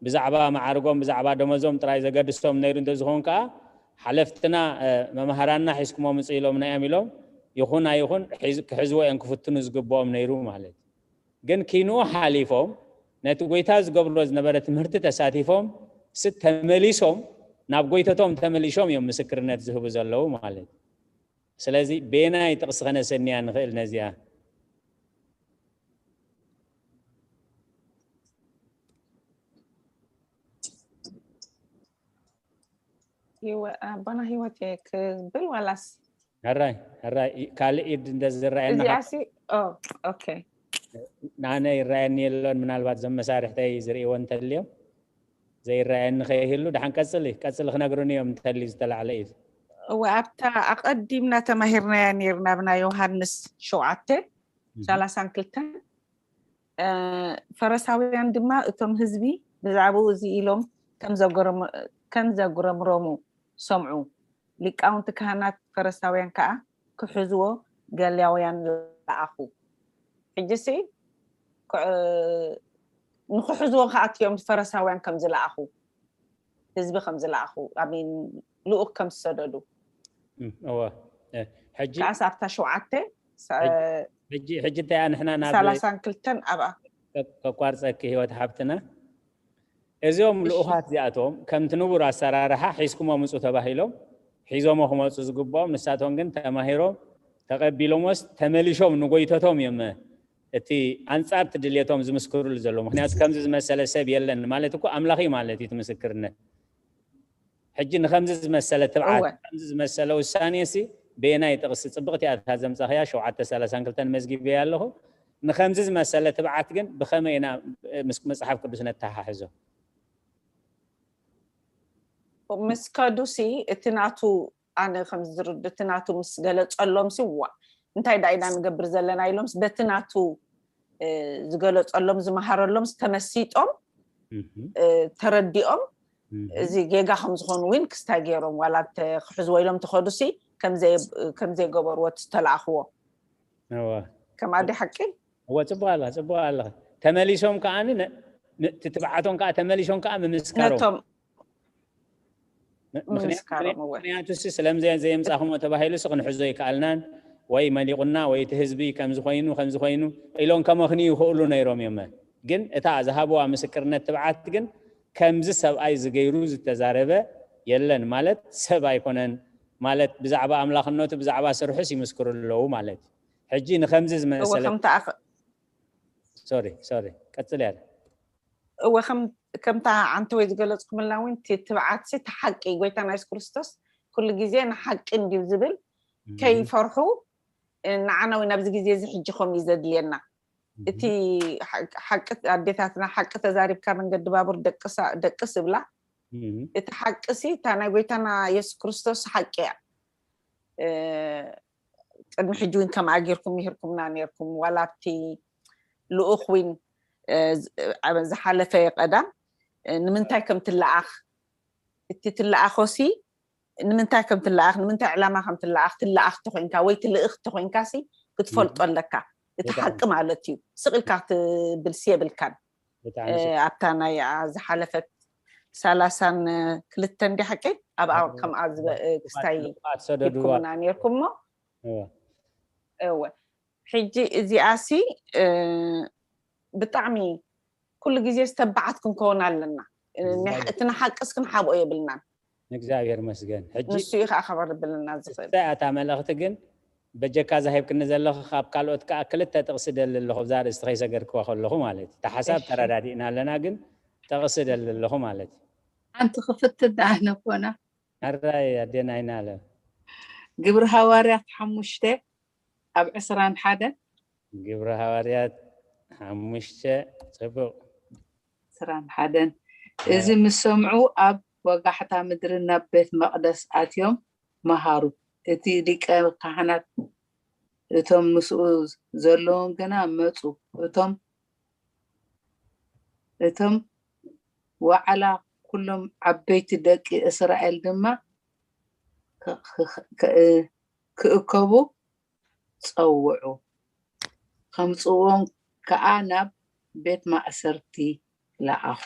ብዛዕባ መዓርጎም ብዛዕባ ደመዞም ጥራይ ዘገድሶም ነይሩ እንተዝኸውን ከዓ ሓለፍትና መምሃራንና ሒዝኩሞ ምጹ ኢሎምና እዮም ኢሎም ይኹን ኣይኹን ክሕዝዎ እዮም ክፍትኑ ዝግብኦም ነይሩ ማለት እዩ። ግን ኪንኡ ሓሊፎም ነቲ ጎይታ ዝገብሮ ዝነበረ ትምህርቲ ተሳቲፎም ስ ተመሊሶም ናብ ጎይተቶም ተመሊሶም እዮም ምስክርነት ዝህቡ ዘለዉ ማለት እዩ። ስለዚ ቤናይ ጥቕሲ ከነሰንያ ንኽእል ነዚኣ? ኣቦና ህይወት ክብል ዋላስ ሕራይ ሕራይ ካልእ ኢድ እንተ ዝረኣየና እዚኣሲ ኦኬ ንኣነ ይረኣየኒ የሎን። ምናልባት ዘም መሳርሕተይ ዝርእይዎ እንተልዮም ዘይረኣየኒ ከይህሉ ድሓን ቀፅሊ ቀፅሊ ክነግሩኒ እዮም እንተልዩ ዝተላዕለ ኢድ። እወ ኣብታ ኣቐዲምና ተማሂርናያ ነርና ብና ዮሃንስ ሸውዓተ ሰላሳን ክልተን ፈረሳውያን ድማ እቶም ህዝቢ ብዛዕባኡ እዚ ኢሎም ከም ዘጉረምረሙ ሰምዑ። ሊቃውንቲ ካህናት ፈረሳውያን ከዓ ክሕዝዎ ገሊላውያን ለኣኹ። ሕጂሲ ንክሕዝዎ ከዓ እትዮም ፈረሳውያን ከም ዝለኣኹ ህዝቢ ከም ዝለኣኹ ኣሚን ልኡክ ከም ዝሰደዱ እወ ሕጂ ከዓስ ኣብታ ሸውዓተ ሕጂ እንታይ ንሕና ናብ ሰላሳን ክልተን ኣብኣ ከቋርፀኪ ህይወት ሓብትና እዚኦም ልኡኻት እዚኣቶም ከምቲ ንቡር ኣሰራርሓ ሒዝኩሞ ምፁ ተባሂሎም ሒዞሞ ክመፁ ዝግብኦም ንሳቶም ግን ተማሂሮም ተቐቢሎሞስ ተመሊሾም ንጎይተቶም እዮም እቲ ኣንፃር ድልየቶም ዝምስክርሉ ዘሎ ምክንያቱ ከምዚ ዝመሰለ ሰብ የለን ማለት እኮ ኣምላኽ ማለት እዩ እቲ ምስክርነት ሕጂ ንከምዚ ዝመሰለ ትብዓት ከምዚ ዝመሰለ ውሳኔ ሲ በየናይ ጥቕሲ ፅብቕቲ እያ እታ ዘምፃኽያ ሸውዓተ ሰላሳን ክልተን መዝጊበያ ኣለኹ ንከምዚ ዝመሰለ ትብዓት ግን ብኸመይ ኢና ምስ መፅሓፍ ቅዱስ ነተሓሕዞ ምስ ከዱሲ እቲ ናቱ ኣነ ከም ዝርድ እቲ ናቱ ምስ ገለፀሎም ሲ ዋ እንታይ ዳ ኢና ንገብር ዘለና ኢሎም በቲ ናቱ ዝገለፀሎም ዝመሃረሎም ተመሲጦም ተረዲኦም እዚ ጌጋ ከም ዝኾኑ እውን ክስታይ ገይሮም ዋላ ክሕዝዎ ኢሎም ተኸዱ ሲ ከም ዘይገበርዎ ዝተለኣኽዎ ከም ኣደ ሓቂ እወ ፅቡቅ ኣለ ፅቡቅ ኣለ ተመሊሶም ከዓ ትትብዓቶም ከዓ ተመሊሶም ከዓ ምምስካሮም ነቶም ምክንያቱ ሲ ስለምዚ ዘየምፃኹሞ ተባሂሉ ሲ ክንሕዞ ይከኣልናን ወይ መሊቑና ወይ እቲ ህዝቢ ከምዚ ኮይኑ ከምዚ ኮይኑ ኢሎም ከመኽንዩ ይኽእሉ ነይሮም እዮም ግን እታ ዝሃብዋ ምስክርነት ትብዓት ግን ከምዚ ሰብኣይ ዝገይሩ ዝተዛረበ የለን ማለት ሰብ ኣይኮነን ማለት ብዛዕባ ኣምላኽነቱ ብዛዕባ ስርሑስ ይምስክሩ ኣለዉ ማለት እዩ ሕጂ ንከምዚ ዝመሰለ ሶሪ ሶሪ ቀፅል ያለ እወ ከምታ ዓንተ ወይ ዝገለፅኩምላ እውን ትብዓት ሲ ተሓቂ ጎይታና የሱስ ክርስቶስ ኩሉ ግዜ ንሓቂ እንድዩ ዝብል ከይፈርሑ ንዓና እውን ኣብዚ ግዜ እዚ ሕጂ ከምኡ እዩ ዘድልየና እቲ ሓቂ ኣዴታትና ሓቂ ተዛሪብካ መንገዲ ባቡር ደቅስ እብላ እቲ ሓቂ ሲ እታ ናይ ጎይታና የሱስ ክርስቶስ ሓቂ እያ ቅድሚ ሕጂ እውን ከምኣ ጌርኩም ምሂርኩምና ነርኩም ዋላ ኣብቲ ልኡኽ እውን ዝሓለፈ ቀዳም ንምንታይ ከም ትለኣኽ እቲ ትለኣኾ ሲ ንምንታይ ከም ትለኣኽ ንምንታይ ዕላማ ከም ትለኣኽ ትለኣኽ ተኮይንካ ወይ ትልእኽ ተኮይንካ ሲ ክትፈልጦ ኣለካ እቲ ሓቂ ማለት እዩ ስቕ ኢልካ ክትብል ሲ የብልካን ኣብታ ናይ ዝሓለፈት ሰላሳን ክልተን ዲ ሓቂ ኣብኣ ከምኣ ክስታይ ኢልኩምና ነርኩም ሞ እወ ሕጂ እዚኣ ሲ ብጣዕሚ ኩሉ ግዜ ዝተባዓት ክንከውን ኣለና እቲ ንሓቅስ ክንሓብኦ የብልናን ንእግዚኣብሔር መስገን ሕጂ ንሱ እዩ ከዓ ከበርብልና ዝኽእል እታ መልእኽቲ ግን በጀካ ዛሂብክኒ ዘለኹ ካብ ካልኦት ከዓ ክልተ ጥቕሲ ደሊ ኣለኹ ብዛ ርእስቲ ከይሰገድክዋ ከለኹ ማለት እዩ እታ ሓሳብ ተረዳዲእና ኣለና ግን ጥቕሲ ደሊ ኣለኹ ማለት እዩ ሓንቲ ክፍት ደኣ ነኮና ኣራይ ኣዴና ኣይና ኣለ ግብሪ ሃዋርያት ሓሙሽተ ኣብ ዕስራን ሓደን ግብሪ ሃዋርያት ሓሙሽተ ፅቡቕ ዕስራን ሓደን እዚ ምስ ሰምዑ ኣብ ወጋሕታ ምድሪ ናብ ቤት መቕደስ ኣትዮም መሃሩ። እቲ ሊቀ ካህናት እቶም ምስኡ ዘለዉ ግና መጹ። እቶም እቶም ዋዕላ ኩሎም ዓበይቲ ደቂ እስራኤል ድማ ክእከቡ ጸውዑ። ከምጽእዎም ከኣ ናብ ቤት ማእሰርቲ ለኣኹ።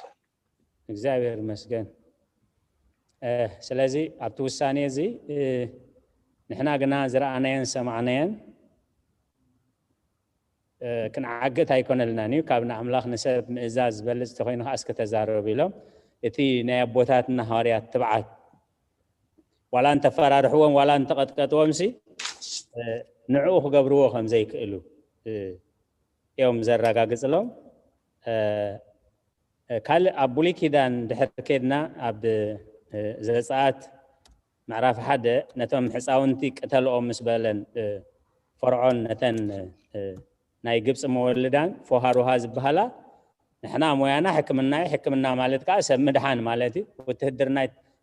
እግዚኣብሔር ይመስገን። ስለዚ ኣብቲ ውሳኔ እዚ ንሕና ግና ዝረኣናዮን ዝሰማዕናዮን ክንዓግት ኣይኮነልናን እዩ። ካብ ንኣምላኽ ንሰብ ምእዛዝ ዝበልጽ ተኮይኑ ከኣ እስከ ተዛረቡ ኢሎም፣ እቲ ናይ ኣቦታትና ሃዋርያት ትብዓት ዋላ እንተፈራርሕዎም ዋላ እንተቐጥቀጥዎም ሲ ንዕኡ ክገብርዎ ከም ዘይክእሉ እዮም ዘረጋግጽሎም። ካልእ ኣብ ብሉይ ኪዳን ድሕር ኬድና ኣብ ዘጸኣት ምዕራፍ ሓደ ነቶም ሕፃውንቲ ቅተልኦም ምስ በለን ፈርዖን ነተን ናይ ግብፂ መወልዳን ፎሃሩሃ ዝበሃላ ንሕና ሞያና ሕክምና እዩ። ሕክምና ማለት ከዓ ሰብ ምድሓን ማለት እዩ። ውትህድርና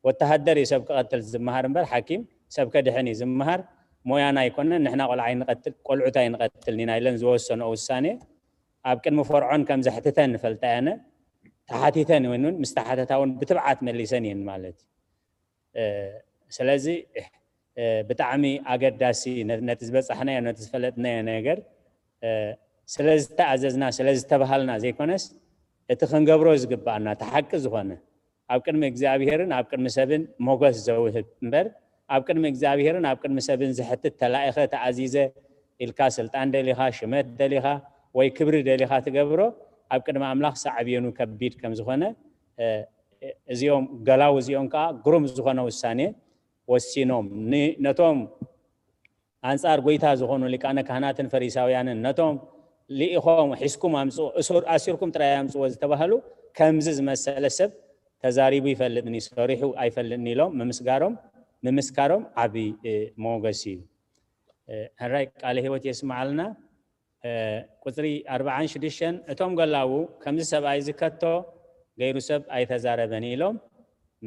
ወተሃደር እዩ ሰብ ክቐትል ዝመሃር እምበር ሓኪም ሰብ ከድሕን እዩ ዝመሃር። ሞያና ኣይኮነን። ንሕና ቆልዓ ኣይንቐትል ቆልዑት ኣይንቐትልን ኢና ኢለን ዝወሰንኦ ውሳኔ ኣብ ቅድሚ ፈርዖን ከም ዘሕትተን ንፈልጣ ያነ ተሓቲተን ይውን ምስ ተሓተታ እውን ብትብዓት መሊሰን እየን ማለት እዩ። ስለዚ ብጣዕሚ ኣገዳሲ ነቲ ዝበፃሕናዮ ነቲ ዝፈለጥናዮ ነገር ስለዝተኣዘዝና ስለዝተባሃልና ዘይኮነስ እቲ ክንገብሮ ዝግባኣና እቲ ሓቂ ዝኾነ ኣብ ቅድሚ እግዚኣብሄርን ኣብ ቅድሚ ሰብን ሞገስ ዘውህብ እምበር ኣብ ቅድሚ እግዚኣብሄርን ኣብ ቅድሚ ሰብን ዝሕትት ተላኢኸ ተኣዚዘ ኢልካ ስልጣን ደሊኻ ሽመት ደሊኻ ወይ ክብሪ ደሊኻ ትገብሮ ኣብ ቅድሚ ኣምላኽ ሳዕብየኑ ከቢድ ከም ዝኾነ እዚኦም ገላው እዚኦም ከዓ ግሩም ዝኾነ ውሳኔ ወሲኖም ነቶም ኣንጻር ጎይታ ዝኾኑ ሊቃነ ካህናትን ፈሪሳውያንን ነቶም ልኢኾም ሒዝኩም ኣምፅኡ ኣሲርኩም ጥራይ ኣምፅዎ ዝተባህሉ ከምዚ ዝመሰለ ሰብ ተዛሪቡ ይፈልጥኒ ሰሪሑ ኣይፈልጥኒ ኢሎም ምምስጋሮም ምምስካሮም ዓብዪ ሞገስ እዩ። ሕራይ ቃለ ህይወት የስምዓልና። ቁፅሪ ኣርባዓን ሽዱሽተን እቶም ገላዉ ከምዚ ሰብኣይ ዝከቶ ገይሩ ሰብ ኣይተዛረበን ኢሎም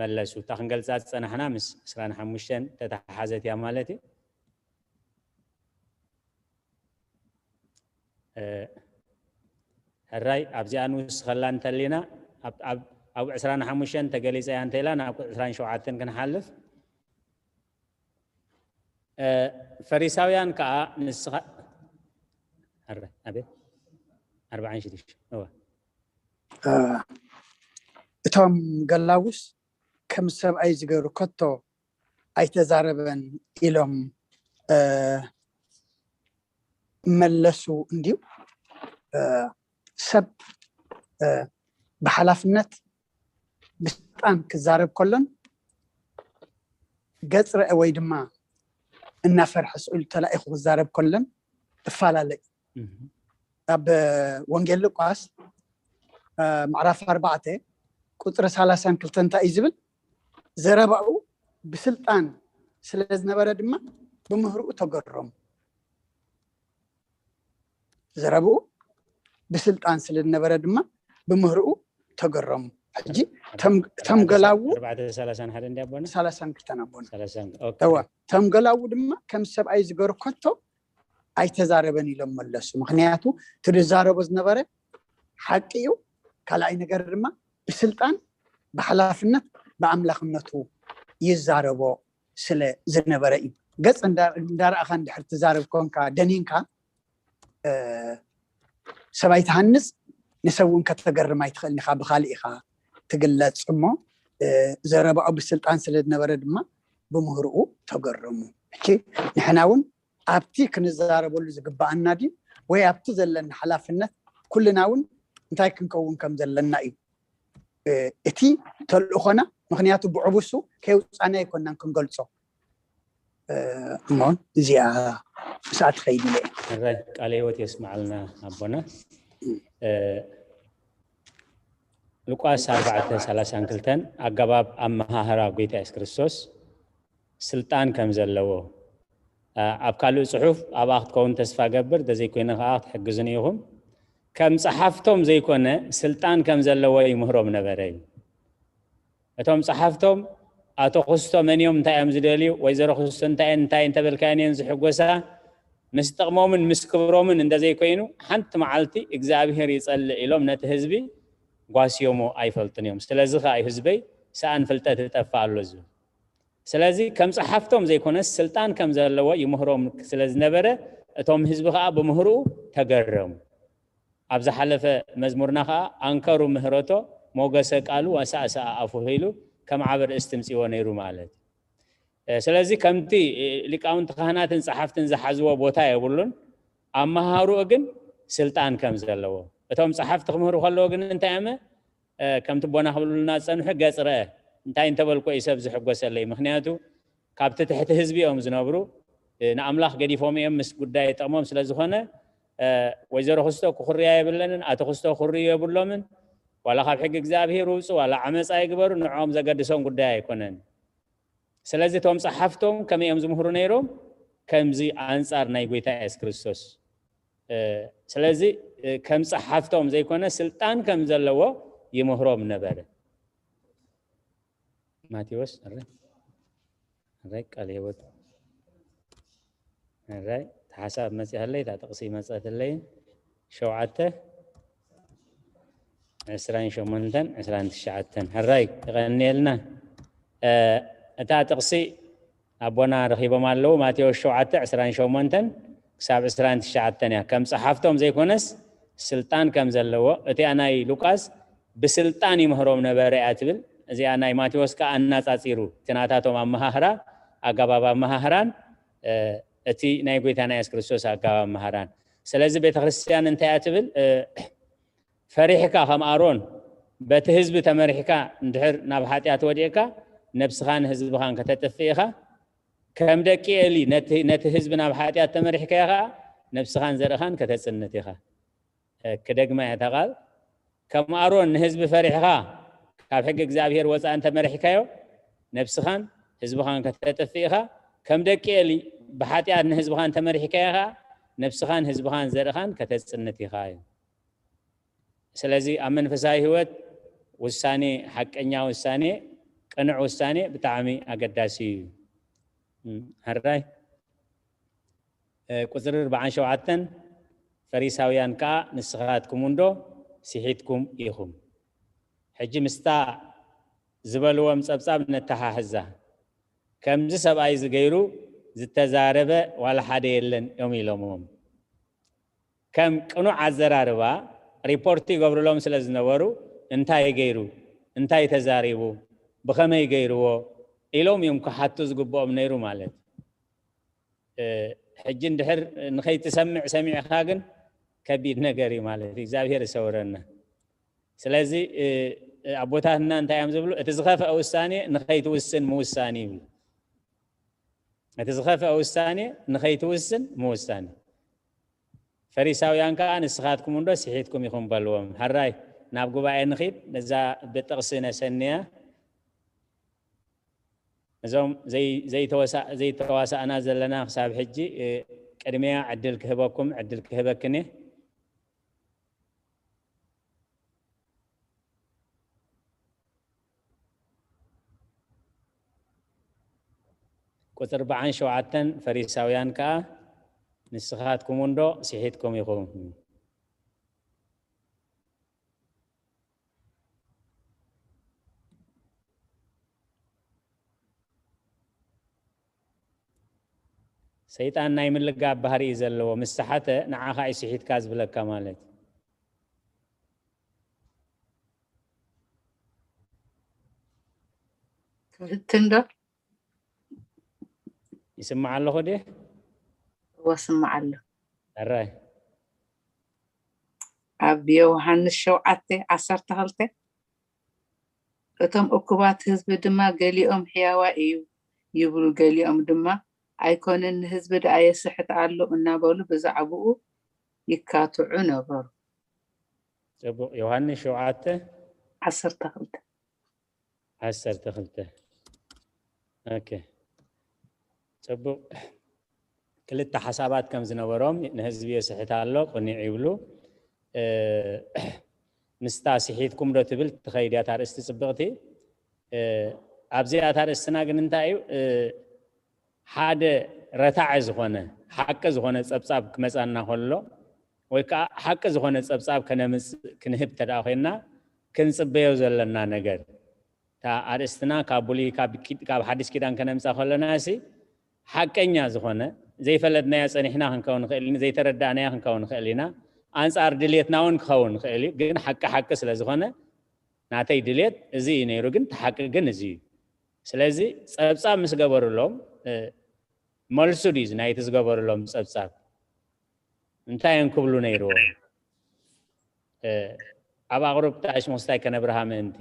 መለሱ። እታ ክንገልፃ ዝፀናሕና ምስ ዕስራን ሓሙሽተን ተተሓሓዘት እያ ማለት እዩ። ሕራይ ኣብዚኣ ንውስኸላ እንተሊና ኣብ ዕስራን ሓሙሽተን ተገሊፀ እያ እንተኢላ ናብ ዕስራን ሸውዓተን ክንሓልፍ ፈሪሳውያን ከዓ ንስኻ ኣርባዕን ሽዱሽተ እዋ እቶም ገላውስ ከም ሰብኣይ ዝገሩ ከቶ ኣይተዛረበን ኢሎም መለሱ እንድዩ። ሰብ ብሓላፍነት ብስልጣን ክዛረብ ከሎን ገጽ ርአ ወይ ድማ እናፈርሐ ስእሉ ተላኢኹ ክዛረብ ከሎን እፈላለ እዩ። ኣብ ወንጌል ሉቃስ ምዕራፍ ኣርባዕተ ቁፅሪ ሰላሳን ክልተን እንታይ እዩ ዝብል? ዘረባኡ ብስልጣን ስለ ዝነበረ ድማ ብምህርኡ ተገረሙ። ዘረብኡ ብስልጣን ስለ ዝነበረ ድማ ብምህርኡ ተገረሙ። ሕጂ ተምገላዉ ሰላሳን ክልተን ኣቦና ተዋ ተምገላዉ ድማ ከም ሰብኣይ ዝገሩ ከቶ ኣይተዛረበን ኢሎም መለሱ። ምክንያቱ ትዛረቦ ዝነበረ ሓቂ እዩ። ካልኣይ ነገር ድማ ብስልጣን ብሓላፍነት ብኣምላኽነቱ ይዛረቦ ስለ ዝነበረ እዩ። ገጽ እንዳረኣኻ እንድሕር ትዛረብ ኮንካ ደኒንካ ሰብኣይ ትሃንጽ ንሰብ እውን ከተገርም ኣይትኽእልን ኢኻ። ብካልእ ኢኻ ትግለጽ እሞ ዘረባኡ ብስልጣን ስለ ዝነበረ ድማ ብምህርኡ ተገረሙ። ሕጂ ንሕና እውን ኣብቲ ክንዛረበሉ ዝግባኣና ድዩ ወይ ኣብቲ ዘለና ሓላፍነት ኩልና እውን እንታይ ክንከውን ከም ዘለና እዩ እቲ ተልእኾና። ምክንያቱ ብዕቡሱ ከየውፃና ኣይኮናን ክንገልፆ እሞ እዚኣ ምስኣ ትኸይድ ኢለ ሕራይ ቃለ ህይወት የስምዓልና ኣቦና። ሉቃስ ኣርባዕተ ሰላሳን ክልተን ኣገባብ ኣመሃህራ ጎይታ የሱስ ክርስቶስ ስልጣን ከም ዘለዎ ኣብ ካልእ ፅሑፍ ኣብኣ ክትከውን ተስፋ ገብር፣ እንተዘይኮይነ ከዓ ክትሕግዙኒ ኢኹም። ከም ፀሓፍቶም ዘይኮነ ስልጣን ከም ዘለዎ ይምህሮም ነበረ እዩ። እቶም ፀሓፍቶም ኣቶ ክስቶ መን እዮም እንታይ እዮም ዝደልዩ ወይዘሮ ክስቶ እንታይ እንታይ እንተበልካየን እየን ዝሕጎሳ ምስ ጥቕሞምን ምስ ክብሮምን እንደዘይኮይኑ ሓንቲ መዓልቲ እግዚኣብሄር ይፀልእ ኢሎም ነቲ ህዝቢ ጓስዮሞ ኣይፈልጡን እዮም። ስለዚ ከዓ እዩ ህዝበይ ሰኣን ፍልጠት ይጠፍእ ኣሎ ዝብል። ስለዚ ከም ፀሓፍቶም ዘይኮነስ ስልጣን ከም ዘለዎ ይምህሮም ስለ ዝነበረ እቶም ህዝቢ ከዓ ብምህርኡ ተገረሙ። ኣብ ዝሓለፈ መዝሙርና ከዓ ኣንከሩ ምህረቶ ሞገሰ ቃሉ ኣሳእሰኣ ኣፉ ኢሉ ከም ዓቢ ርእስቲ ምፅዎ ነይሩ ማለት እዩ። ስለዚ ከምቲ ሊቃውንቲ ካህናትን ፀሓፍትን ዝሓዝዎ ቦታ የብሉን። ኣመሃሩኡ ግን ስልጣን ከም ዘለዎ። እቶም ጸሓፍቲ ክምህሩ ከለዎ ግን እንታይ እመ ከምቲ ቦና ክብሉልና ዝጸንሑ ገጽ ረአ እንታይ እንተበልኮ እዩ ሰብ ዝሕጎሰለይ? ምክንያቱ ካብቲ ትሕቲ ህዝቢ እዮም ዝነብሩ። ንኣምላኽ ገዲፎም እዮም ምስ ጉዳይ ጥቕሞም ስለ ዝኾነ ወይዘሮ ክስቶ ክኹርያ የብለንን፣ ኣቶ ክስቶ ክኹርዩ የብሎምን። ዋላ ካብ ሕጊ እግዚኣብሔር ውፁ ዋላ ዓመፃ ይግበሩ ንዕኦም ዘገድሶም ጉዳይ ኣይኮነን። ስለዚ እቶም ፀሓፍቶም ከመይ እዮም ዝምህሩ ነይሮም? ከምዚ ኣንፃር ናይ ጎይታ የሱስ ክርስቶስ። ስለዚ ከም ፀሓፍቶም ዘይኮነ ስልጣን ከም ዘለዎ ይምህሮም ነበረ። ማቴዎስ ኣራይ ቃል ህይወት ኣራይ ሓሳብ መፅያለይ እታ ጥቕሲ መፀትለይ ሸውዓተ ዕስራን ሸሞንተን ዕስራን ትሽዓተን ሕራይ ይቐንየልና። እታ ጥቕሲ ኣቦና ረኺቦም ኣለዉ። ማቴዎስ ሸውዓተ ዕስራን ሸሞንተን ክሳብ ዕስራን ትሽዓተን እያ። ከም ጸሓፍቶም ዘይኮነስ ስልጣን ከም ዘለዎ፣ እቲኣ ናይ ሉቃስ ብስልጣን ይምህሮም ነበረ እያ ትብል። እዚኣ ናይ ማቴዎስ ከኣ ኣናጻጺሩ፣ እቲ ናታቶም ኣመሃህራ፣ ኣገባብ ኣመሃህራን፣ እቲ ናይ ጎይታና የሱስ ክርስቶስ ኣገባብ ኣመሃራን። ስለዚ ቤተ ክርስቲያን እንታይ እያ ትብል? ፈሪሕካ ከም ኣሮን በቲ ህዝቢ ተመሪሕካ እንድሕር ናብ ሓጢኣት ወዲቕካ ነብስኻን ህዝብኻን ከተጥፍእ ኢኻ። ከም ደቂ ኤሊ ነቲ ህዝቢ ናብ ሓጢኣት ተመሪሕካዮ ኸዓ ነብስኻን ዘርእኻን ከተጽንት ኢኻ። ክደግማ እያ እታ ቃል። ከም ኣሮን ንህዝቢ ፈሪሕኻ ካብ ሕጊ እግዚኣብሔር ወፃእ እንተመሪሕካዮ ነብስኻን ህዝብኻን ከተጥፍእ ኢኻ። ከም ደቂ ኤሊ ብሓጢኣት ንህዝብኻ እንተመሪሕካዮ ኸዓ ነብስኻን ህዝብኻን ዘርእኻን ከተጽንት ኢኻ እዩ። ስለዚ ኣብ መንፈሳዊ ህይወት ውሳኔ፣ ሓቀኛ ውሳኔ፣ ቅኑዕ ውሳኔ ብጣዕሚ ኣገዳሲ እዩ። ሕራይ ቁፅሪ ኣርባዓን ሸውዓተን ፈሪሳውያን ከዓ ንስኻትኩም እንዶ ስሒትኩም ኢኹም። ሕጂ ምስታ ዝበልዎም ፀብፃብ ነተሓሕዛ። ከምዚ ሰብኣይ እዚ ገይሩ ዝተዛረበ ዋላ ሓደ የለን እዮም ኢሎምዎም። ከም ቅኑዕ ኣዘራርባ ሪፖርት ይገብሩሎም ስለ ዝነበሩ እንታይ ገይሩ፣ እንታይ ተዛሪቡ፣ ብኸመይ ገይርዎ ኢሎም እዮም ክሓቱ ዝግብኦም ነይሩ ማለት። ሕጂ እንድሕር ንኸይትሰምዕ ሰሚዕኻ ግን ከቢድ ነገር እዩ ማለት እዩ። እግዚኣብሔር ይሰውረና። ስለዚ ኣቦታትና እንታይ እዮም ዝብሉ? እቲ ዝኸፍአ ውሳኔ ንኸይትውስን ምውሳን ይብሉ። እቲ ዝኸፍአ ውሳኔ ንኸይትውስን ምውሳን። ፈሪሳውያን ከኣ ንስኻትኩም እንዶ ስሒትኩም ኢኹም በልዎም። ሕራይ ናብ ጉባኤ ንኺድ፣ ነዛ ብጥቕሲ ነሰንያ። እዞም ዘይተዋሳእና ዘለና ክሳብ ሕጂ ቅድሚያ ዕድል ክህበኩም ዕድል ክህበክን እየ። ቁፅሪ ኣርባዓን ሸውዓተን ፈሪሳውያን ከዓ ንስኻትኩም እንዶ ስሒትኩም ኢኹም። ሰይጣን ናይ ምልጋብ ባህሪ እዩ ዘለዎ። ምስ ሰሓተ ንዓኻ እዩ ስሒትካ ዝብለካ ማለት እዩ። ክፍትን ዶ? ይስማዕ ኣለኹ ድየ? እወ ስማዕ ኣሎ። ሕራይ ኣብ ዮሃንስ ሸውዓተ ዓሰርተ ክልተ እቶም እኩባት ህዝቢ ድማ ገሊኦም ሕያዋይ እዩ ይብሉ፣ ገሊኦም ድማ ኣይኮነን፣ ንህዝቢ ደኣ የስሕት ኣሎ እናበሉ ብዛዕባኡ ይካትዑ ነበሩ። ጽቡቕ። ዮሃንስ ሸውዓተ ዓሰርተ ክልተ ዓሰርተ ክልተ ኦኬ። ጽቡቕ። ክልተ ሓሳባት ከም ዝነበሮም ንህዝቢ የስሕት ኣሎ፣ ቅኑዕ ይብሉ። ምስታ ስሒትኩም ዶ ትብል ትኸይድ እያ እታ ኣርእስቲ ጽብቕቲ። ኣብዚኣ እታ ኣርእስትና ግን እንታይ እዩ? ሓደ ረታዐ ዝኾነ ሓቂ ዝኾነ ጸብጻብ ክመጻና ከሎ ወይ ከዓ ሓቂ ዝኾነ ጸብጻብ ከነምጽእ ክንህብ ተደኣ ኮይንና ክንጽበዮ ዘለና ነገር እታ ኣርእስትና ካብ ብሉይ ካብ ሓዲስ ኪዳን ከነምጻ ከለና ሲ ሓቀኛ ዝኾነ ዘይፈለጥናዮ ጸኒሕና ክንከውን ንኽእል ኢና፣ ዘይተረዳእናዮ ክንከውን ንኽእል ኢና፣ ኣንጻር ድሌትና እውን ክኸውን ይኽእል እዩ። ግን ሓቂ ሓቂ ስለ ዝኾነ ናተይ ድሌት እዚ እዩ ነይሩ፣ ግን እቲ ሓቂ ግን እዚ እዩ። ስለዚ ጸብጻብ ምስ ገበሩሎም መልሱ ድዩ ናይቲ ዝገበሩሎም ጸብጻብ? እንታይ እዮም ክብሉ ነይርዎም? ኣብ ኣቕሩብ ጣሽ ምስታይ ከነብርሃ ምእንቲ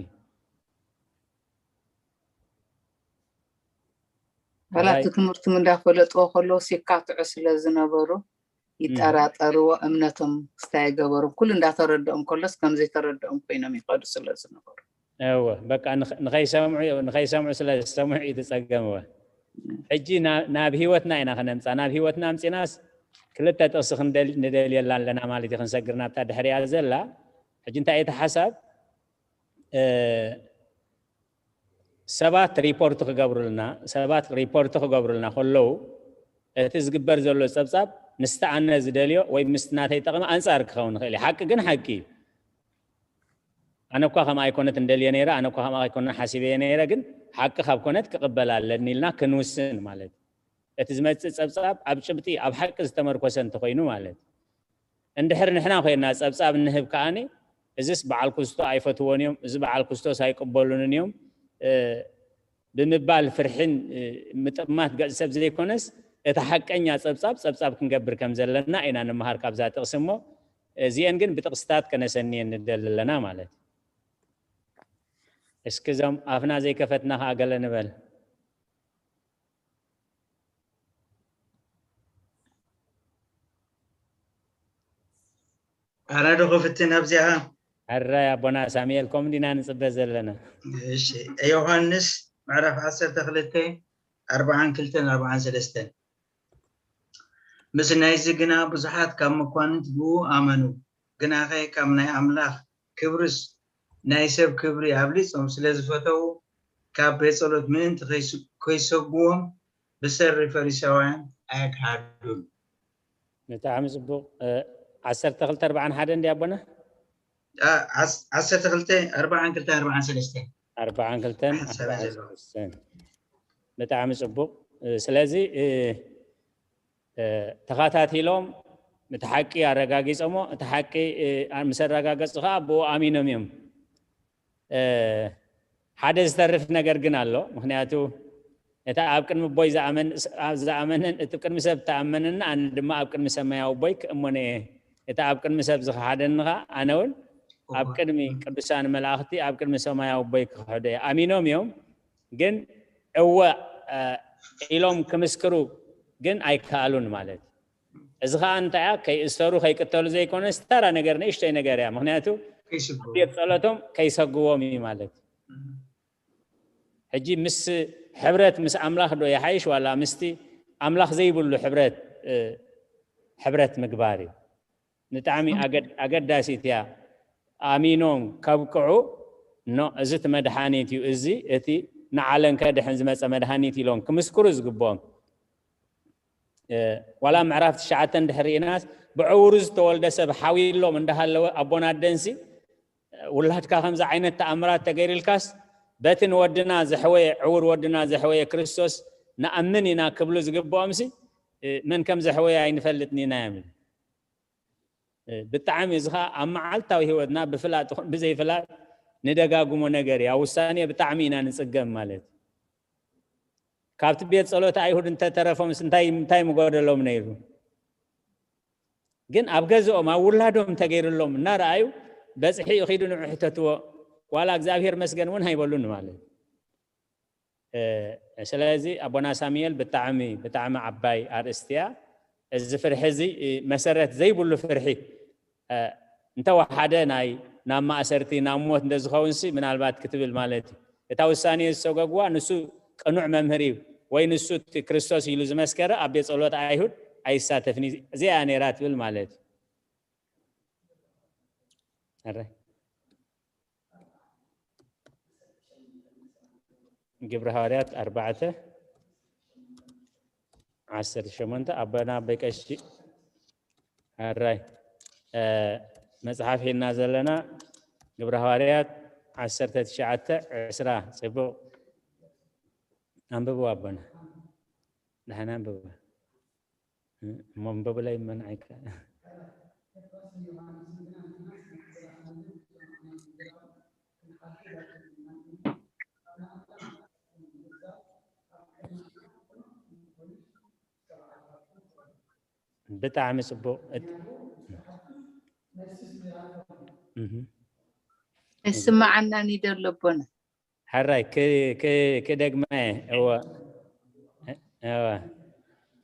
ዋላ እቲ ትምህርቶም እንዳፈለጥዎ ከለዉ ሲካትዑ ስለ ዝነበሩ ይጠራጠርዎ። እምነቶም ክስታይ ገበሩ ኩሉ እንዳተረድኦም ከሎስ ከም ዘይተረድኦም ኮይኖም ይኸዱ ስለ ዝነበሩ እወ በቃ ንኸይሰምዑ ንኸይሰምዑ ስለ ዝሰምዑ እዩ ትፀገምወ ሕጂ ናብ ህይወትና ኢና ክነምፃ ናብ ህይወትና ኣምፂናስ ክልተ ጥቕሲ ክንደል ንደልየላ ኣለና ማለት እዩ ክንሰግር ናብታ ድሕሪያ ዘላ ሕጂ እንታይ እቲ ሓሳብ ሰባት ሪፖርት ክገብሩልና ሰባት ሪፖርት ክገብሩልና ከለዉ እቲ ዝግበር ዘሎ ፀብፃብ ምስቲ ኣነ ዝደልዮ ወይ ምስቲ ናተይ ጠቕሚ ኣንፃር ክኸውን ይኽእል እዩ ሓቂ ግን ሓቂ እዩ ኣነ እኳ ከምኣ ኣይኮነት እንደልየ ነይረ ኣነ እኳ ከምኣ ኣይኮነ ሓሲበየ ነይረ ግን ሓቂ ካብ ኮነት ክቕበል ኣለኒ ኢልና ክንውስን ማለት እዩ እቲ ዝመፅእ ፀብፃብ ኣብ ጭብጢ ኣብ ሓቂ ዝተመርኮሰ እንተኮይኑ ማለት እዩ እንድሕር ንሕና ኮይና ፀብፃብ እንህብ ከዓኒ እዚስ በዓል ኩስቶ ኣይፈትዎን እዮም እዚ በዓል ኩስቶስ ኣይቅበሉንን እዮም ብምባል ፍርሕን ምጥማት ገፅ ሰብ ዘይኮነስ እቲ ሓቀኛ ፀብፃብ ፀብፃብ ክንገብር ከም ዘለና ኢና ንምሃር ካብዛ ጥቕሲ እሞ እዚአን ግን ብጥቕስታት ከነሰንየን ንደሊ ኣለና ማለት እዩ እስኪ እዞም ኣፍና ዘይከፈትና ከዓ ገለ ንበል ኣራዶ ክፍትን ኣብዚኣ ሕራይ ኣቦና ሳሙኤል ከም ዲና ንፅበ ዘለና እሺ ዮሃንስ ምዕራፍ ዓሰርተ ክልተ ኣርባዓን ክልተን ኣርባዓን ሰለስተን ምስ ናይዚ ግና ብዙሓት ካብ መኳንንት ብኡ ኣመኑ ግናኸ ካብ ናይ ኣምላኽ ክብርስ ናይ ሰብ ክብሪ ኣብሊጾም ስለ ዝፈተዉ ካብ ቤት ጸሎት ምእንቲ ከይሰጉዎም ብሰሪ ፈሪሳውያን ኣየግሃዱን። ብጣዕሚ ጽቡቕ። ዓሰርተ ክልተ ኣርባዓን ሓደን ድያ ኣቦና? ዓሰርተ ክልተ ኣርባዓን ክልተ ኣርባዓን ሰለስተ ኣርባዓን ክልተን ብጣዕሚ ጽቡቕ። ስለዚ ተኸታቲሎም እቲ ሓቂ ኣረጋጊጾሞ እቲ ሓቂ ምስ ኣረጋገጹ ከዓ ብኡ ኣሚኖም እዮም። ሓደ ዝተርፍ ነገር ግን ኣሎ። ምክንያቱ እቲ ኣብ ቅድሚ ኣቦይ ዝኣመንን እቲ ቅድሚ ሰብ ተኣመነና ኣነ ድማ ኣብ ቅድሚ ሰማያዊ ኣቦይ ክእመኖ እየ። እቲ ኣብ ቅድሚ ሰብ ዝኸሓደኒ ከዓ ኣነ እውን ኣብ ቅድሚ ቅዱሳን መላእኽቲ ኣብ ቅድሚ ሰማያዊ ኣቦይ ክኽሕዶ እየ። ኣሚኖም እዮም ግን እወ ኢሎም ክምስክሩ ግን ኣይከኣሉን ማለት እዩ። እዚ ከዓ እንታይ እያ ከይእሰሩ ከይቅተሉ ዘይኮነስ ተራ ነገር ንእሽተይ ነገር እያ። ምክንያቱ ቤት ጸሎቶም ከይሰግዎም እዩ ማለት እዩ። ሕጂ ምስ ሕብረት ምስ ኣምላኽ ዶ ይሓይሽ ዋላ ምስቲ ኣምላኽ ዘይብሉ ሕብረት ሕብረት ምግባር እዩ። ብጣዕሚ ኣገዳሲት እያ። ኣሚኖም ከብቅዑ ኖ እዚ እቲ መድሓኒት እዩ፣ እዚ እቲ ንዓለም ከድሕን ዝመፀ መድሃኒት ኢሎም ክምስክሩ ዝግብኦም። ዋላ ምዕራፍ ትሽዓተ እንድሕር ርኢናስ ብዕውሩ ዝተወልደ ሰብ ሓዊሎም እንዳሃለወ ኣቦና ኣደንሲ ውላድካ ከምዚ ዓይነት ተኣምራት ተገይርልካስ በቲ ንወድና ዘሕወየ ዕውር ወድና ዘሕወየ ክርስቶስ ንኣምን ኢና ክብሉ ዝግብኦምሲ መን ከም ዘሕወየ ኣይንፈልጥን ኢና እዮም። ብጣዕሚ እዚ ከዓ ኣብ መዓልታዊ ህይወትና ብፍላጥ ይኹን ብዘይፍላጥ ንደጋግሞ ነገር እዩ። ኣብ ውሳኔ ብጣዕሚ ኢና ንፅገም ማለት እዩ። ካብቲ ቤት ፀሎት ኣይሁድ እንተተረፎምስ እንታይ እንታይ ምጎደሎም ነይሩ? ግን ኣብ ገዝኦም ኣብ ውላዶም እንተገይርሎም እናረኣዩ በፅሒ እዩ ኺዱ ንዑ ሕተትዎ ዋላ እግዚኣብሔር መስገን እውን ኣይበሉን ማለት እዩ። ስለዚ ኣቦና ሳሙኤል ብጣዕሚ ብጣዕሚ ዓባይ ኣርእስቲ እያ። እዚ ፍርሒ እዚ መሰረት ዘይብሉ ፍርሒ እንተወሓደ ናይ ናብ ማእሰርቲ ናብ ሞት እንተዝኸውን ሲ ምናልባት ክትብል ማለት እዩ። እታ ውሳኔ ዝሰገግዋ ንሱ ቅኑዕ መምህር እዩ ወይ ንሱ እቲ ክርስቶስ ኢሉ ዝመስከረ ኣብ ቤት ጸሎት ኣይሁድ ኣይሳተፍን እዚኣ ነይራ ትብል ማለት እዩ። ግብሪ ሃዋርያት ኣርባዕተ ዓሰርተ ሸሞንተ ኣቦና ኣቦይ ቀሺ ሕራይ መፅሓፍ ሒዝና ዘለና ግብሪ ሃዋርያት ዓሰርተ ትሽዓተ ዕስራ ፅቡቕ ኣንብብዋ ኣቦና ደሓና ኣንብብዋ። እሞ እምበብላ ይመንዓካ። ብጣዕሚ ጽቡቕ። እህ። እስማዓና ኒደሎ ኣቦና። ሕራይ ክ- ክ- ክደግማ እየ። እወ እወ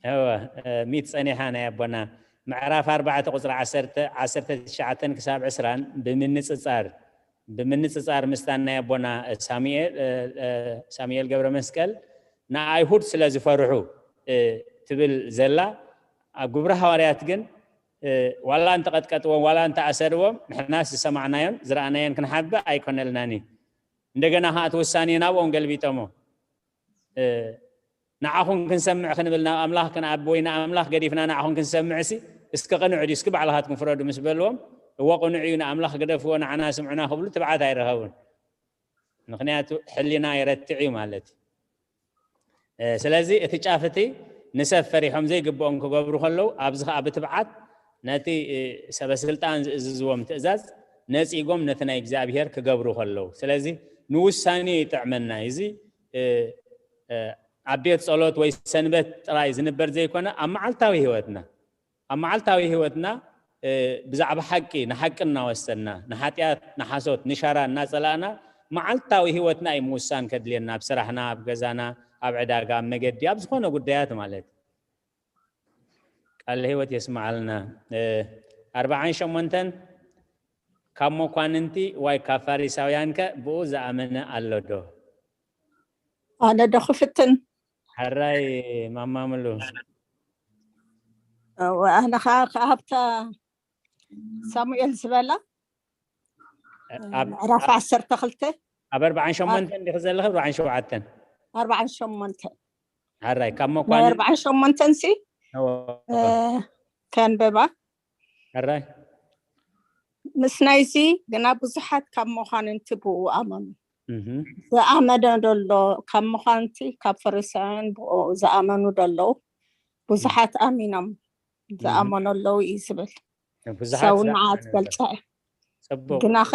እወ እ፣ ሚት ጸኒሓ ናይ ኣቦና ምዕራፍ ኣርባዕተ ቁጽሪ ዓሰርተ ዓሰርተ ትሽዓተን ክሳብ ዕስራን ብምንጽጻር ብምንጽጻር ምስታን ናይ ኣቦና ሳሙኤል እ፣ እ፣ ሳሙኤል ገብረ መስቀል ንኣይሁድ ስለ ዝፈርሑ እ፣ ትብል ዘላ ኣብ ግብሪ ሃዋርያት ግን እ፣ ዋላ እንተቐጥቀጥዎም ዋላ እንተኣሰርዎም ንሕናስ ዝሰማዕናዮን ዝረኣናዮን ክንሓብእ ኣይኮነልናን እዩ። እንደገና ከዓ እቲ ውሳኔ ናብኦም ገልቢጠሞ እ፣ ንዓኹም ክንሰምዕ ክንብል ናብ ኣምላኽ ክንኣቢ ወይ ንኣምላኽ ገዲፍና ንዓኹም ክንሰምዕ ሲ እስኪ ቅኑዕ ድዩ እስኪ ባዕልኻትኩም ፍረዱ ምስ በልዎም እወ ቅኑዕ እዩ ንኣምላኽ ግደፍዎ ንዓና ስምዑና ክብሉ ትብዓት ኣይረኸቡን። ምክንያቱ ሕሊና የረትዕ እዩ ማለት እዩ። እ፣ ስለዚ እቲ ጫፍ እቲ ንሰብ ፈሪሖም ዘይግብኦም ክገብሩ ከለዉ ኣብዚ ከዓ ብትብዓት ነቲ እ፣ ሰበስልጣን ዝእዝዝዎም ትእዛዝ ነፂጎም ነቲ ናይ እግዚኣብሄር ክገብሩ ከለዉ ስለዚ ንውሳኔ ይጥዕመና እዚ እ፣ እ፣ ኣብ ቤት ጸሎት ወይ ሰንበት ጥራይ ዝንበር ዘይኮነ ኣብ መዓልታዊ ህይወትና ኣብ መዓልታዊ ህይወትና እ፣ ብዛዕባ ሓቂ ንሓቂ እናወሰና ንሓጢኣት ንሓሶት ንሻራ እናጸላእና መዓልታዊ ህይወትና እዩ ምውሳን ከድልየና ኣብ ስራሕና ኣብ ገዛና ኣብ ዕዳጋ ኣብ መገዲ ኣብ ዝኾነ ጉዳያት ማለት ቃል ህይወት የስምዓልና እ፣ ኣርባዓን ሸሞንተን ካብ መኳንንቲ ዋይ ካብ ፋሪሳውያን ከ ብኡ ዝኣመነ ኣሎ ዶ ኣነ ዶ ክፍትን ሕራይ ማማምሉ ኣነ ከዓ ከኣብታ ሳሙኤል ዝበላ ኣብ ምዕራፍ ዓሰርተ ክልተ ኣብ ኣርባዓን ሸሞንተን እንዲኺ ዘለኺ ኣርባዓን ሸውዓተን ኣርባዓን ሸሞንተ ሕራይ ካብ ናይ መኳንንቲ ኣርባዓን ሸሞንተን ሲ እወ፣ እ፣ ከንብባ ሕራይ ምስ ናይዚ ግና ብዙሓት ካብ መኳንንቲ ብኡ ኣመኑ እህ፣ ዝኣመነ ደሎ ካብ መኳንንቲ ካብ ፈሪሳውያን ብኡ ዝኣመኑ ደለዉ ብዙሓት ኣሚኖም ዝኣመኑ ኣለዉ እዩ ዝብል ብዙሓት ሰው ዝኣመነ ንዓ ደሎ። ትገልጸ ጽቡቅ ግናኸ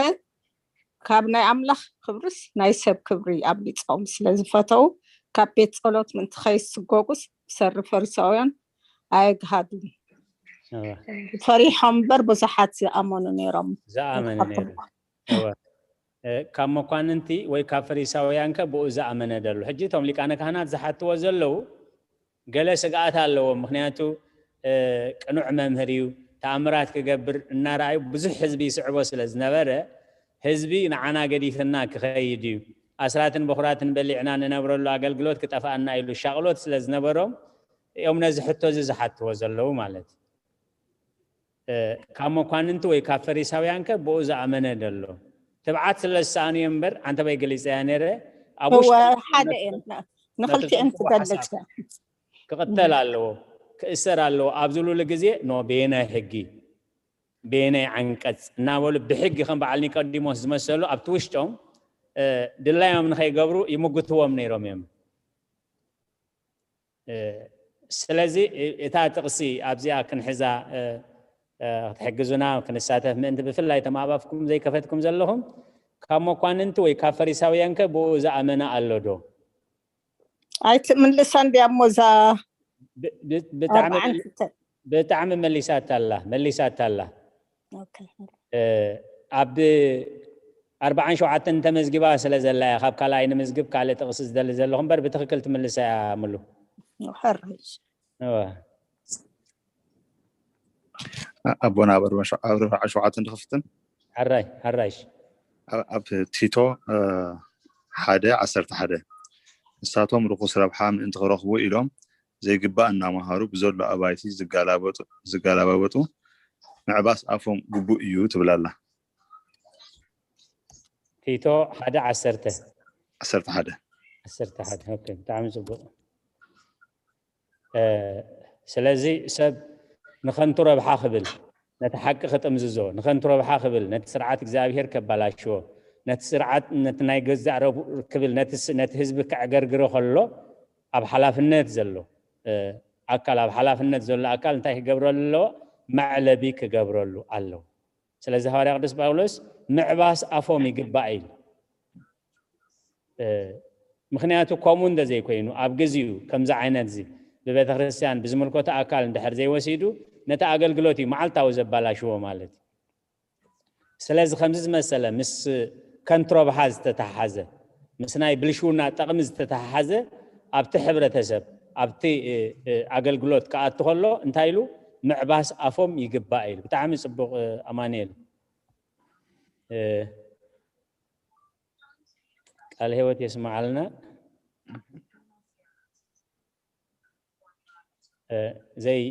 ካብ ናይ ኣምላኽ ክብርስ ናይ ሰብ ክብሪ ኣብሊጾም ስለ ዝፈተዉ ካብ ቤት ጸሎት ምእንቲ ከይስጎጉስ ብሰሪ ፈሪሳውያን ኣየግሃዱን እወ፣ ፈሪሖም እምበር ብዙሓት ዝኣመኑ ነይሮም ዝኣመነ ነይሩ እወ፣ እ፣ ካብ መኳንንቲ ወይ ካብ ፈሪሳውያን ከ ብኡ ዝኣመነ ደሎ ሕጂ እቶም ሊቃነ ካህናት ዝሓትዎ ዘለዉ ገለ ስግኣት ኣለዎም ምክንያቱ እ፣ ቅኑዕ መምህር እዩ ተኣምራት ክገብር እናረኣዩ ብዙሕ ህዝቢ ይስዕቦ ስለ ዝነበረ ህዝቢ ንዓና ገዲፍና ክኸይድ እዩ ኣስራትን በኩራትን በሊዕና ንነብረሉ ኣገልግሎት ክጠፍኣና ኢሉ ሻቕሎት ስለ ዝነበሮም እዮም ነዚ ሕቶ እዚ ዝሓትዎ ዘለዉ ማለት እዩ እ፣ ካብ መኳንንቲ ወይ ካብ ፈሪሳውያን ከ ብኡ ዝኣመነ ደሎ ትብዓት ስለ ዝሰኣኑ እዮም እምበር ኣንተ በይ ገሊፀያ ነይረ ኣብ እወ ውሽጢ ሓደ እየን ንክልቲአን ነቲ ጽቡቕ ሓሳብ ትገልጽ ክቕተል ኣለዎ ክእሰር ኣለዎ ኣብ ዝብሉሉ ግዜ ኖ በየናይ ሕጊ በየናይ ዓንቀፅ እናበሉ ብሕጊ ከም በዓል ኒቆዲሞስ ዝመሰሉ ኣብቲ ውሽጦም እ፣ ድላዮም ንኸይገብሩ ይምጉትዎም ነይሮም እዮም እ፣ ስለዚ እ- እታ ጥቕሲ ኣብዚኣ ክንሕዛ እ፣ እ፣ ክትሕግዙና ክንሳተፍ ምእንቲ ብፍላይ ተማባፍኩም ዘይከፈትኩም ዘለኹም ካብ መኳንንቲ ወይ ካብ ፈሪሳውያን ከ ብኡ ዝኣመነ ኣሎ ዶ ኣይትምልሳ እንዲያ እሞ እዛ ብ- ብ- ብጣዕሚ ኣርባዓን መሊ- ብጣዕሚ መሊሳታ ኣላ መሊሳታ ኣላ ኦኬ። እ፣ ኣብ ኣርባዓን ሸውዓተን ተመዝጊባ ስለ ዘላ እያ ካብ ካልኣይ ንምዝግብ ካልእ ጥቕሲ ዝደሊ ዘለኹ እምበር ብትኽክል ትምልሳ እያ ምሉ ሕራይ እወ። ኣቦና ኣብ ኣርባዓ ሸውዓተ ንክፍትን ሕራይ ሕራይሽ ኣብ ቲቶ ሓደ ዓሰርተ ሓደ ንሳቶም ርኩስ ረብሓ ምእንቲ ክረኽቡ ኢሎም ዘይግባእ እናመሃሩ ብዘሎ ኣባይቲ ዝገላበጡ ምዕባስ ኣፎም ግቡእ እዩ ትብል ኣላ። ቲቶ ሓደ ዓሰርተ ዓሰርተ ሓደ ዓሰርተ ሓደ ኦኬ፣ ብጣዕሚ ፅቡቅ። ስለዚ ሰብ ንኸንቱ ረብሓ ክብል ነቲ ሓቂ ክጥምዝዞ፣ ንኸንቱ ረብሓ ክብል ነቲ ስርዓት እግዚኣብሄር ከባላሽዎ፣ ነቲ ስርዓት ነቲ ናይ ገዛእ ረብኡ ክብል ነቲ ህዝቢ ከዕገርግሮ ከሎ ኣብ ሓላፍነት ዘሎ ኣካል ኣብ ሓላፍነት ዘሎ ኣካል እንታይ ክገብረሉ ኣለዎ? መዕለቢ ክገብረሉ ኣለዎ። ስለዚ ሃዋርያ ቅዱስ ጳውሎስ ምዕባስ ኣፎም ይግባእ ኢሉ። ምክንያቱ ከምኡ እንተዘይኮይኑ ኣብ ግዚኡ ከምዚ ዓይነት እዚ ብቤተ ክርስቲያን ብዝምልከቶ ኣካል እንድሕር ዘይወሲዱ ነቲ ኣገልግሎት እዩ መዓልታዊ ዘባላሽዎ ማለት እዩ። ስለዚ ከምዚ ዝመሰለ ምስ ከንትሮብሓ ዝተተሓሓዘ፣ ምስ ናይ ብልሽውና ጠቕሚ ዝተተሓሓዘ፣ ኣብቲ ሕብረተሰብ፣ ኣብቲ ኣገልግሎት ክኣቱ ከሎ እንታይ ኢሉ? ምዕባስ ኣፎም ይግባእ ኢሉ። ብጣዕሚ ጽቡቕ ኣማኑኤል። ቃል ህይወት የስምዓልና። ዘይ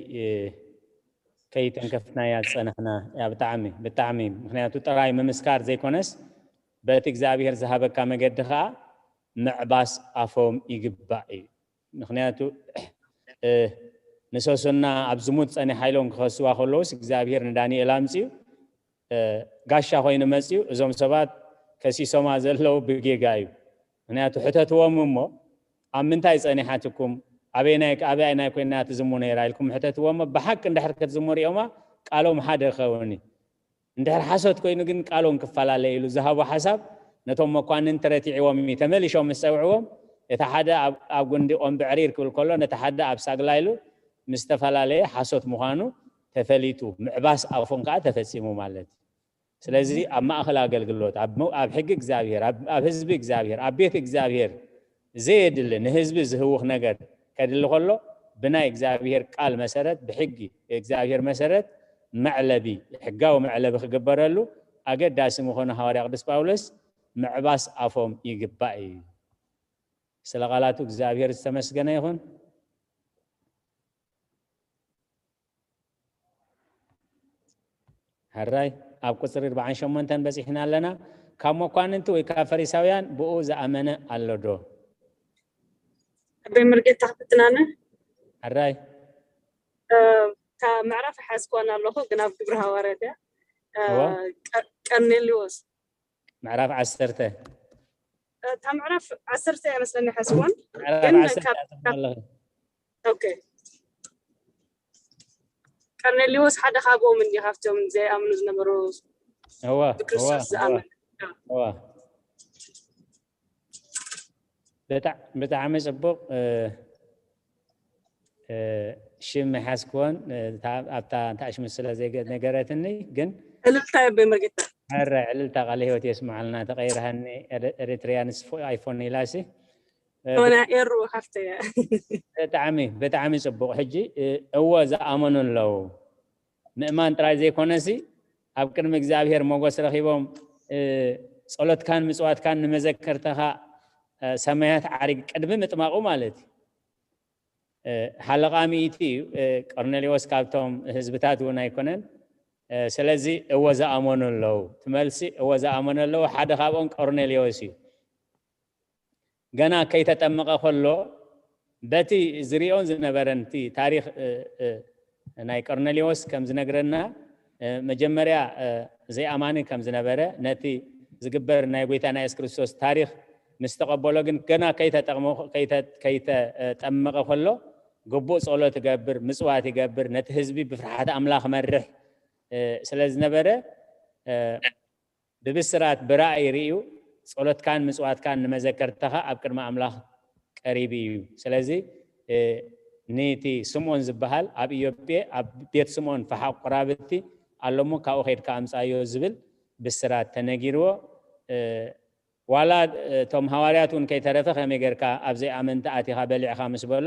ከይተንከፍናያ ዝፀናሕና እያ። ብጣዕሚ ብጣዕሚ፣ ምክንያቱ ጥራይ ምምስካር ዘይኮነስ፣ በቲ እግዚኣብሔር ዝሃበካ መገዲ ከዓ ምዕባስ ኣፎም ይግባእ እዩ። ምክንያቱ ንሶስና ኣብ ዝሙት ፀኒሓ ኢሎም ክኸስዋ ከለውስ እግዚኣብሔር ንዳንኤል ኣምፅኡ ጋሻ ኮይኑ መፅኡ። እዞም ሰባት ከሲሶማ ዘለዉ ብጌጋ እዩ። ምክንያቱ ሕተትዎም እሞ፣ ኣብ ምንታይ ፀኒሓትኩም፣ ኣበየናይ ኣበየናይ ኮይና ትዝሙ ነይራ ኢልኩም ሕተትዎም እሞ፣ ብሓቂ እንድሕር ክትዝሙ ሪኦማ ቃሎም ሓደ ክኸውን እዩ። እንድሕር ሓሶት ኮይኑ ግን ቃሎም ክፈላለ ኢሉ ዝሃቦ ሓሳብ ነቶም መኳንንቲ ረቲዕዎም እዩ። ተመሊሾም ምስ ፀውዕዎም፣ እቲ ሓደ ኣብ ጉንዲ ቆምብዕሪር ክብል ከሎ፣ ነቲ ሓደ ኣብ ሳግላ ኢሉ ምስ ዝተፈላለየ ሓሶት ምዃኑ ተፈሊጡ፣ ምዕባስ ኣፎም ከዓ ተፈፂሙ ማለት እዩ። ስለዚ ኣብ ማእኸል ኣገልግሎት፣ ኣብ ሕጊ እግዚኣብሔር፣ ኣብ ህዝቢ እግዚኣብሔር፣ ኣብ ቤት እግዚኣብሔር ዘየድሊ ንህዝቢ ዝህውኽ ነገር ከድሊ ከሎ፣ ብናይ እግዚኣብሔር ቃል መሰረት፣ ብሕጊ እግዚኣብሔር መሰረት መዕለቢ፣ ሕጋዊ መዕለቢ ክግበረሉ ኣገዳሲ ምኾኑ ሃዋርያ ቅዱስ ጳውሎስ ምዕባስ ኣፎም ይግባእ እዩ። ስለ ቃላቱ እግዚኣብሔር ዝተመስገነ ይኹን። ሕራይ ኣብ ቁፅሪ ኣርባዓን ሸሞንተን በፂሕና ኣለና። ካብ መኳንንቲ ወይ ካብ ፈሪሳውያን ብኡ ዝኣመነ ኣሎ ዶ? ኣበይ መርጌታ ክትናነ ሕራይ እታ ምዕራፍ ሓዝኳን ኣለኹ ግን ኣብ ግብሪ ሃዋርያት እያ። ቀርኔሊዎስ ምዕራፍ ዓሰርተ እታ ምዕራፍ ዓሰርተ እያ መስለኒ ሓዝኳን ምዕራፍ ግን ዓሰርተ ካብ- እያ ትብሎ ኣለኺ። ኦኬ ቀርኔሊዎስ ሓደ ካብኦም እንዲ ካብቶም ዘይኣምኑ ዝነበሩ እወ እወ ብክርስቶስ እወ ዝኣመን እወ ብጣዕ- ብጣዕሚ ፅቡቅ እ፣ እ፣ ሽም ኣይሓዝክዎን እ፣ እታ- ኣብታ እንታሽሙ ስለ ዘይገ- ነገረትኒ ግን ዕልልታ የበይ መርጌታ ሕረ ዕልልታ ቃለ ህይወት የስምዓልና ተቀይርሃኒ ኤሪትሪያንስ ኣይፎን ኢላሲ ሆና ኤሩ ሃፍተያ ብጣዕሚ ብጣዕሚ ፅቡቅ ሕጂ እ፣ እወ ዝኣመኑ ኣለዉ ምእማን ጥራይ ዘይኮነሲ ኣብ ቅድሚ እግዚኣብሔር ሞጎስ ረኪቦም እ፣ ጸሎትካን ምጽዋትካን ንመዘከርተኻ እ፣ ሰማያት ዓሪግ ቅድሚ ምጥማቁ ማለት እዩ እ፣ ሓለቓ ሚእቲ እዩ እ፣ ቆርኔሌዎስ ካብቶም ህዝብታት እውን ኣይኮነን እ፣ ስለዚ እወ ዝኣመኑ ኣለዉ ትመልሲ እወ ዝኣመኑ ኣለዉ ሓደ ካብኦም ቆርኔሌዎስ እዩ ገና ከይተጠመቐ ከሎ በቲ ዝሪኦን ዝነበረን እቲ ታሪክ ናይ ቀርነሊዎስ ከም ዝነግረና መጀመርያ ዘይኣማኒ ከም ዝነበረ ነቲ ዝግበር ናይ ጎይታ ናይ የሱስ ክርስቶስ ታሪክ ምስ ተቐበሎ ግን ገና ከይተጠመቐ ከሎ ግቡእ ፀሎት ይገብር፣ ምፅዋት ይገብር፣ ነቲ ህዝቢ ብፍርሓት ኣምላኽ መርሕ ስለ ዝነበረ ብብስራት ብራእይ ርእዩ ጸሎትካን ምጽዋትካን ንመዘከርታኻ ኣብ ቅድሚ ኣምላኽ ቀሪቡ እዩ። ስለዚ ንቲ ስምኦን ዝበሃል ኣብ ኢዮጴ ኣብ ቤት ስምኦን ፈሓቕ ቁራብቲ ኣሎ እሞ ካብኡ ኸይድካ ኣምጻዮ ዝብል ብስራት ተነጊርዎ። ዋላ እቶም ሃዋርያት እውን ከይተረፈ ከመይ ጌርካ ኣብ ዘይኣመንቲ ኣቲኻ በሊዕኻ ምስ በሎ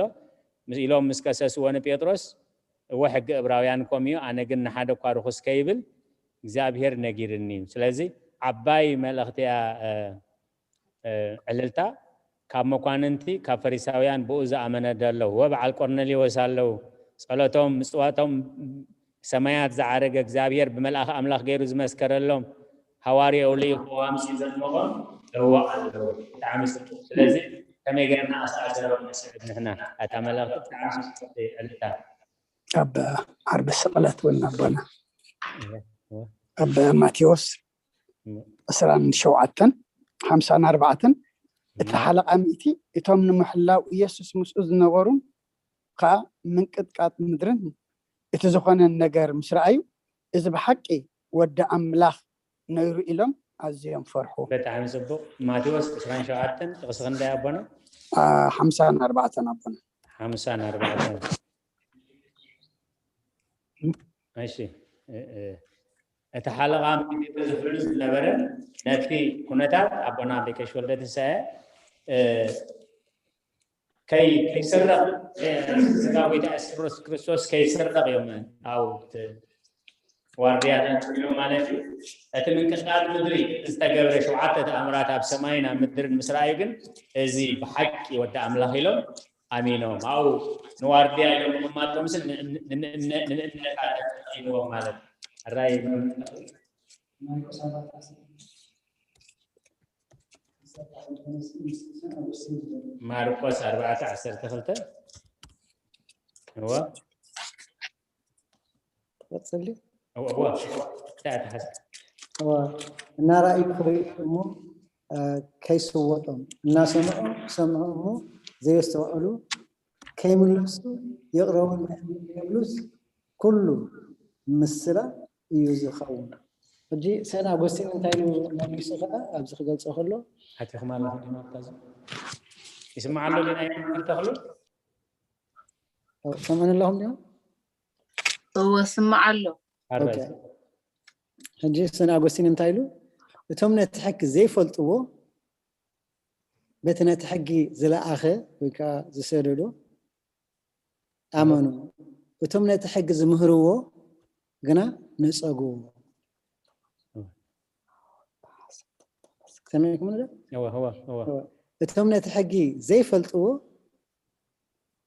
ኢሎም ምስ ከሰስዎ ንጴጥሮስ እወ ሕጊ እብራውያን ከምኡ እዩ፣ ኣነ ግን ንሓደ እኳ ርኹስ ከይብል እግዚኣብሔር ነጊርኒ እዩ። ስለዚ ዓባይ መልእኽቲ እያ ዕልልታ። ካብ መኳንንቲ ካብ ፈሪሳውያን ብኡ ዝኣመነ ዶ ኣለዉ? እወ በዓል ቆርኔሌዎስ ኣለዉ። ጸሎቶም ምጽዋቶም ሰማያት ዝዓረገ እግዚኣብሔር ብመልኣኽ ኣምላኽ ገይሩ ዝመስከረሎም ሃዋርያኡ ልኢኽዎ ኣምጺኡ ዘጥመቖም እወ ኣለዉ። ብጣዕሚ ጽቡቕ። ስለዚ ከመይ ጌርና ኣስተኣሰሮም ንስዕብ ንሕና? እታ መልእኽቲ ብጣዕሚ ጽቡቕ ዕልልታ። ኣብ ዓርቢ ስቕለት እውን ኣቦና ኣብ ማቴዎስ ዕስራን ሸውዓተን ሓምሳን ኣርባዕተን እቲ ሓለቓ ሚእቲ እቶም ንምሕላው ኢየሱስ ምስኡ ዝነበሩን ከዓ ምንቅጥቃጥ ምድርን እቲ ዝኾነ ነገር ምስ ረኣዩ እዚ ብሓቂ ወዲ ኣምላኽ ነይሩ ኢሎም ኣዝዮም ፈርሑ። ብጣዕሚ ጽቡቕ። ማቴዎስ ዕስራን ሸውዓተን ጥቕሲ ክንደይ ኣቦና? ሓምሳን ኣርባዕተን ኣቦና። ሓምሳን ኣርባዕተን እሺ እቲ ሓለቓ ሚኒስትሪ ዝሕሉ ዝነበረ ነቲ ኩነታት ኣቦና ቤከሽ ወልደ ትንሳኤ፣ እ፣ ከይ-፣ ከይስረቕ፣ እ፣ ስጋ ጎይታ የሱስ ክርስቶስ ከይስረቕ እዮም ኣብኡ እቲ ዋርድያታት ኢሎም ማለት እዩ። እቲ ምንቅጥቃጥ ምድሪ ዝተገብረ ሸውዓተ ተኣምራት ኣብ ሰማይን ኣብ ምድርን ምስ ረኣዩ ግን፣ እዚ ብሓቂ ወዲ ኣምላኽ ኢሎም ኣሚኖም። ኣብኡ ንዋርድያ ኢሎም ምቕማጦምስ ን-፣ ን-፣ ን-፣ ን-፣ ንምእምነታ ተጠቒምዎም ማለት እዩ። ሕራይ ማርቆስ ኣርባዕተ ዓሰርተ ክልተ። እዋ። ትቐጽል ድዩ? እዋ፣ እዋ። እንታይ ትሓስብ? እዋ። እናረኣዩ ክርእዩ እሞ፣ እ፣ ከይስወጦም፣ እናሰምዑ ክሰምዑ እሞ ዘየስተውዕሉ፣ ከይምለሱ ይቕረቡልና ይብሉስ፣ ኩሉ ምስላ እዩ ዝኸውን። ሕጂ ሰን ኣጎስቲን እንታይ ኢሉ መሊሱ ኸዓ ኣብዚ ክገልጾ ከሎ፣ ኣቲኹም ኣለኹም ዲማ ኣብታ ዙም? ይስማዕ ኣሎ ዲና ይመልከት ተኽሉ? ሰምዑኒ ኣለኹም ዲማ? እወ፣ ስማዕ ኣሎ። ኣራይ። ኦኬ። ሕጂ ሰን ኣጎስቲን እንታይ ኢሉ? እቶም ነቲ ሕጊ ዘይፈልጥዎ በቲ ነቲ ሕጊ ዝለኣኸ ወይ ከዓ ዝሰደዶ ኣመኑ። እቶም ነቲ ሕጊ ዝምህርዎ ግና ነጸግዎ። እወ። ሰሚዕኩምኒ ዶ? እወ፣ እወ፣ እወ። እወ። እቶም ነቲ ሕጊ ዘይፈልጥዎ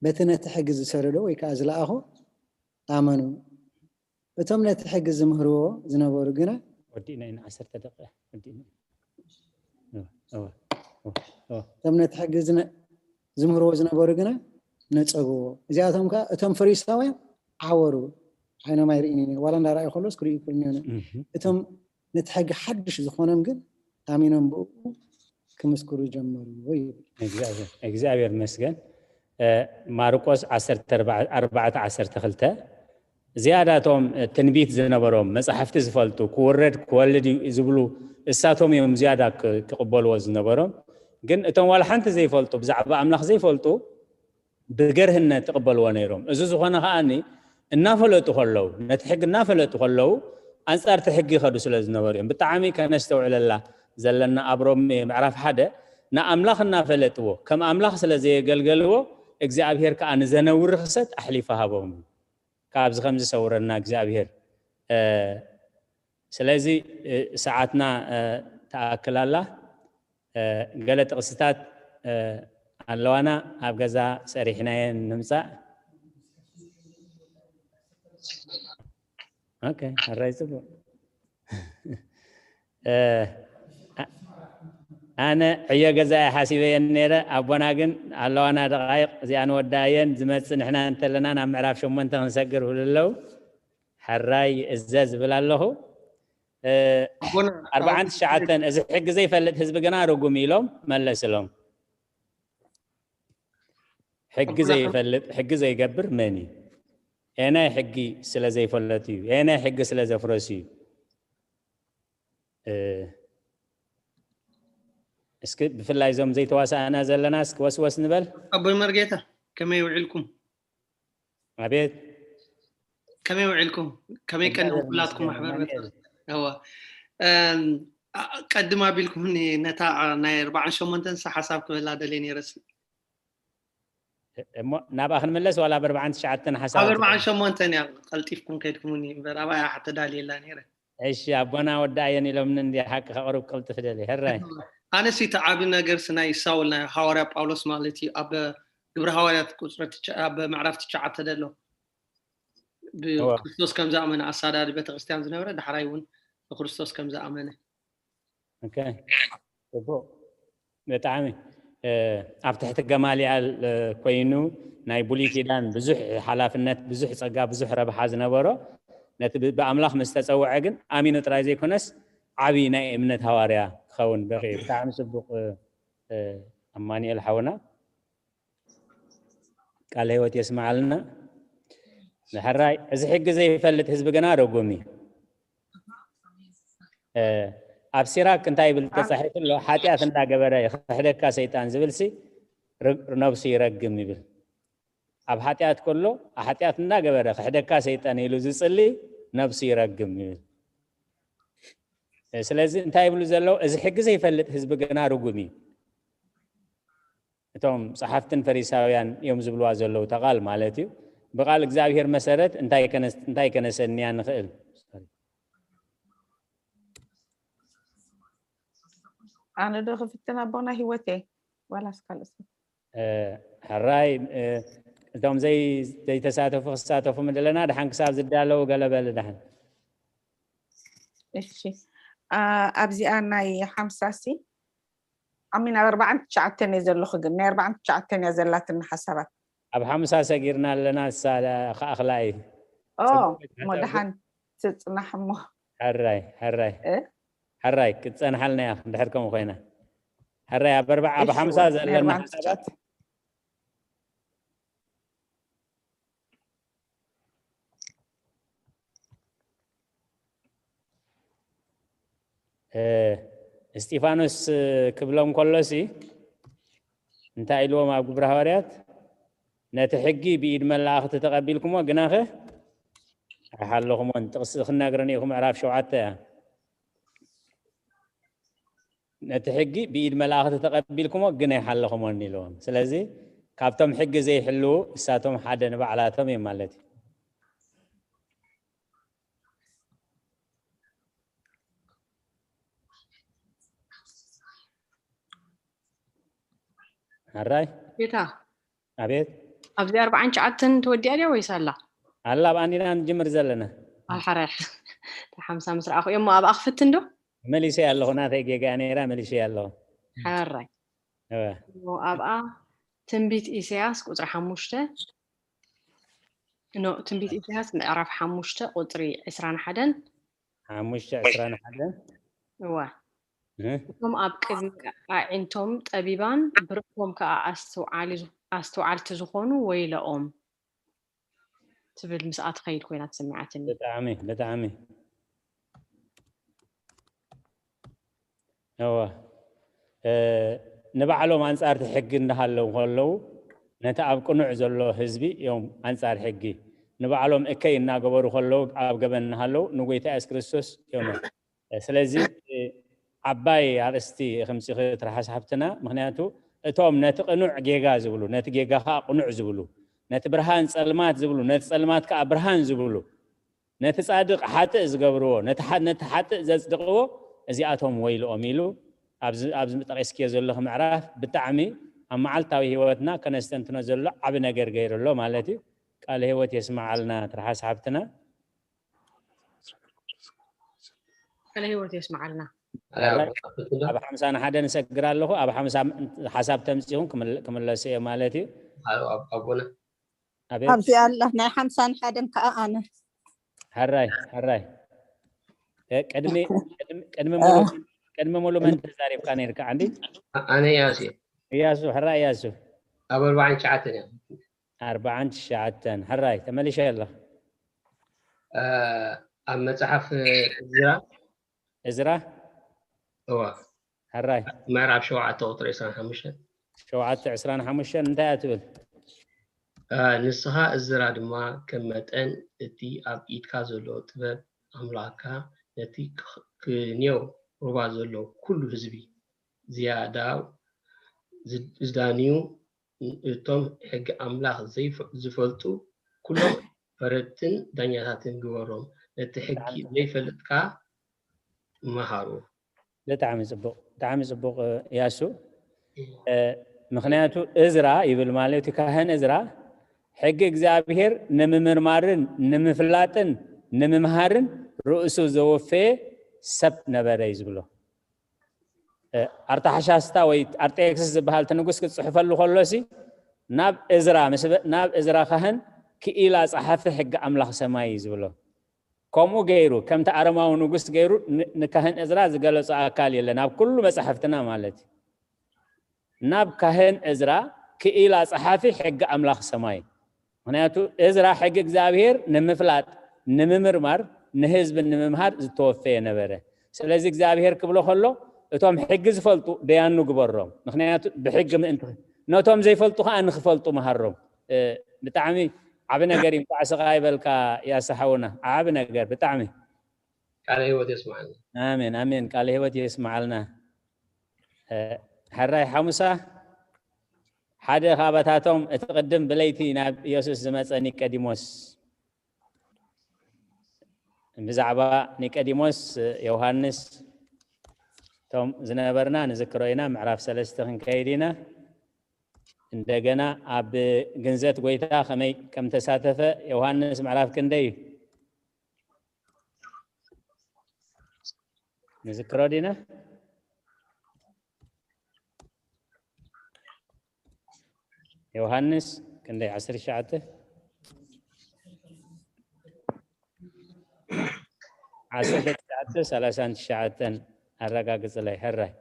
በቲ ነቲ ሕጊ ዝሰደዶ ወይ ከዓ ዝለኣኾ ኣመኑ። እቶም ነቲ ሕጊ ዝምህርዎ ዝነበሩ ግና ወዲእና ኢና፣ ዓሰርተ ደቂቃ ወዲእና። እወ፣ እወ፣ እወ፣ እወ። እቶም ነቲ ሕጊ ዝነ-፣ ዝምህርዎ ዝነበሩ ግና ነጸግዎ። እዚኣቶም ከኣ እቶም ፈሪሳውያን ዓወሩ፣ ዓይኖም ኣይርእዩን እዮም። ዋላ እንዳረኣዩ ከለውስ ክርእዩ ይክእሉ እዮም። እህ። እቶም ነቲ ሕጊ ሓድሽ ዝኾኖም ግን ኣሚኖም ብእኡ ክምስክሩ ጀመሩ ይብል። እግዚኣብሔር፣ እግዚኣብሔር ይመስገን። እ፣ ማርቆስ ዓሰርተ ኣርባዕተ ዓሰርተ ክልተ፣ ዝያዳ እቶም፣ እ፣ ትንቢት ዝነበሮም፣ መጻሕፍቲ ዝፈልጡ፣ ክውረድ ክወልድ እዩ ዝብሉ፣ እሳቶም እዮም ዝያዳ ክ-፣ ክቕበልዎ ዝነበሮም። ግን እቶም ዋላ ሓንቲ ዘይፈልጡ፣ ብዛዕባ ኣምላኽ ዘይፈልጡ፣ ብገርህነት ይቕበልዎ ነይሮም። እዚ ዝኾነ ከኣኒ እናፈለጡ ከለዉ፣ ነቲ ሕጊ እናፈለጡ ከለዉ፣ ኣንጻር እቲ ሕጊ ይኸዱ ስለ ዝነበሩ እዮም። ብጣዕሚ ከነስተውዕለላ ዘለና ኣብ ሮሜ ምዕራፍ ሓደ፣ ንኣምላኽ እናፈለጥዎ፣ ከም ኣምላኽ ስለ ዘየገልገልዎ፣ እግዚኣብሔር ከኣ ንዘነውር ርኽሰት ኣሕሊፉ ሃቦም። ካብዚ ከም ዝሰውረና እግዚኣብሔር። እ፣ ስለዚ፣ እ፣ ሰዓትና፣ እ፣ ትኣክል ኣላ። እ፣ ገለ ጥቕስታት፣ እ፣ ኣለዋና፣ ኣብ ገዛ ሰሪሕናየን ንምጻእ። ኦኬ፣ ሕራይ ጽቡቕ። እ፣ ኣ-፣ ኣነ ዕዮ ገዛይ ሓሲበየን ነይረ፣ ኣቦና ግን ኣለዋና ደቓይቕ፣ እዚኣ ንወዳእየን፣ ዝመጽእ ንሕና እንተለና ናብ ምዕራፍ ሸሞንተ ክንሰግር ይብሉ ኣለዉ። ሕራይ ይእዘዝ ዝብል ኣለኹ። እ፣ ኣቦና፣ ኣርባዓን ትሽዓተን፣ እዚ ሕጊ ዘይፈልጥ ህዝቢ ግና ርጉም ኢሎም መለስሎም። ሕጊ ኣቦና፣ ዘይፈልጥ፣ ሕጊ ዘይገብር መን እዩ? ኤናይ ሕጊ ስለ ዘይፈለጡ እዩ፣ ኤናይ ሕጊ ስለ ዘፍረሱ እዩ። እ፣ እስኪ ብፍላይ እዞም ዘይተዋሳእና ዘለና እስኪ ወስወስ ንበል። ኣቦይ መርጌታ፣ ከመይ ውዒልኩም? ኣቤት። ከመይ ውዒልኩም? ከመይ ቀኒኹም? ኩላትኩም ማሕበር ኣሜን። በተለይ። እዋ። እም፣ ኣ-፣ ቀድም ኣቢልኩምኒ ነታ፣ ኣ፣ ናይ ኣርባዓን ሸሞንተን ሓሳብ ክበላ ደልየ ነይረ። እሞ ናብኣ ክንምለስ ዋላ ኣብ ኣርባዓን ትሽዓተን ሓሳብ ኣብ ኣርባዓን ሸሞንተን እያ ቀልጢፍኩም ከይድኩምኒ እምበር ኣብኣ እያ ተዳልየላ ነይረ። እሺ፣ ኣቦና ወዳእየን ኢሎምኒ እንዲ ሓቂ ከቕርብ ቅልጥፍ ደልየ። ሕራይ። ኣነስ እቲ ዓቢ ነገርስ ናይ ሳውል ናይ ሃዋርያ ጳውሎስ ማለት እዩ። ኣብ ግብረ ሃዋርያት ቁጽሪ ትሽዓ-፣ ኣብ ምዕራፍ ትሽዓተ ዘሎ እዋ። ብክርስቶስ ከም ዝኣመነ ኣሳዳዲ ቤተክርስትያን ዝነበረ ዳሕራይ እውን ብክርስቶስ ከም ዝኣመነ። ኦኬ። ጽቡቕ። ብጣዕሚ፣ እ፣ ኣብ ትሕቲ ገማልያል፣ እ፣ ኮይኑ ናይ ብሉይ ኪዳን ብዙሕ ሓላፍነት፣ ብዙሕ ጸጋ፣ ብዙሕ ረብሓ ዝነበሮ ነቲ ብ-፣ ብኣምላኽ ምስ ተጸውዐ ግን ኣሚኑ ጥራይ ዘይኮነስ ዓቢ ናይ እምነት ሃዋርያ ክኸውን በቒዑ። ብጣዕሚ ጽቡቕ፣ እ፣ እ፣ ኣማኑኤል ሓውና። ቃለ ህይወት የስምዓልና። ንሕራይ፣ እዚ ሕጊ ዘይፈልጥ ህዝቢ ግና ርጉም እዩ። እ፣ ኣብ ሲራክ እንታይ ይብል ተጻሒፉ ኣሎ? ሓጢኣት እንዳገበረ ክሕደካ ሰይጣን ዝብልሲ ር-፣ ነብሱ ይረግም ይብል። ኣብ ሓጢኣት ከሎ፣ ሓጢኣት እንዳገበረ ክሕደካ ሰይጣን ኢሉ ዝጽሊ ነብሱ ይረግም ይብል። ስለዚ እንታይ ይብሉ ዘለዉ? እዚ ሕጊ ዘይፈልጥ ህዝቢ ግና ርጉም እዩ። እቶም ጸሓፍትን ፈሪሳውያን እዮም ዝብልዋ ዘለዉ እታ ቃል ማለት እዩ። ብቃል እግዚኣብሔር መሰረት እንታይ ከነስ-፣ እንታይ ከነሰንያ ንኽእል? ኣነ ዶ ክፍትን ኣቦና ህይወቴ? ዋላስ ካልእ ሰብ? እ፣ ሕራይ፣ እ፣ እቶም ዘይ-፣ ዘይተሳተፉ ክሳተፉ ምድለና፣ ድሓን ክሳብ ዝዳለዉ ገለ በል ድሓን። እሺ። ኣ-፣ ኣብዚኣ ናይ ሓምሳ ሲ፣ ኣሚን ኣብ ኣርባዓን ትሽዓተን እየ ዘለኹ፣ ግን ናይ ኣርባዓን ትሽዓተን እያ ዘላትና ሓሳባት። ኣብ ሓምሳ ሰጊርና ኣለና፣ እሳ ከኣኽላ እዩ። ኦ፣ ጽቡቅ እሞ ሓሳብ። ድሓን ትጽናሕ እሞ። ሕራይ፣ ሕራይ። እ? ሕራይ፣ ክትጸንሓልና እያ፣ እንድሕር ከምኡ ኮይና። ሕራይ፣ ኣብ ኣርባዓ፣ ኣብ እሺ፣ ሓምሳ ናይ ዘለና ኣርባዓን ሓሳባት። ትሽዓተን። እ፣ እስጢፋኖስ ክብሎም ከሎሲ እንታይ ኢልዎም ኣብ ግብረ ሃዋርያት? "ነቲ ሕጊ ብኢድ መላእኽቲ ተቐቢልኩሞ፣ ግናኸ ኣይሓለኹሞን።" ጥቕሲ ክነግረን ኢኹ፣ ምዕራፍ ሸውዓተ እያ። "ነቲ ሕጊ ብኢድ መላእኽቲ ተቐቢልኩሞ፣ ግን ኣይሓለኹሞን" ኢልዎም። ስለዚ ካብቶም ሕጊ ዘይሕልዉ እሳቶም ሓደ ንባዕላቶም እዮም ማለት እዩ። ሕራይ። ጌታ። ኣቤት። ኣብዚ ኣርባዓን ትሽዓተን ተወዲኣ ድያ ወይስ ኣላ? ኣላ፣ ኣብኣ እንዲና ንጅምር ዘለና። ኣብ ሓራይ። ሓምሳ ምስ ረኣኹ እሞ ኣብኣ ክፍትን ዶ? መሊሰ ኣለኹ፣ ናተይ ጌጋ ነይራ፣ መሊሰ ኣለኹ። ሕራይ። እወ። እሞ ኣብኣ ትንቢት ኢሳያስ ቁጽሪ ሓሙሽተ፣ ኖ፣ ትንቢት ኢሳያስ ምዕራፍ ሓሙሽተ ቁጽሪ ዕስራን ሓደን። ሓሙሽተ ዕስራን ሓደን። እወ። እህ። "እቶም ኣብ ቅድሚ ኣዒንቶም ጠቢባን ብርእሶም ከኣ ኣስተውዓሊ-፣ ኣስተውዓልቲ ዝኾኑ ወይለኦም" ትብል ምስኣ ትኸይድ ኮይና ተሰሚዓትኒ። ብጣዕሚ፣ ብጣዕሚ። እወ። እ፣ ንባዕሎም ኣንጻር እቲ ሕጊ እንዳሃለዉ ከለዉ፣ ነቲ ኣብ ቅኑዕ ዘሎ ህዝቢ እዮም ኣንጻር ሕጊ። ንባዕሎም እከይ እናገበሩ ከለዉ፣ ኣብ ገበን እናሃለዉ፣ ንጎይታ የሱስ ክርስቶስ እዮም። ስለዚ፣ እ፣ ዓባይ ኣርእስቲ ከምጺኺ ትርሓስ ሓፍትና፣ ምኽንያቱ እቶም ነቲ ቅኑዕ ጌጋ ዝብሉ፣ ነቲ ጌጋ ከኣ ቅኑዕ ዝብሉ፣ ነቲ ብርሃን ጸልማት ዝብሉ፣ ነቲ ጸልማት ከኣ ብርሃን ዝብሉ፣ ነቲ ጻድቕ ሓጥእ ዝገብርዎ፣ ነቲ ሓ-፣ ነቲ ሓጥእ ዘጽድቕዎ፣ እዚኣቶም ወይልኦም ኢሉ ኣብዚ፣ ኣብዚ ጠቒስክዮ ዘለኹ ምዕራፍ ብጣዕሚ ኣብ መዓልታዊ ህይወትና ከነስተንትኖ ዘሎ ዓቢ ነገር ገይሩ ኣሎ ማለት እዩ። ቃለ ህይወት የስምዓልና ትርሓስ ሓፍትና። ቃለ ህይወት የስምዓልና። ሕራይ፣ ኣብ ሓምሳ ንሓደ ንሰግር ኣለኹ። ኣብ ሓምሳ ሓሳብ ተምጺኹም ክምል-፣ ክምለሱ እየ ማለት እዩ። ኣብ-፣ ኣብ-፣ ኣቦና። ኣቤት። ኣብዚ ኣላ ናይ ሓምሳን ሓደን ከኣ ኣነ። ሕራይ፣ ሕራይ። እ፣ ቅድሚ፣ ቅድሚ፣ ቅድሚ እ። ሙሉ፣ ቅድሚ ሙሉ መን ተዛሪብካ ነይርካ? ዓንዲ? ኣ-፣ ኣነ እያሱ እየ። እያሱ፣ ሕራይ እያሱ። ኣብ ኣርባዓን ትሽዓተን እያ። ኣርባዓን ትሽዓተን። ሕራይ፣ ተመሊሸ ኣለኹ። እ፣ ኣብ መጽሓፍ እዝራ። እዝራ? እዋ። ሕራይ። ምዕራፍ ሸውዓተ ቁጽሪ ዕስራን ሓሙሽተን። ሸውዓተ ዕስራን ሓሙሽተን እንታይ እያ ትብል? እ፣ ንስኻ እዝራ ድማ ከም መጠን እቲ ኣብ ኢድካ ዘሎ ጥበብ ኣምላኽካ ነቲ ክኽ-፣ ክንዮ ሩባ ዘሎ ኩሉ ህዝቢ ዝያዳ ዝ-፣ ዝዳንዩ እቶም ሕጊ ኣምላኽ ዘይፈ-፣ ዝፈልጡ ኩሎም ፈረድትን ዳኛታትን ግበሮም። ነቲ ሕጊ ብጣዕሚ ጽቡቕ። ዘይፈልጥካ መሃሩ። ብጣዕሚ ጽቡቕ፣ ብጣዕሚ ጽቡቕ፣ እ፣ ያሱ። እም። እ፣ ምኽንያቱ እዝራ ይብል ማለት እዩ፣ ካህን እዝራ ሕጊ እግዚኣብሔር ንምምርማርን ንምፍላጥን ንምምሃርን ርእሱ ዘወፈየ ሰብ ነበረ እዩ ዝብሎ። እ፣ ኣርታሕሻስታ ወይ ኣርጤክስስ ዝበሃል እቲ ንጉስ ክጽሕፈሉ ከሎሲ ናብ እዝራ ምስ በ-፣ ናብ እዝራ ካህን ክኢላ ጸሓፊ ሕጊ ኣምላኽ ሰማይ እዩ ዝብሎ። ከምኡ ገይሩ፣ ከምቲ ኣረማዊ ንጉስ ገይሩ ን-፣ ንካህን እዝራ ዝገለጾ ኣካል የለን፣ ኣብ ኩሉ መጻሕፍትና ማለት እዩ። ናብ ካህን እዝራ ክኢላ ጸሓፊ ሕጊ ኣምላኽ ሰማይ። ምኽንያቱ እዝራ ሕጊ እግዚኣብሔር ንምፍላጥ፣ ንምምርማር፣ ንህዝቢ ንምምሃር ዝተወፈየ ነበረ። ስለዚ እግዚኣብሔር ክብሎ ከሎ፣ እቶም ሕጊ ዝፈልጡ ደያኑ ግበሮም። ምኽንያቱ ብሕጊ ምእንቲ፣ ነቶም ዘይፈልጡ ከኣ ንኽፈልጡ መሃሮም። እ፣ ብጣዕሚ ዓቢ ነገር እዩ። እንኳዕ ስኻ ይበልካ ያሰ ሓውና። ዓቢ ነገር ብጣዕሚ። ቃለ ህይወት የስማዓልና። ኣሜን ኣሜን። ቃለ ህይወት የስማዓልና። ሕራይ ሓሙሳ ሓደ ካብኣታቶም እቲ ቅድም ብለይቲ ናብ ኢየሱስ ዝመጸ ኒቀዲሞስ። ብዛዕባ ኒቀዲሞስ ዮሃንስ እቶም ዝነበርና ንዝክሮ ኢና። ምዕራፍ ሰለስተ ክንከይድ ኢና። እንደገና ኣብ ግንዘት ጎይታ ከመይ ከም ተሳተፈ ዮሃንስ ምዕራፍ ክንደይ እዩ? ንዝክሮ ዲና? ዮሃንስ ክንደይ? ዓሰርተ ትሽዓተ ዓሰርተ ትሽዓተ ሰላሳን ትሽዓተን ኣረጋግጽለይ። ሕራይ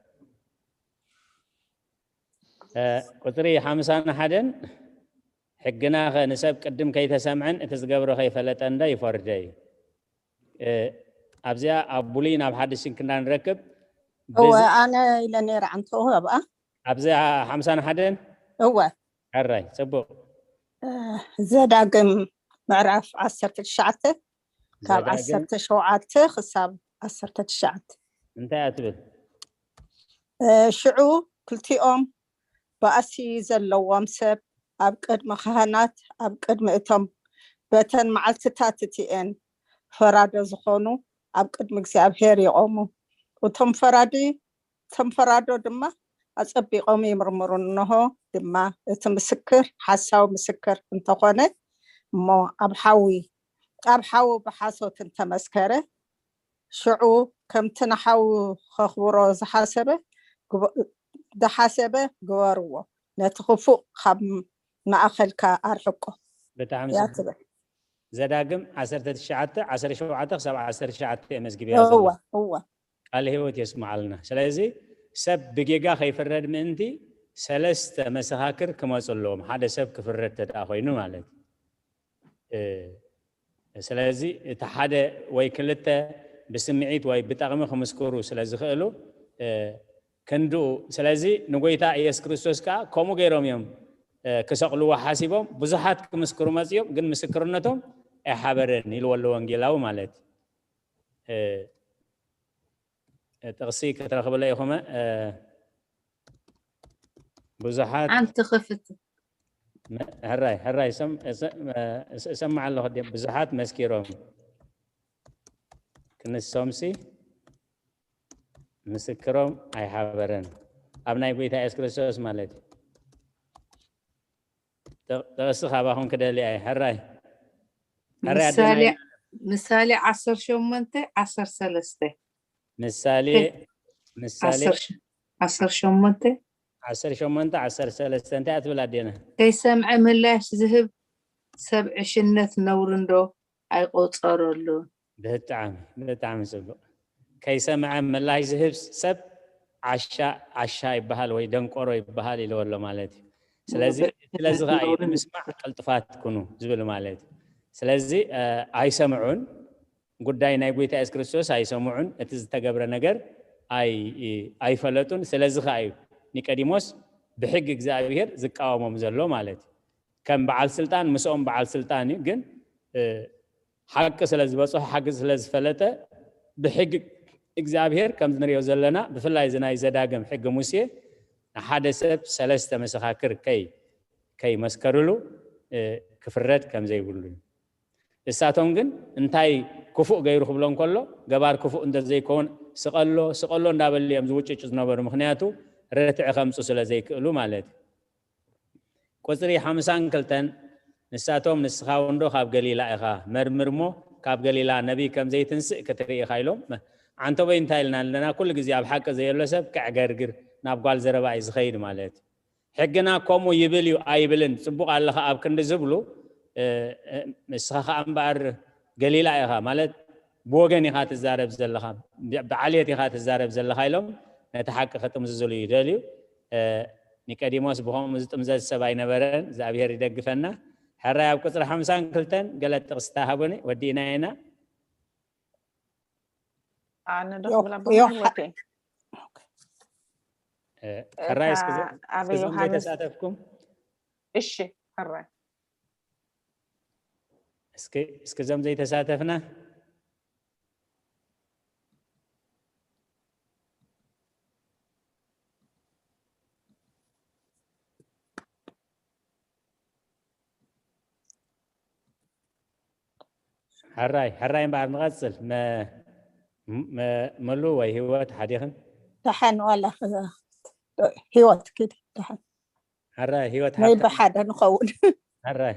ቁፅሪ ሓምሳን ሓደን ሕግናኸ ንሰብ ቅድም ከይተሰምዐን እቲ ዝገብሮ ከይፈለጠ እንዶ ይፈርደ እዩ። ኣብዚኣ ኣብ ብሉይ ናብ ሓድሽ ክንዳ ንረክብ። እወ ኣነ ኢለ ነይረ ዓንተኡ ኣብኣ ኣብዚኣ ሓምሳን ሓደን እወ ሕራይ ጽቡቕ። ዘዳግም ምዕራፍ ዓሰርተ ትሽዓተ ካብ ዓሰርተ ሸውዓተ ክሳብ ዓሰርተ ትሽዓተ እንታይ እያ ትብል? ሽዑ ክልቲኦም ባእሲ ዘለዎም ሰብ ኣብ ቅድሚ ካህናት ኣብ ቅድሚ እቶም በተን መዓልትታት እቲኤን ፈራዶ ዝኾኑ ኣብ ቅድሚ እግዚኣብሔር ይቆሙ። እቶም ፈራዲ እቶም ፈራዶ ድማ ኣጸቢቆም ይምርምሩ። እንሆ ድማ እቲ ምስክር ሓሳዊ ምስክር እንተኾነ እሞ ኣብ ሓዊ ኣብ ሓዊ ብሓሶት እንተመስከረ ሽዑ ከምቲ ንሓዊ ከኽብሮ ዝሓሰበ ዝሓሰበ ግበርዎ፣ ነቲ ክፉእ ካብ ማእኸልካ ኣርሕቆ ብጣዕሚ እያ ጽቡቅ። ትብል። ዘዳግም ዓሰርተ ትሽዓተ ዓሰርተ ሸውዓተ ክሳብ ዓሰርተ ትሽዓተ እየ መዝጊበያ እወ ዘለኹ። እወ ቃል ህይወት የስምዓልና። ስለዚ ሰብ ብጌጋ ከይፍረድ ምእንቲ ሰለስተ መሰኻክር ክመፁ ኣለዎም፣ ሓደ ሰብ ክፍረድ ተደኣ ኮይኑ ማለት እዩ። እ፣ ስለዚ እቲ ሓደ ወይ ክልተ ብስምዒት ወይ ብጠቕሚ ክምስክሩ ስለ ዝኽእሉ እ፣ ክንድኡ። ስለዚ ንጎይታ ኢየሱስ ክርስቶስ ከዓ ከምኡ ገይሮም እዮም እ፣ ክሰቕልዎ ሓሲቦም። ብዙሓት ክምስክሩ መፅዮም፣ ግን ምስክርነቶም ኣይሓበረን ኢልዎ ኣሎ ወንጌላዊ ማለት እዩ። እ፣ ጥቕሲ ክትረኽብለ ኢኹመ እ፣ ብዙሓት ሓንቲ ክፍት መ- ሕራይ ሕራይ ሰም- እሰ- እሰ- እሰማዕ ኣለኹ ድየ? ብዙሓት መስኪሮም ክንሶምሲ ምስክሮም ኣይሓበረን ኣብ ናይ ጎይታ የሱስ ክርስቶስ ማለት እዩ። ጥ- ጥቕሲ ካባኹም ክደሊ ኣየ። ሕራይ ሕራይ ኣደና ምሳሌ ይበል። ምሳሌ ዓሰርተ ሸሞንተ ዓሰርተ ሰለስተ ምሳሌ ምሳሌ ዓሰርተ ሸ- ዓሰርተ ሸሞንተ ዓሰርተ ሸሞንተ ዓሰርተ ሰለስተ እንታይ እያ ትብል ኣዴና? ከይሰምዐ ምላሽ ዝህብ ሰብ ዕሽነት ነውሪ እንዶ ኣይቆፀረሉን። ብጣዕሚ ብጣዕሚ ጽቡቅ። ከይሰምዐ ምላሽ ዝህብ ሰብ ዓሻ ዓሻ ይበሃል ወይ ደንቆሮ ይበሃል ኢልዎ ኣሎ ማለት እዩ። ስለዚ ስለዚ ከዓ እዩ ንምስማዕ ቅልጥፋት ኩኑ ዝብል ማለት እዩ። ስለዚ እ፣ ኣይሰምዑን፣ ጉዳይ ናይ ጎይታ የሱስ ክርስቶስ ኣይሰምዑን፣ እቲ ዝተገብረ ነገር ኣይ ኣይፈለጡን። ስለዚ ከዓ እዩ ኒቆዲሞስ ብሕጊ እግዚኣብሔር ዝቃወሞም ዘሎ ማለት እዩ። ከም በዓል ስልጣን ምስኦም በዓል ስልጣን እዩ፣ ግን እ፣ ሓቂ ስለ ዝበፅሖ ሓቂ ስለ ዝፈለጠ ብሕጊ እግዚኣብሔር ከም ንሪኦ ዘለና ብፍላይ እዚ ናይ ዘዳግም ሕጊ ሙሴ ንሓደ ሰብ ሰለስተ መሰኻክር ከይ ከይመስከርሉ እ፣ ክፍረድ ከም ዘይብሉ እዩ። ንሳቶም ግን እንታይ ክፉእ ገይሩ ክብሎ እንከሎ ገባር ክፉእ እንተዘይከውን ስቐሎ ስቐሎ እንዳበሉ እዮም ዝውጭጩ ዝነበሩ፣ ምክንያቱ ርትዒ ከምፁ ስለ ዘይክእሉ ማለት እዩ። ቁፅሪ ሓምሳን ክልተን ንሳቶም ንስኻ እውን ዶ ካብ ገሊላ ኢኻ? መርምር እሞ ካብ ገሊላ ነቢይ ከም ዘይትንስእ ክትርኢ ኢኻ ኢሎም። ዓንተቦይ እንታይ ኢልና ኣለና? ኩሉ ግዜ ኣብ ሓቂ ዘየሎ ሰብ ከዕገርግር ናብ ጓል ዘረባ እዩ ዝኸይድ ማለት እዩ። ሕግና ከምኡ ይብል እዩ ኣይብልን፣ ፅቡቕ ኣለኻ ኣብ ክንዲ ዝብሉ እ፣ እ፣ ንስኻ ከዓ እምበኣር ገሊላ ኢኻ ማለት ብወገን ኢኻ ትዛረብ ዘለኻ፣ ብ- ብዓልየት ኢኻ ትዛረብ ዘለኻ ኢሎም ነቲ ሓቂ ክጥምዝዝሉ ይደልዩ። እ፣ ኒቆዲሞስ ብኸምኡ ዝጥምዘዝ ሰብ ኣይነበረን። እግዚኣብሔር ይደግፈና። ሕራይ ኣብ ቁፅሪ ሓምሳን ክልተን ገለ ጥቕስታ ሃቡኒ ወዲእና ኢና። ኣነ ዶ ዮ- ክብል ዮ- ኣለኹ ወቴ እ፣ ሕራይ እስኪ ዘ- ኣብ እስኪ ዘም ዮሃንስ ዘይተሳተፍኩም እሺ ሕራይ እስኪ እስኪ ዘም ዘይተሳተፍና ሕራይ ሕራይ እምበኣር ንቐጽል። መ- መ- መሉ ወይ ህይወት ሓዲኽን? ደሓን ዋላ ህይወት ኪድ ደሓን ሕራይ ህይወት ናይ ሓብታ- ብሓደ ንኸውን። ሕራይ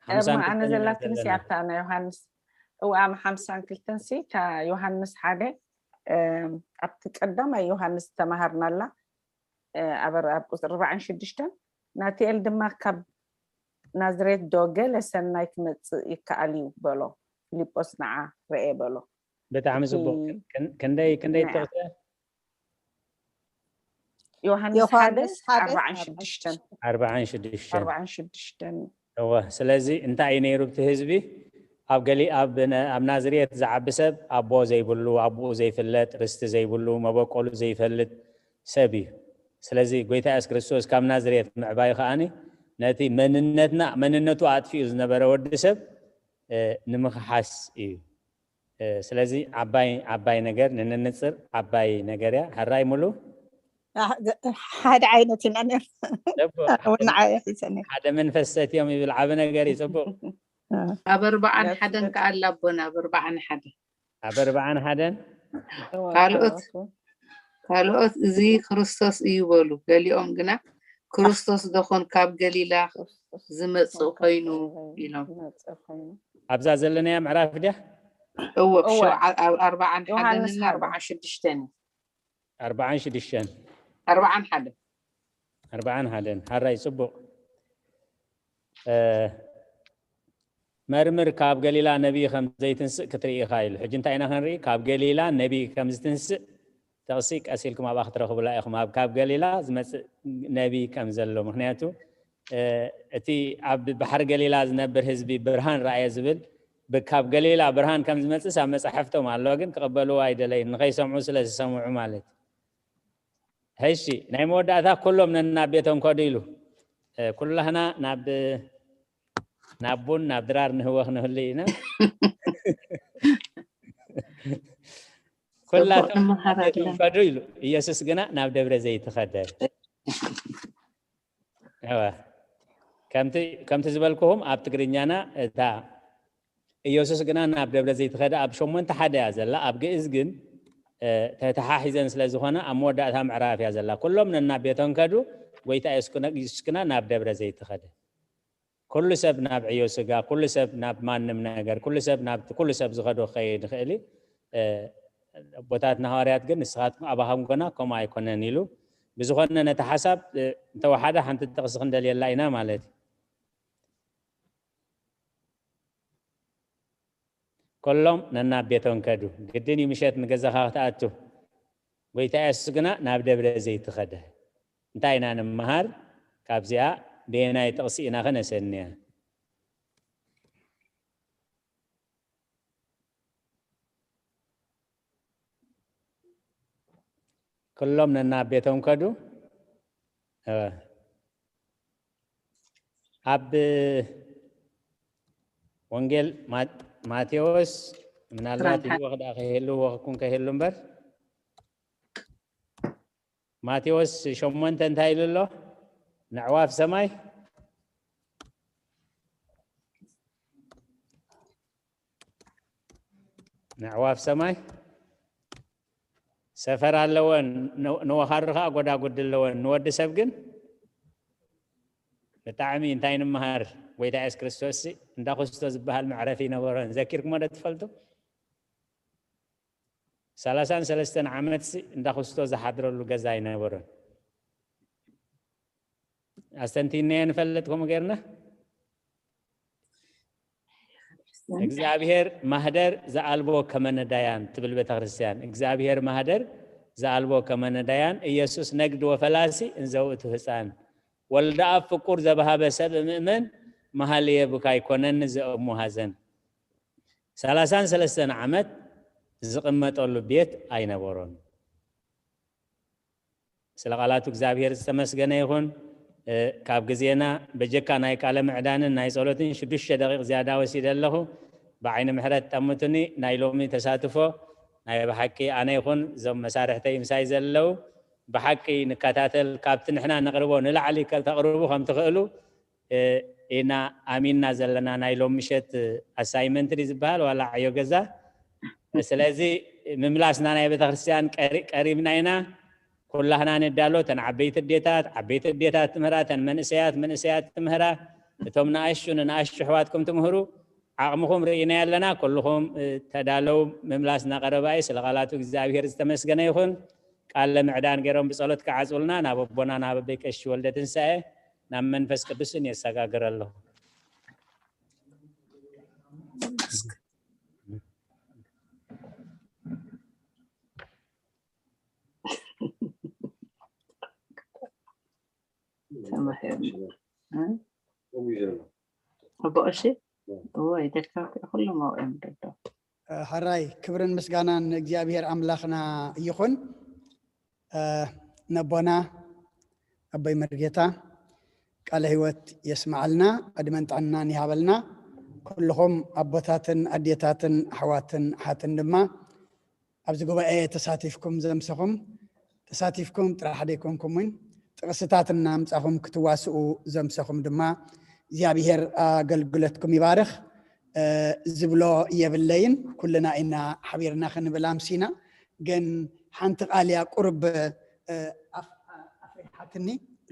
እሞ ኣነ ዘላትንሲ ኣብታ ናይ ዮሃንስ እዋም ሓምሳን ክልተንሲ እታ ዮሃንስ ሓደ ኣብቲ ቀዳማይ ዮሃንስ ተማሃርናላ። ኣብ ቁፅሪ ኣርባዓን ሽዱሽተን ናትኤል ድማ ካብ ናዝሬት ዶ ገለ ሰናይ ክመፅእ ይከኣል እዩ በሎ። ፊልጶስ ንዓ ረኤ በሎ። ብጣዕሚ ፅቡቅ። ክንደይ ክንደይ ጥቕሲ? ዮሃንስ ሓደ ኣርባዓን ሽዱሽተን ኣርባዓን ሽዱሽተን ኣርባዓን ሽዱሽተን እወ። ስለዚ እንታይ እዩ ነይሩ? እቲ ህዝቢ ኣብ ገሊ ኣብ ነ- ኣብ ናዝሬት ዝዓቢ ሰብ ኣቦ ዘይብሉ፣ ኣቦኡ ዘይፍለጥ፣ ርስቲ ዘይብሉ፣ መበቆሉ ዘይፈልጥ ሰብ እዩ። ስለዚ ጎይታ የሱስ ክርስቶስ ካብ ናዝሬት ምዕባዩ ከኣኒ ነቲ መንነትና መንነቱ ኣጥፊኡ ዝነበረ ወዲ ሰብ እ፣ ንምኽሓስ እዩ። እ፣ ስለዚ ዓባይ ዓባይ ነገር ንንንፅር ዓባይ ነገር እያ። ሕራይ ሙሉ ሓደ ዓይነት ኢና ነር ጽቡቅ። እውን ንዓየ ሒዘኒ ሓደ መንፈስ ሰትዮም ይብል ዓቢ ነገር እዩ። ጽቡቅ። ኣብ ኣርባዓን ሓደን ከኣላ ኣቦና ኣብ ኣርባዓን ሓደ ኣብ ኣርባዓን ሓደን ካልኦት ካልኦት እዚ ክርስቶስ እዩ በሉ። ገሊኦም ግና ክርስቶስ ዶኾን ካብ ገሊላ ዝመጽእ ኮይኑ ኢሎም። ኣብዛ ዘለናያ ምዕራፍ ድያ? እወ ኣብ ሸውዓ- ኣብ ኣርባዓን ሓደን ዮሃንስ እና ሓደ። ኣርባዓን ሽዱሽተን እዩ። ኣርባዓን ሽዱሽተን ኣርባዓን ሓደ ኣርባዓን ሓደን ሓራይ ጽቡቅ። እ፣ መርምር ካብ ገሊላ ነቢይ ከም ዘይትንስእ ክትርኢ ኢኻ ኢሉ። ሕጂ እንታይ ኢና ክንርኢ? ካብ ገሊላ ነቢይ ከም ዝትንስእ ጥቕሲ ቀስ ኢልኩም ኣብኣ ክትረኽቡላ ኢኹም። ኣብ ካብ ገሊላ ዝመጽእ ነቢይ ከም ዘሎ። ምኽንያቱ እ፣ እቲ ኣብ ባሕሪ ገሊላ ዝነብር ህዝቢ ብርሃን ረኣየ ዝብል ብ- ካብ ገሊላ ብርሃን ከም ዝመጽእስ ኣብ መጻሕፍቶም ኣሎ፣ ግን ክቕበልዎ ኣይደለዩን። ንኸይሰምዑ ስለ ዝሰምዑ ማለት እዩ። እሺ ናይ መወዳእታ ኩሎም ነናብ ቤቶም ከዱ ኢሉ። እ፣ ኩላህና ናብ ናብ ቡን ናብ ድራር ንህወኽ ንህሉ ኢና። ኩላቶም ንመሃር ቤቶም ኣለና። ከዱ ኢሉ። ኢየሱስ ግና ናብ ደብረ ዘይት ኸደ። እወ። ከምቲ ከምቲ ዝበልኩኹም ኣብ ትግርኛና እታ ኢየሱስ ግና ናብ ደብረ ዘይት ኸደ ኣብ ሸሞንተ ሓደ እያ ዘላ። ኣብ ግእዝ ግን እ፣ ተተሓሒዘን ስለ ዝኾነ ኣብ መወዳእታ ምዕራፍ እያ ዘላ። ኩሎም ነናብ ቤቶም ከዱ፣ ጎይታ ኢየሱስ ግና- ኢየሱስ ግና ናብ ደብረ ዘይት ኸደ። ኩሉ ሰብ ናብ ዕዮ ስጋ፣ ኩሉ ሰብ ናብ ማንም ነገር፣ ኩሉ ሰብ ናብቲ ኩሉ ሰብ ዝኸዶ ክኸይድ ይኽእል እዩ። እ፣ ኣቦታትና ሃዋርያት ግን ንስኻትኩም ኣባኻትኩም ኮና ከምኡ ኣይኮነን ኢሉ። ብዝኾነ ነቲ ሓሳብ እ፣ እንተወሓደ ሓንቲ ጥቕሲ ክንደልየላ ኢና ማለት እዩ። ኩሎም ነናብ ቤቶም ከዱ። ግድን እዩ ምሸት ንገዛኻ ክትኣቱ። ጎይታ የሱስ ግና ናብ ደብረ ዘይት ኸደ። እንታይ ኢና ንምሃር ካብዚኣ? በየናይ ጥቕሲ ኢና ኸነሰንያ? ኩሎም ነናብ ቤቶም ከዱ። እወ። ኣብ ወንጌል ማ- ማቴዎስ ምናልባት ትራንታ- ይወኽ ደኣ ከይህልዎ ክኩን ከይህሉ እምበር ማቴዎስ ሸሞንተ እንታይ ኢሉ ኣሎ? ነዕዋፍ ሰማይ ነዕዋፍ ሰማይ ሰፈር ኣለወን፣ ን- ንወኻሪ ኸዓ ጎዳጉዲ ኣለወን። ንወዲ ሰብ ግን ብጣዕሚ እንታይ ንምሃር? ጎይታ የሱስ ክርስቶስ እንዳ ኩስቶ ዝበሃል መዕረፊ ይነበሮን ዘኪርኩሞ ዶ ትፈልጡ? ሰላሳን ሰለስተን ዓመት እንዳ ኩስቶ ዝሓድረሉ ገዛ ኣይነበሮን። ኣስተንቲናዮ ንፈልጥ ከምኡ ጌርና። እግዚኣብሔር ማህደር ዝኣልቦ ከመነዳያን ትብል ቤተክርስትያን። እግዚኣብሔር ማህደር ዝኣልቦ ከመነዳያን ኢየሱስ ነግድ ወፈላሲ እንዘውእቱ ህፃን ወልደ ኣብ ፍቁር ዘብሃበ ሰብ ምእመን መሃልየ ብካ ኣይኮነን ዘእሙ ሃዘን። ሰላሳን ሰለስተን ዓመት ዝቕመጠሉ ቤት ኣይነበሮን። ስለ ቃላቱ እግዚኣብሔር ዝተመስገነ ይኹን። እ፣ ካብ ግዜና በጀካ ናይ ቃለ ምዕዳንን ናይ ጸሎትን ሽዱሽተ ደቂቕ ዝያዳ ወሲደ ኣለኹ። ብዓይኒ ምሕረት ጠምቱኒ። ናይ ሎሚ ተሳትፎ ናይ ብሓቂ ኣነ ይኹን እዞም መሳርሕተይ ምሳይ ዘለዉ ብሓቂ ንከታተል፣ ካብቲ ንሕና ነቕርቦ ንላዕሊ ከተቕርቡ ከም ትኽእሉ እ፣ ኢና ኣሚንና ዘለና። ናይ ሎም ምሸት ኣሳይመንት ድዩ ዝበሃል ዋላ ዕዮ ገዛ? ስለዚ ምምላስና ናይ ቤተክርስትያን ቀሪ- ቀሪብና ኢና። ኩላህና ንዳሎ። ተን ዓበይቲ ኣዴታት ዓበይቲ ኣዴታት ትምህራ፣ ተን መንእሰያት መንእሰያት ትምህራ፣ እቶም ንኣሽቱ ንንኣሽቱ ኣሕዋትኩም ትምህሩ። ዓቕምኹም ርኢና ኣለና። ኩልኹም ተዳለው። ምምላስ እናቐረባ እዩ። ስለ ቃላቱ እግዚኣብሔር ዝተመስገነ ይኹን። ቃለ ምዕዳን ገይሮም ብጸሎት ክዓጽውልና ናብ ኣቦና ናብ ኣበይ ቀሺ ወልደ ትንሳኤ ናብ መንፈስ ቅዱስን የሰጋግር ኣለኹ። ተማሂርና። እ? ኣቦ ቀሺ? እዎ፣ ይደልካ ኩሎም ኣብኦም ደሎ። እ፣ ሕራይ ክብርን ምስጋናን ንእግዚኣብሔር ኣምላኽና ይኹን። እ፣ ነቦና ኣቦይ መርጌታ ቃለ ህይወት የስምዓልና፣ ዕድመን ጥዕናን ይሃበልና። ኩልኹም ኣቦታትን ኣዴታትን ኣሕዋትን ኣሓትን ድማ ኣብዚ ጉባኤ ተሳቲፍኩም ዘምሰኹም፣ ተሳቲፍኩም ጥራሕ ደይኮንኩም እውን ጥቕስታት እናምጻኹም ክትዋስኡ ዘምሰኹም ድማ እግዚኣብሔር ኣገልግሎትኩም ይባርኽ። እ፣ ዝብሎ የብለይን። ኩልና ኢና ሓቢርና ክንብል ኣምሲና። ግን ሓንቲ ቃል እያ ቁርብ፣ እ፣ ኣፍ- ኣፍሪሓትኒ።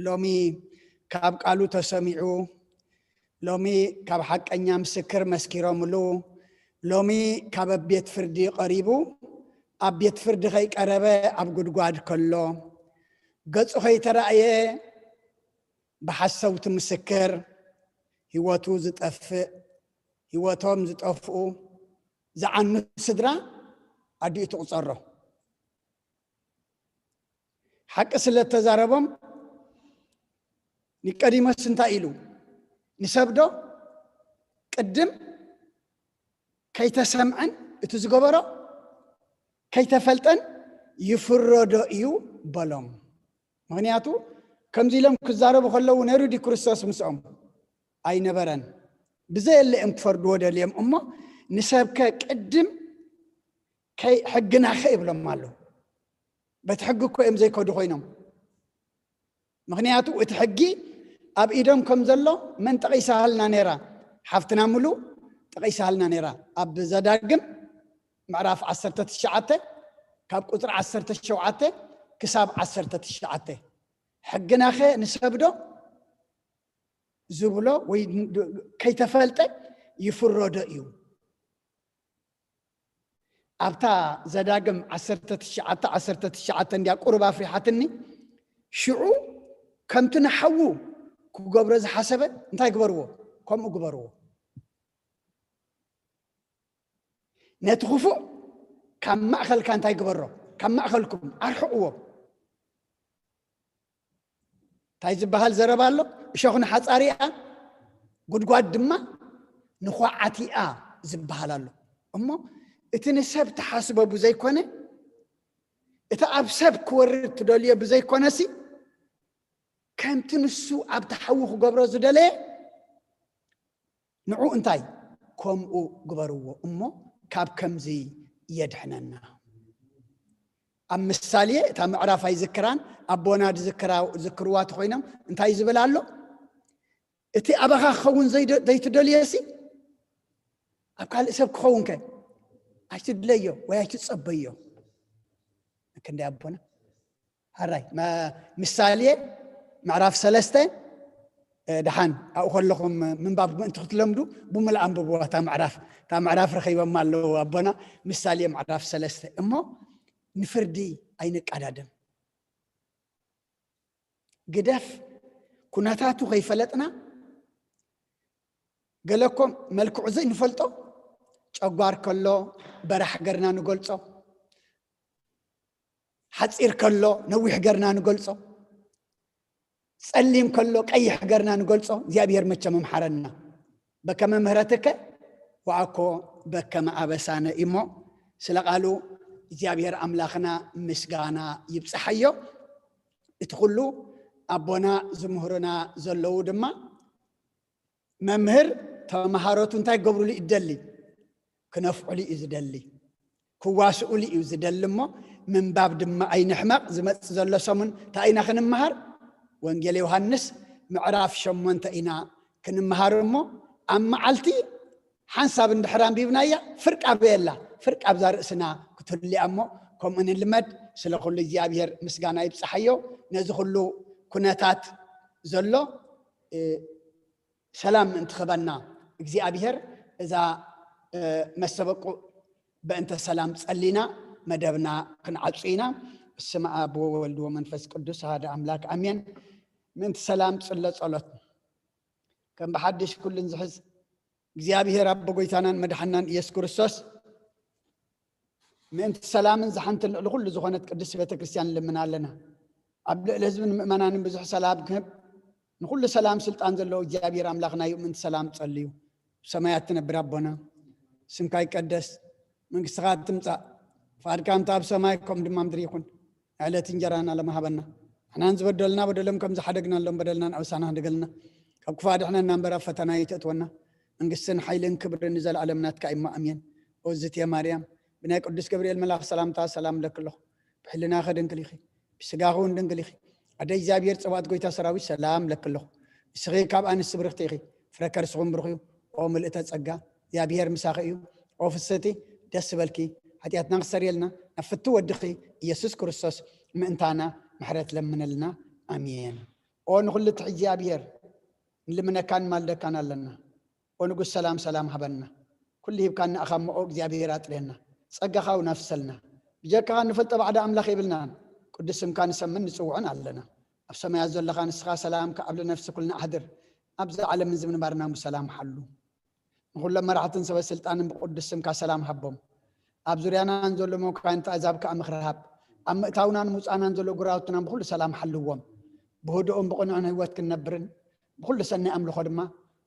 ሎሚ ካብ ቃሉ ተሰሚዑ፣ ሎሚ ካብ ሓቀኛ ምስክር መስኪሮምሉ፣ ሎሚ ካብ ኣብ ቤት ፍርዲ ቀሪቡ፣ ኣብ ቤት ፍርዲ ከይቀረበ ኣብ ጉድጓድ ከሎ፣ ገጹ ከይተራእየ ብሓሰውቲ ምስክር ህይወቱ ዝጠፍእ፣ ህይወቶም ዝጠፍኡ፣ ዝዓኑ ስድራ ኣዲኡ ትቑጸሮ። ሓቂ ስለ እተዛረቦም ኒቆዲሞስ እንታይ ኢሉ? ንሰብ ዶ ቅድም ከይተሰምዐን እቲ ዝገበሮ ከይተፈልጠን ይፍረዶ እዩ በሎም። ምኽንያቱ ከምዚ ኢሎም ክዛረቡ ከለዉ ነይሩ ድዩ ክርስቶስ ምስኦም? ኣይነበረን። ብዘየለ እዮም ክፈርድዎ ደልዮም እሞ ንሰብከ ቅድም ከይ ሕግናኸ ይብሎም ኣሎ። በቲ ሕጊ እኮ እዮም ዘይከዱ ኮይኖም። ምኽንያቱ እቲ ሕጊ ኣብ ኢዶም ከም ዘሎ መን ጠቒሳሃልና ነይራ? ሓፍትና ሙሉ ጠቒሳሃልና ነይራ። ኣብ ዘዳግም ምዕራፍ ዓሰርተ ትሽዓተ ካብ ቁፅሪ ዓሰርተ ሸውዓተ ክሳብ ዓሰርተ ትሽዓተ። ሕግናኸ ንሰብዶ ዝብሎ ወይ ከይተፈልጠ ይፍረዶ እዩ። ኣብታ ዘዳግም ዓሰርተ ትሽዓተ ዓሰርተ ትሽዓተ እንድያ ቁሩብ ኣፍሪሓትኒ። ሽዑ ከምቲ ንሓዉ ክገብሮ ዝሓሰበ እንታይ ግበርዎ? ከምኡ ግበርዎ። ነቲ ክፉእ ካብ ማእኸልካ እንታይ ግበሮ? ካብ ማእኸልኩም ኣርሕቕዎ። እንታይ ዝበሃል ዘረባ ኣሎ? እሾኽ ንሓፃሪኣ፣ ጉድጓድ ድማ ንኳዓቲኣ ዝበሃል ኣሎ። እሞ እቲ ንሰብ ትሓስቦ ብዘይኮነ፣ እቲ ኣብ ሰብ ክወርድ ትደልዮ ብዘይኮነሲ፣ ከምቲ ንሱ ኣብቲ ሓዊ ክገብሮ ዝደለየ ንዑ እንታይ ከምኡ ግበርዎ እሞ ካብ ከምዚ የድሕነና። ኣብ ምሳሌ እታ ምዕራፍ ኣይዝክራን ኣቦና ዝዝክርዋ ተኮይኖም እንታይ ዝብል ኣሎ? እቲ ኣባኻ ክኸውን ዘይደ- ዘይትደልዮሲ ኣብ ካልእ ሰብ ክኸውን ከ ኣይትድለዮ ወይ ኣይትጸበዮ። ክንደይ ኣቦና ሓራይ መ- ምሳሌ ምዕራፍ ሰለስተ። እ፣ ደሓን ኣብኡ ከለኹም ምንባብ ምእንቲ ክትለምዱ ብምልእ ኣንብብዋ። እታ ምዕራፍ እታ ምዕራፍ ረኺቦም ኣለዉ ኣቦና። ምሳሌ ምዕራፍ ሰለስተ። እሞ ንፍርዲ ኣይንቀዳደም። ግደፍ ኩነታቱ ከይፈለጥና ገለኮም መልክዑ ዘይንፈልጦ ጨጓር ከሎ በራሕ ገርና ንገልጾ፣ ሓፂር ከሎ ነዊሕ ገርና ንገልጾ፣ ፀሊም ከሎ ቀይሕ ገርና ንገልጾ። እግዚኣብሔር መቸም ምሓረና። በከመ ምህረትከ ወኣኮ በከመ ኣበሳነ እሞ ስለ ቃሉ እግዚኣብሔር ኣምላኽና ምስጋና ይብፅሓዮ። እቲ ኩሉ ኣቦና ዝምህሩና ዘለዉ ድማ መምህር ተምሃሮቱ እንታይ ክገብሩሉ እዩ ዝደሊ? ክነፍዑሉ እዩ ዝደሊ፣ ክዋስኡሉ እዩ ዝደሊ። እሞ ምንባብ ድማ ኣይንሕመቕ። ዝመፅእ ዘሎ ሰሙን እንታይ ኢና ክንምሃር? ወንጌል ዮሃንስ ምዕራፍ ሸሞንተ ኢና ክንምሃር እሞ ኣብ መዓልቲ ሓንሳብ እንድሕር ኣንቢብናያ ፍርቂ ኣበየላ፣ ፍርቂ ኣብዛ ርእስና ክትህሉ እያ። እሞ ከምኡ ንልመድ። ስለ ኩሉ እግዚኣብሔር ምስጋና ይብጽሓዮ። ነዚ ኩሉ ኩነታት ዘሎ ሰላም ምእንቲ ክህበና እግዚኣብሔር እዛ መሰበቁ በእንተ ሰላም ጸሊና መደብና ክንዓጹ ኢና። ብስመ ኣብ ወወልድ ወመንፈስ ቅዱስ ኣሃደ ኣምላክ ኣሜን። ምእንቲ ሰላም ጽሎ ጸሎት። ከም ብሓድሽ ኩልን ዝሕዝ እግዚኣብሔር ኣቦ ጎይታናን መድሓናን ኢየሱስ ክርስቶስ ምእንቲ ሰላምን ዝሓንትን ልዕሊ ኩሉ ዝኾነት ቅድስቲ ቤተ ክርስቲያን ንልምን ኣለና። ኣብ ልዕሊ ህዝብን ምእመናንን ብዙሕ ሰላም ክህብ ንኩሉ ሰላም ስልጣን ዘለዎ እግዚኣብሔር ኣምላኽና እዩ። ምእንቲ ሰላም ጸልዩ። ብሰማያት ትነብር ኣቦና፣ ስምካ ይቀደስ፣ መንግስትኻ ትምጻእ፣ ፍቓድካ እንተ ኣብ ሰማይ ከምኡ ድማ ምድሪ ይኹን። ዕለት እንጀራና ለመሃበና፣ ንሕናን ዝበደልና በደሎም ከም ዝሓደግናሎም በደልናን ኣበሳና ህደገልና፣ ካብ ክፉ ኣድሕነና እምበር ኣብ ፈተና ኣይተእትወና። መንግስትን ሓይልን ክብርን ንዘለኣለም ናትካ እዩ። ኣሜን። ኦዝትየ ማርያም፣ ብናይ ቅዱስ ገብርኤል መልኣኽ ሰላምታ ሰላም እለኪ ኣለኹ። ብሕልናኺ ድንግል ኢኺ፣ ብስጋኺ እውን ድንግል ኢኺ። ኣደ እግዚኣብሔር ጽባኦት ጎይታ ሰራዊት ሰላም እለኪ ኣለኹ። ንስኺ ካብ ኣንስቲ ብርኽቲ ኢኺ፣ ፍረ ከርስኹም ብሩኽ እዩ። ኦ ምልእተ ጸጋ፣ እግዚኣብሔር ምሳኺ እዩ። ኦ ፍስህቲ፣ ደስ ይበልኪ፣ ሓጢኣትና ክሰርየልና ናብ ፍቱ ወድኺ ኢየሱስ ክርስቶስ ምእንታና ምሕረት ለምነልና። ኣሜን። ኦ ንኹሉ ትሕጂ እግዚኣብሔር፣ ንልምነካን ንማልደካን ኣለና። ኦ ንጉስ ሰላም ሰላም ሃበና። ኩሉ ሂብካና እኻ እሞ ኦ እግዚኣብሔር ኣጥርየና። ጸጋኻ እውን ኣፍሰልና። ብጀካኻ ንፈልጦ ባዕዳ ኣምላኽ የብልናን። ቅዱስ ስምካ ንሰምን ንጽውዕን ኣለና። ኣብ ሰማያት ዘለኻ ንስኻ ሰላም ከኣብ ነፍሲ ኩልና ኣሕድር። ኣብዚ ዓለም እዚ ምንባርና ብሰላም ሓሉ። ንኹሎም መራሕትን ሰበ ስልጣንን ብቅዱስ ስምካ ሰላም ሃቦም። ኣብ ዙርያናን ዘሎ መካይንቲ ኣዛብ ከኣ ምኽሪ ሃብ። ኣብ ምእታውናን ምውጻእናን ዘሎ ጉራውትናን ብኹሉ ሰላም ሓልዎም። ብህዱእን ብቕኑዕን ህይወት ክንነብርን ብኹሉ ሰናይ ኣምልኾ ድማ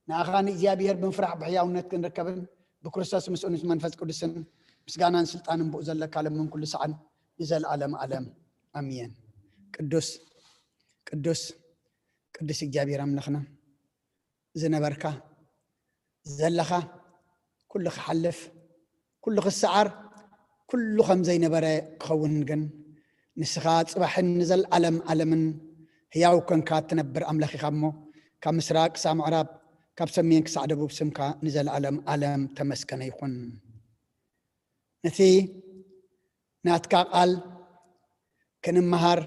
ንኣኻ ንእግዚኣብሔር ብምፍራሕ ብሕያውነት ክንርከብን ብክርስቶስ ምስኡን መንፈስ ቅዱስን ምስጋናን ስልጣንን ብኡ ዘለካ ለምን ኩሉ ሰዓን ንዘለኣለም ኣለም ኣሜን። ቅዱስ ቅዱስ ቅዱስ እግዚኣብሔር ኣምላኽና ዝነበርካ ዘለኻ ኩሉ ክሓልፍ ኩሉ ክሰዓር ኩሉ ከም ዘይነበረ ክኸውን ግን ንስኻ ጽባሕን ንዘለኣለም ኣለምን ህያው ኮንካ ትነብር ኣምላኽ ኢኻ እሞ ካብ ምስራቅ ክሳብ ምዕራብ ካብ ሰሜን ክሳዕ ደቡብ ስምካ ንዘለኣለም ኣለም ተመስገነ ይኹን። ነቲ ናትካ ቃል ክንመሃር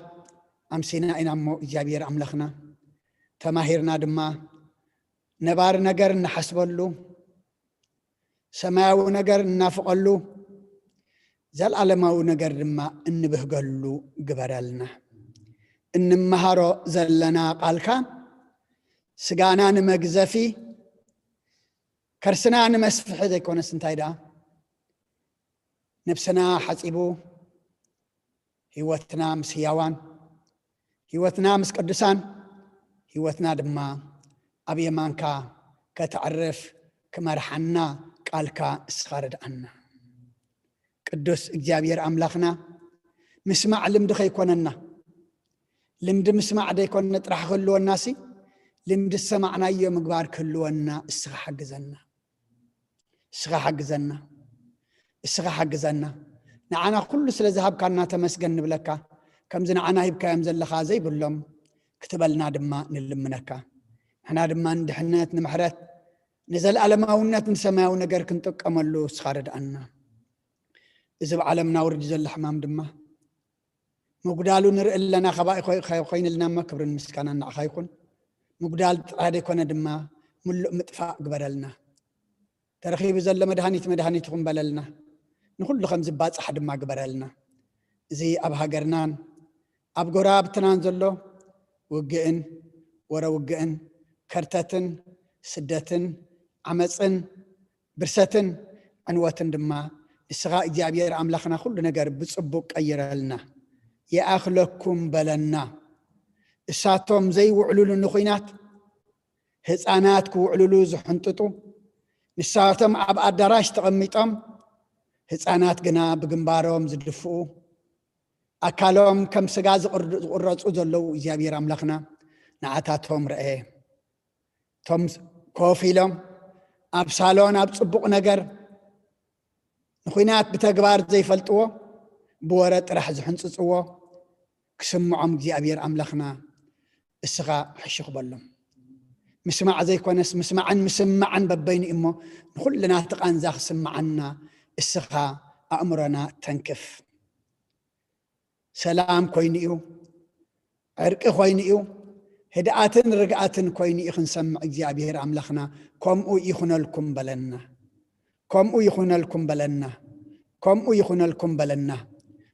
ኣምሲና ኢና እሞ እግዚኣብሔር ኣምላኽና ተማሂርና ድማ ነባሪ ነገር እንሓስበሉ ሰማያዊ ነገር እናፍቐሉ ዘልኣለማዊ ነገር ድማ እንብህገሉ ግበረልና። እንመሃሮ ዘለና ቃልካ ስጋና ንመግዘፊ ከርስና ንመስፍሒ ዘይኮነስ እንታይ ደኣ ነብስና ሓጺቡ ህይወትና ምስ ህያዋን ህይወትና ምስ ቅዱሳን ህይወትና ድማ ኣብ የማንካ ከተዕርፍ ክመርሓና ቃልካ እስኻ ርድኣና። ቅዱስ እግዚኣብሔር ኣምላኽና ምስማዕ ልምዲ ከይኮነና ልምዲ ምስማዕ ደይኮነ ጥራሕ ክህልወናሲ ልምዲ ዝሰማዕናዮ ምግባር ክህልወና እስኻ ሓግዘና። እስኻ ሓግዘና። እስኻ ሓግዘና። ንዓና ኩሉ ስለ ዝሃብካና ተመስገን ንብለካ። ከምዚ ንዓና ሂብካዮም ዘለኻ ዘይብሎም ክትበልና ድማ ንልምነካ። ንሕና ድማ ንድሕነት ንምሕረት ንዘለኣለማውነት ንሰማያዊ ነገር ክንጥቀመሉ እስኻ ርድኣና። እዚ ብዓለምና ውርዲ ዘሎ ሕማም ድማ ምጉዳሉ ንርኢ ኣለና። ካባይ ኮይንልና እሞ ክብርን ምስጋናን ንዓኻ ይኹን። ምጉዳል ጥራይ ደይኮነ ድማ ምሉእ ምጥፋእ ግበረልና። ተረኺቡ ዘሎ መድሃኒት መድሃኒት ይኹን በለልና። ንኹሉ ከም ዝባጻሕ ድማ ግበረልና። እዚ ኣብ ሃገርናን ኣብ ጎረባብትናን ዘሎ ውግእን ወረ ውግእን ከርተትን ስደትን ዓመፅን ብርሰትን ዕንወትን ድማ ንስኻ እግዚኣብሔር ኣምላኽና ኩሉ ነገር ብፅቡቅ ቀይረልና። ይኣኽለኩም በለና። እሳቶም ዘይውዕሉሉ ንኹናት ህፃናት ክውዕሉሉ ዝሕንጥጡ ንሳቶም ኣብ ኣዳራሽ ተቐሚጦም ህፃናት ግና ብግንባሮም ዝድፍኡ ኣካሎም ከም ስጋ ዝቕርዱ- ዝቑረፁ ዘለዉ እግዚኣብሔር ኣምላኽና ንዓታቶም ረአ። እቶም ኮፍ ኢሎም ኣብ ሳሎን ኣብ ፅቡቕ ነገር ንኹናት ብተግባር ዘይፈልጥዎ ብወረ ጥራሕ ዝሕንፅፅዎ ክስምዖም እግዚኣብሔር ኣምላኽና እስኻ ሕሽኽ በሎም። ምስማዕ ዘይኮነስ ምስማዕን ምስማዕን በበይኑ እዩ እሞ፣ ንኹልና እቲ ቃንዛ ክስምዓና እስኻ ኣእምሮና ተንክፍ። ሰላም ኮይኑ እዩ፣ ዕርቂ ኮይኑ እዩ፣ ህድኣትን ርግኣትን ኮይኑ እዩ ክንሰምዕ እግዚኣብሔር ኣምላኽና። ከምኡ ይኹነልኩም በለና፣ ከምኡ ይኹነልኩም በለና፣ ከምኡ ይኹነልኩም በለና።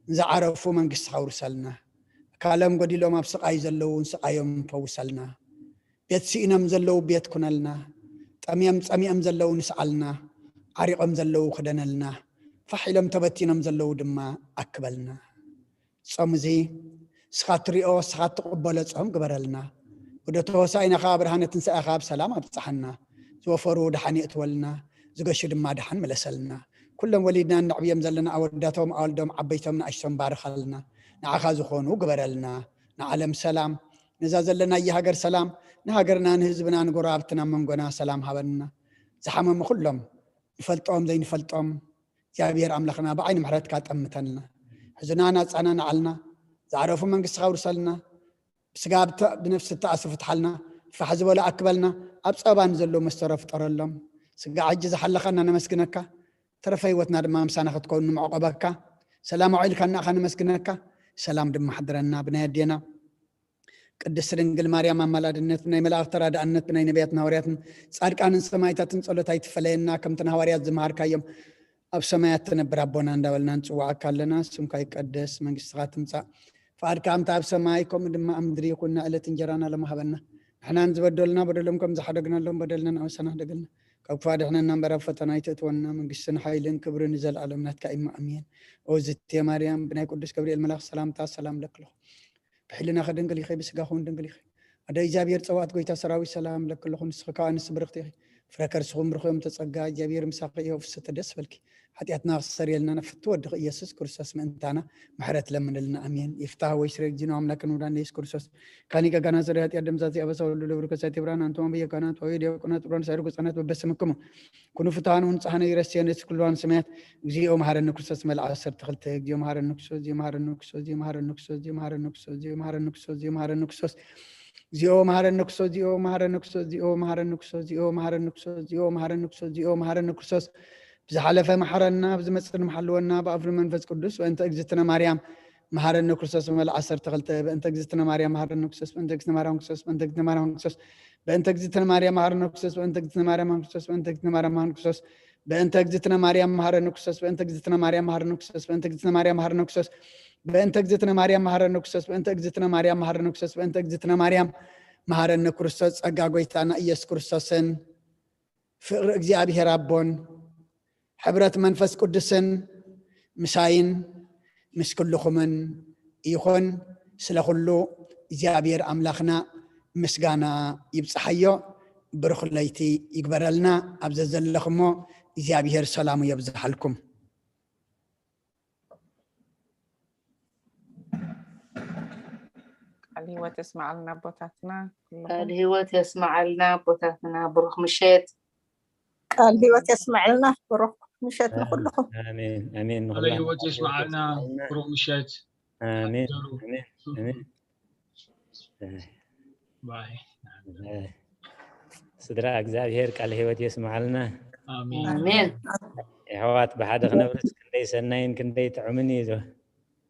ንዝዓረፉ መንግስቲ ከውርሰልና፣ ኣካሎም ጎዲሎም ኣብ ስቓይ ዘለዉ ንስቓዮም ፈውሰልና። ቤት ስኢኖም ዘለዉ ቤት ኩነልና፣ ጠምዮም ጸሚኦም ዘለዉ ንስኣልና፣ ዓሪቖም ዘለዉ ክደነልና፣ ፋሕ ኢሎም ተበቲኖም ዘለዉ ድማ ኣክበልና። ጾም እዚ እስኻ ትሪኦ እስኻ ትቕበሎ ጾም ግበረልና። ወደ ተወሳኢና ኸዓ ብርሃነ ትንሳኤኻ ብሰላም ኣብጽሓና። ዝወፈሩ ደሓን የእትወልና፣ ዝገሹ ድማ ደሓን ምለሰልና። ኩሎም ወሊድና እነዕብዮም ዘለና ኣወዳቶም ኣወልዶም ዓበይቶም ንኣሽቶም ባርኸልና። ንዓኻ ዝኾኑ ግበረልና። ንዓለም ሰላም፣ ነዛ ዘለናያ ሃገር ሰላም፣ ንሃገርና ንህዝብና ንጎረባብትና መንጎና ሰላም ሃበና። ዝሓመሙ ኩሎም ንፈልጦም ዘይንፈልጦም እግዚኣብሔር ኣምላኽና ብዓይኒ ምሕረትካ ጠምተልና። ሕዙናን ኣጻናንዓልና። ዝዓረፉ መንግስትኻ ኣውርሰልና። ብስጋ ብተ- ብነፍሲ እተኣስሩ ፍትሓልና። ፋሕ ዝበሉ ኣክበልና። ኣብ ጸባ ንዘለዉ መስተሮ ፍጠረሎም። ስጋ ሕጂ ዝሓለኻ እናነመስግነካ፣ ተረፈ ህይወትና ድማ ምሳና ክትከውን ንምዕቆበካ። ሰላም ኣውዒልካና ኢኻ ነመስግነካ። ሰላም ድማ ሓድረና ብናይ ኣዴና ቅድስት ድንግል ማርያም ኣማላድነት፣ ብናይ መላእኽቲ ተራዳእነት፣ ብናይ ነቢያትን ሃዋርያትን ጻድቃንን ሰማዕታትን ጸሎት ኣይትፈለየና። ከምቲ ንሃዋርያት ዝመሃርካዮም ኣብ ሰማያት ትነብር ኣቦና እንዳበልና ንጽውዓካ ኣለና። ስምካ ይቀደስ፣ መንግስትኻ ትምጻእ፣ ፍቓድካ ከምቲ ኣብ ሰማይ ከምኡ ድማ ኣብ ምድሪ ይኹን። ዕለት እንጀራና ሎሚ ሃበና። ንሕና ንዝበደሉና በደሎም ከም ዝሓደግናሎም በደልና ንኣበሰና ሓደገልና። ካብ ክፉእ ኣድሕነና እምበር ኣብ ፈተና ኣይተእትወና። መንግስትን ሓይልን ክብርን ንዘለኣለም ናትካ እዩ። ኣሜን። ኦ ዝቴ ማርያም፣ ብናይ ቅዱስ ገብርኤል መልኣኽ ሰላምታ ሰላም ለክለኹ። ብሕልናኺ ድንግል ኢኺ፣ ብስጋኺ እውን ድንግል ኢኺ። ኣደ እግዚኣብሔር ጸዋት ጎይታ ሰራዊት ሰላም ለክለኹ። ንስኺ ከኣ ኣንስቲ ብርኽቲ ኢኺ። ፍረ ከርስኹም ብሩኽ እዮም ተጸጋ እግዚኣብሔር ምሳኺ እዩ። ፍስቲ ደስ በልኪ። ሓጢኣትና ክሰረየልና ናብ ፍትው ወድኺ ኢየሱስ ክርስቶስ ምእንታና ምሕረት ለምንልና። ኣሜን። ይፍታህ ወይ ስረ እግዚእነ አምላክን ውዳን ኢየሱስ ክርስቶስ ካኒ ገጋና ስረ ኃጢአት ደምሳሴ አበሳ ሁሉ ለብሩ ከሳቴ ብርሃን አንተማ በየጋና ተዋዊ ዲያቆናት ብራን ሳይሩ ገጻናት በበስምክሙ ኩኑ ፍትሃን ወንጽሃነ ይረስየነ ኩሉ ሰማያት። እግዚኦ መሐረነ ክርስቶስ መልዓ ዓሰርተ ክልተ። እግዚኦ መሐረነ ክርስቶስ፣ እግዚኦ መሐረነ ክርስቶስ፣ እግዚኦ መሐረነ ክርስቶስ፣ እግዚኦ መሐረነ ክርስቶስ፣ እግዚኦ መሐረነ ክርስቶስ፣ እግዚኦ መሐረነ ክርስቶስ፣ እግዚኦ መሐረነ ክርስቶስ፣ እግዚኦ መሐረነ ክርስቶስ፣ እግዚኦ መሐረነ ክርስቶስ፣ እግዚኦ መሐረነ ክርስቶስ፣ እግዚኦ መሐረነ ክርስቶስ። ብዝሓለፈ መሐረና፣ ብዝመጽእ ድማ ሓልወና፣ ብኣፍ መንፈስ ቅዱስ። በእንተ እግዝእትነ ማርያም መሐረነ ክርስቶስ መልዓ ዓሰርተ ክልተ። በእንተ እግዝእትነ ማርያም መሐረነ ክርስቶስ፣ በእንተ እግዝእትነ ማርያም ክርስቶስ፣ በእንተ እግዝእትነ ማርያም ክርስቶስ፣ በእንተ እግዝእትነ ማርያም መሐረነ ክርስቶስ፣ በእንተ እግዝእትነ ማርያም መሐረነ ክርስቶስ፣ በእንተ እግዝእትነ ማርያም መሐረነ ክርስቶስ፣ በእንተ እግዝእትነ ማርያም መሐረነ ክርስቶስ፣ በእንተ እግዝእትነ ማርያም መሐረነ ክርስቶስ፣ በእንተ እግዝእትነ ማርያም መሐረነ ክርስቶስ፣ በእንተ እግዝእትነ ማርያም መሐረነ ክርስቶስ፣ በእንተ እግዝእትነ ማርያም መሐረነ ክርስቶስ፣ በእንተ እግዝእትነ ማርያም መሐረነ ክርስቶስ። ጸጋ ጎይታና ኢየሱስ ክርስቶስን ፍቕሪ እግዚኣብሔር ኣቦን ሕብረት መንፈስ ቅዱስን ምሳይን ምስ ኩልኹምን ይኹን። ስለ ኩሉ እግዚኣብሔር ኣምላኽና ምስጋና ይብጽሓዮ። ብሩኽ ለይቲ ይግበረልና። ኣብ ዘዘለኹሞ እግዚኣብሔር ሰላሙ የብዝሓልኩም። ቃል ህይወት የስማዓልና ኣቦታትና ኩልኹም። ቃል ህይወት የስማዓልና ኣቦታትና። ብሩኽ ምሸት። ቃል ህይወት የስማዓልና። ብሩኽ ምሸት ንኹልኹም። ኣሜን፣ ኣሜን። ቃል ንኹላትና ህይወት ቃል ህይወት የስማዓልና። የስማዓልና። ብሩኽ ምሸት። ኣሜን፣ ኣሜን፣ ኣሜን። ባይ። ስድራ እግዚኣብሔር ቃል ህይወት የስማዓልና። ኣሜን። ኣሜን። የሕዋት ብሓደ ክነብርስ ክንደይ ሰናይን ክንደይ ጥዑምን እዩ።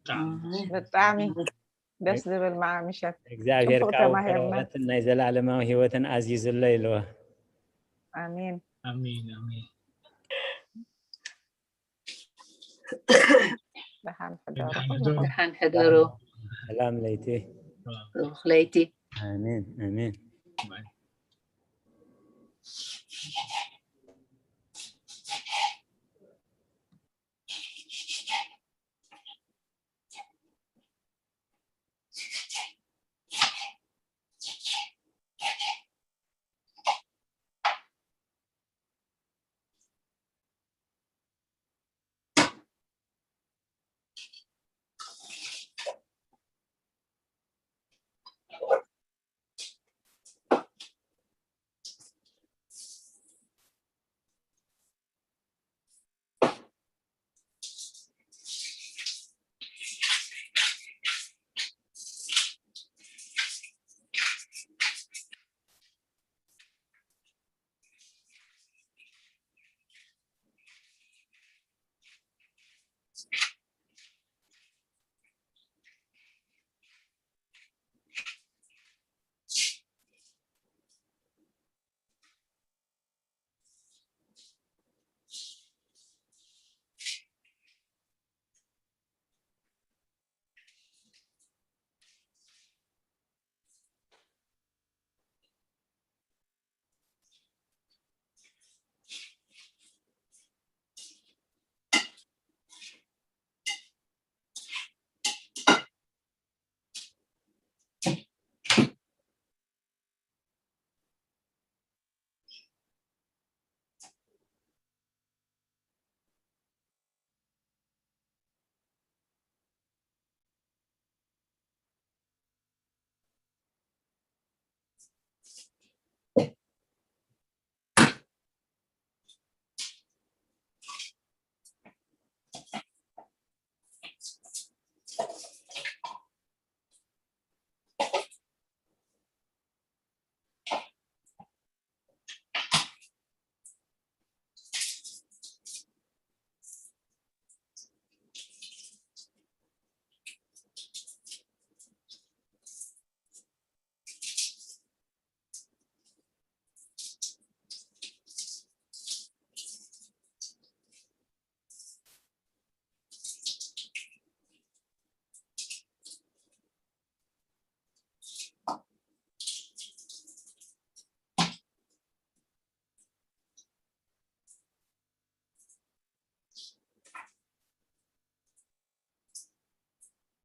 ብጣዕሚ። ብጣዕሚ ደስ ዝብል መዓ ምሸት። እግዚኣብሔር ጽቡቕ ካብ ተማሂርና። በረኸትን ናይ ዘላለማዊ ህይወትን ኣዚዙለይ ኣለዎ። ኣሜን። ኣሜን፣ ኣሜን። ደሓን ሕደሩ። ደሓን ሕደሩ። ደሓን ሕደሩ። ሰላም ለይቲ። ብሩኽ ለይቲ። ኣሜን፣ ኣሜን። ባይ።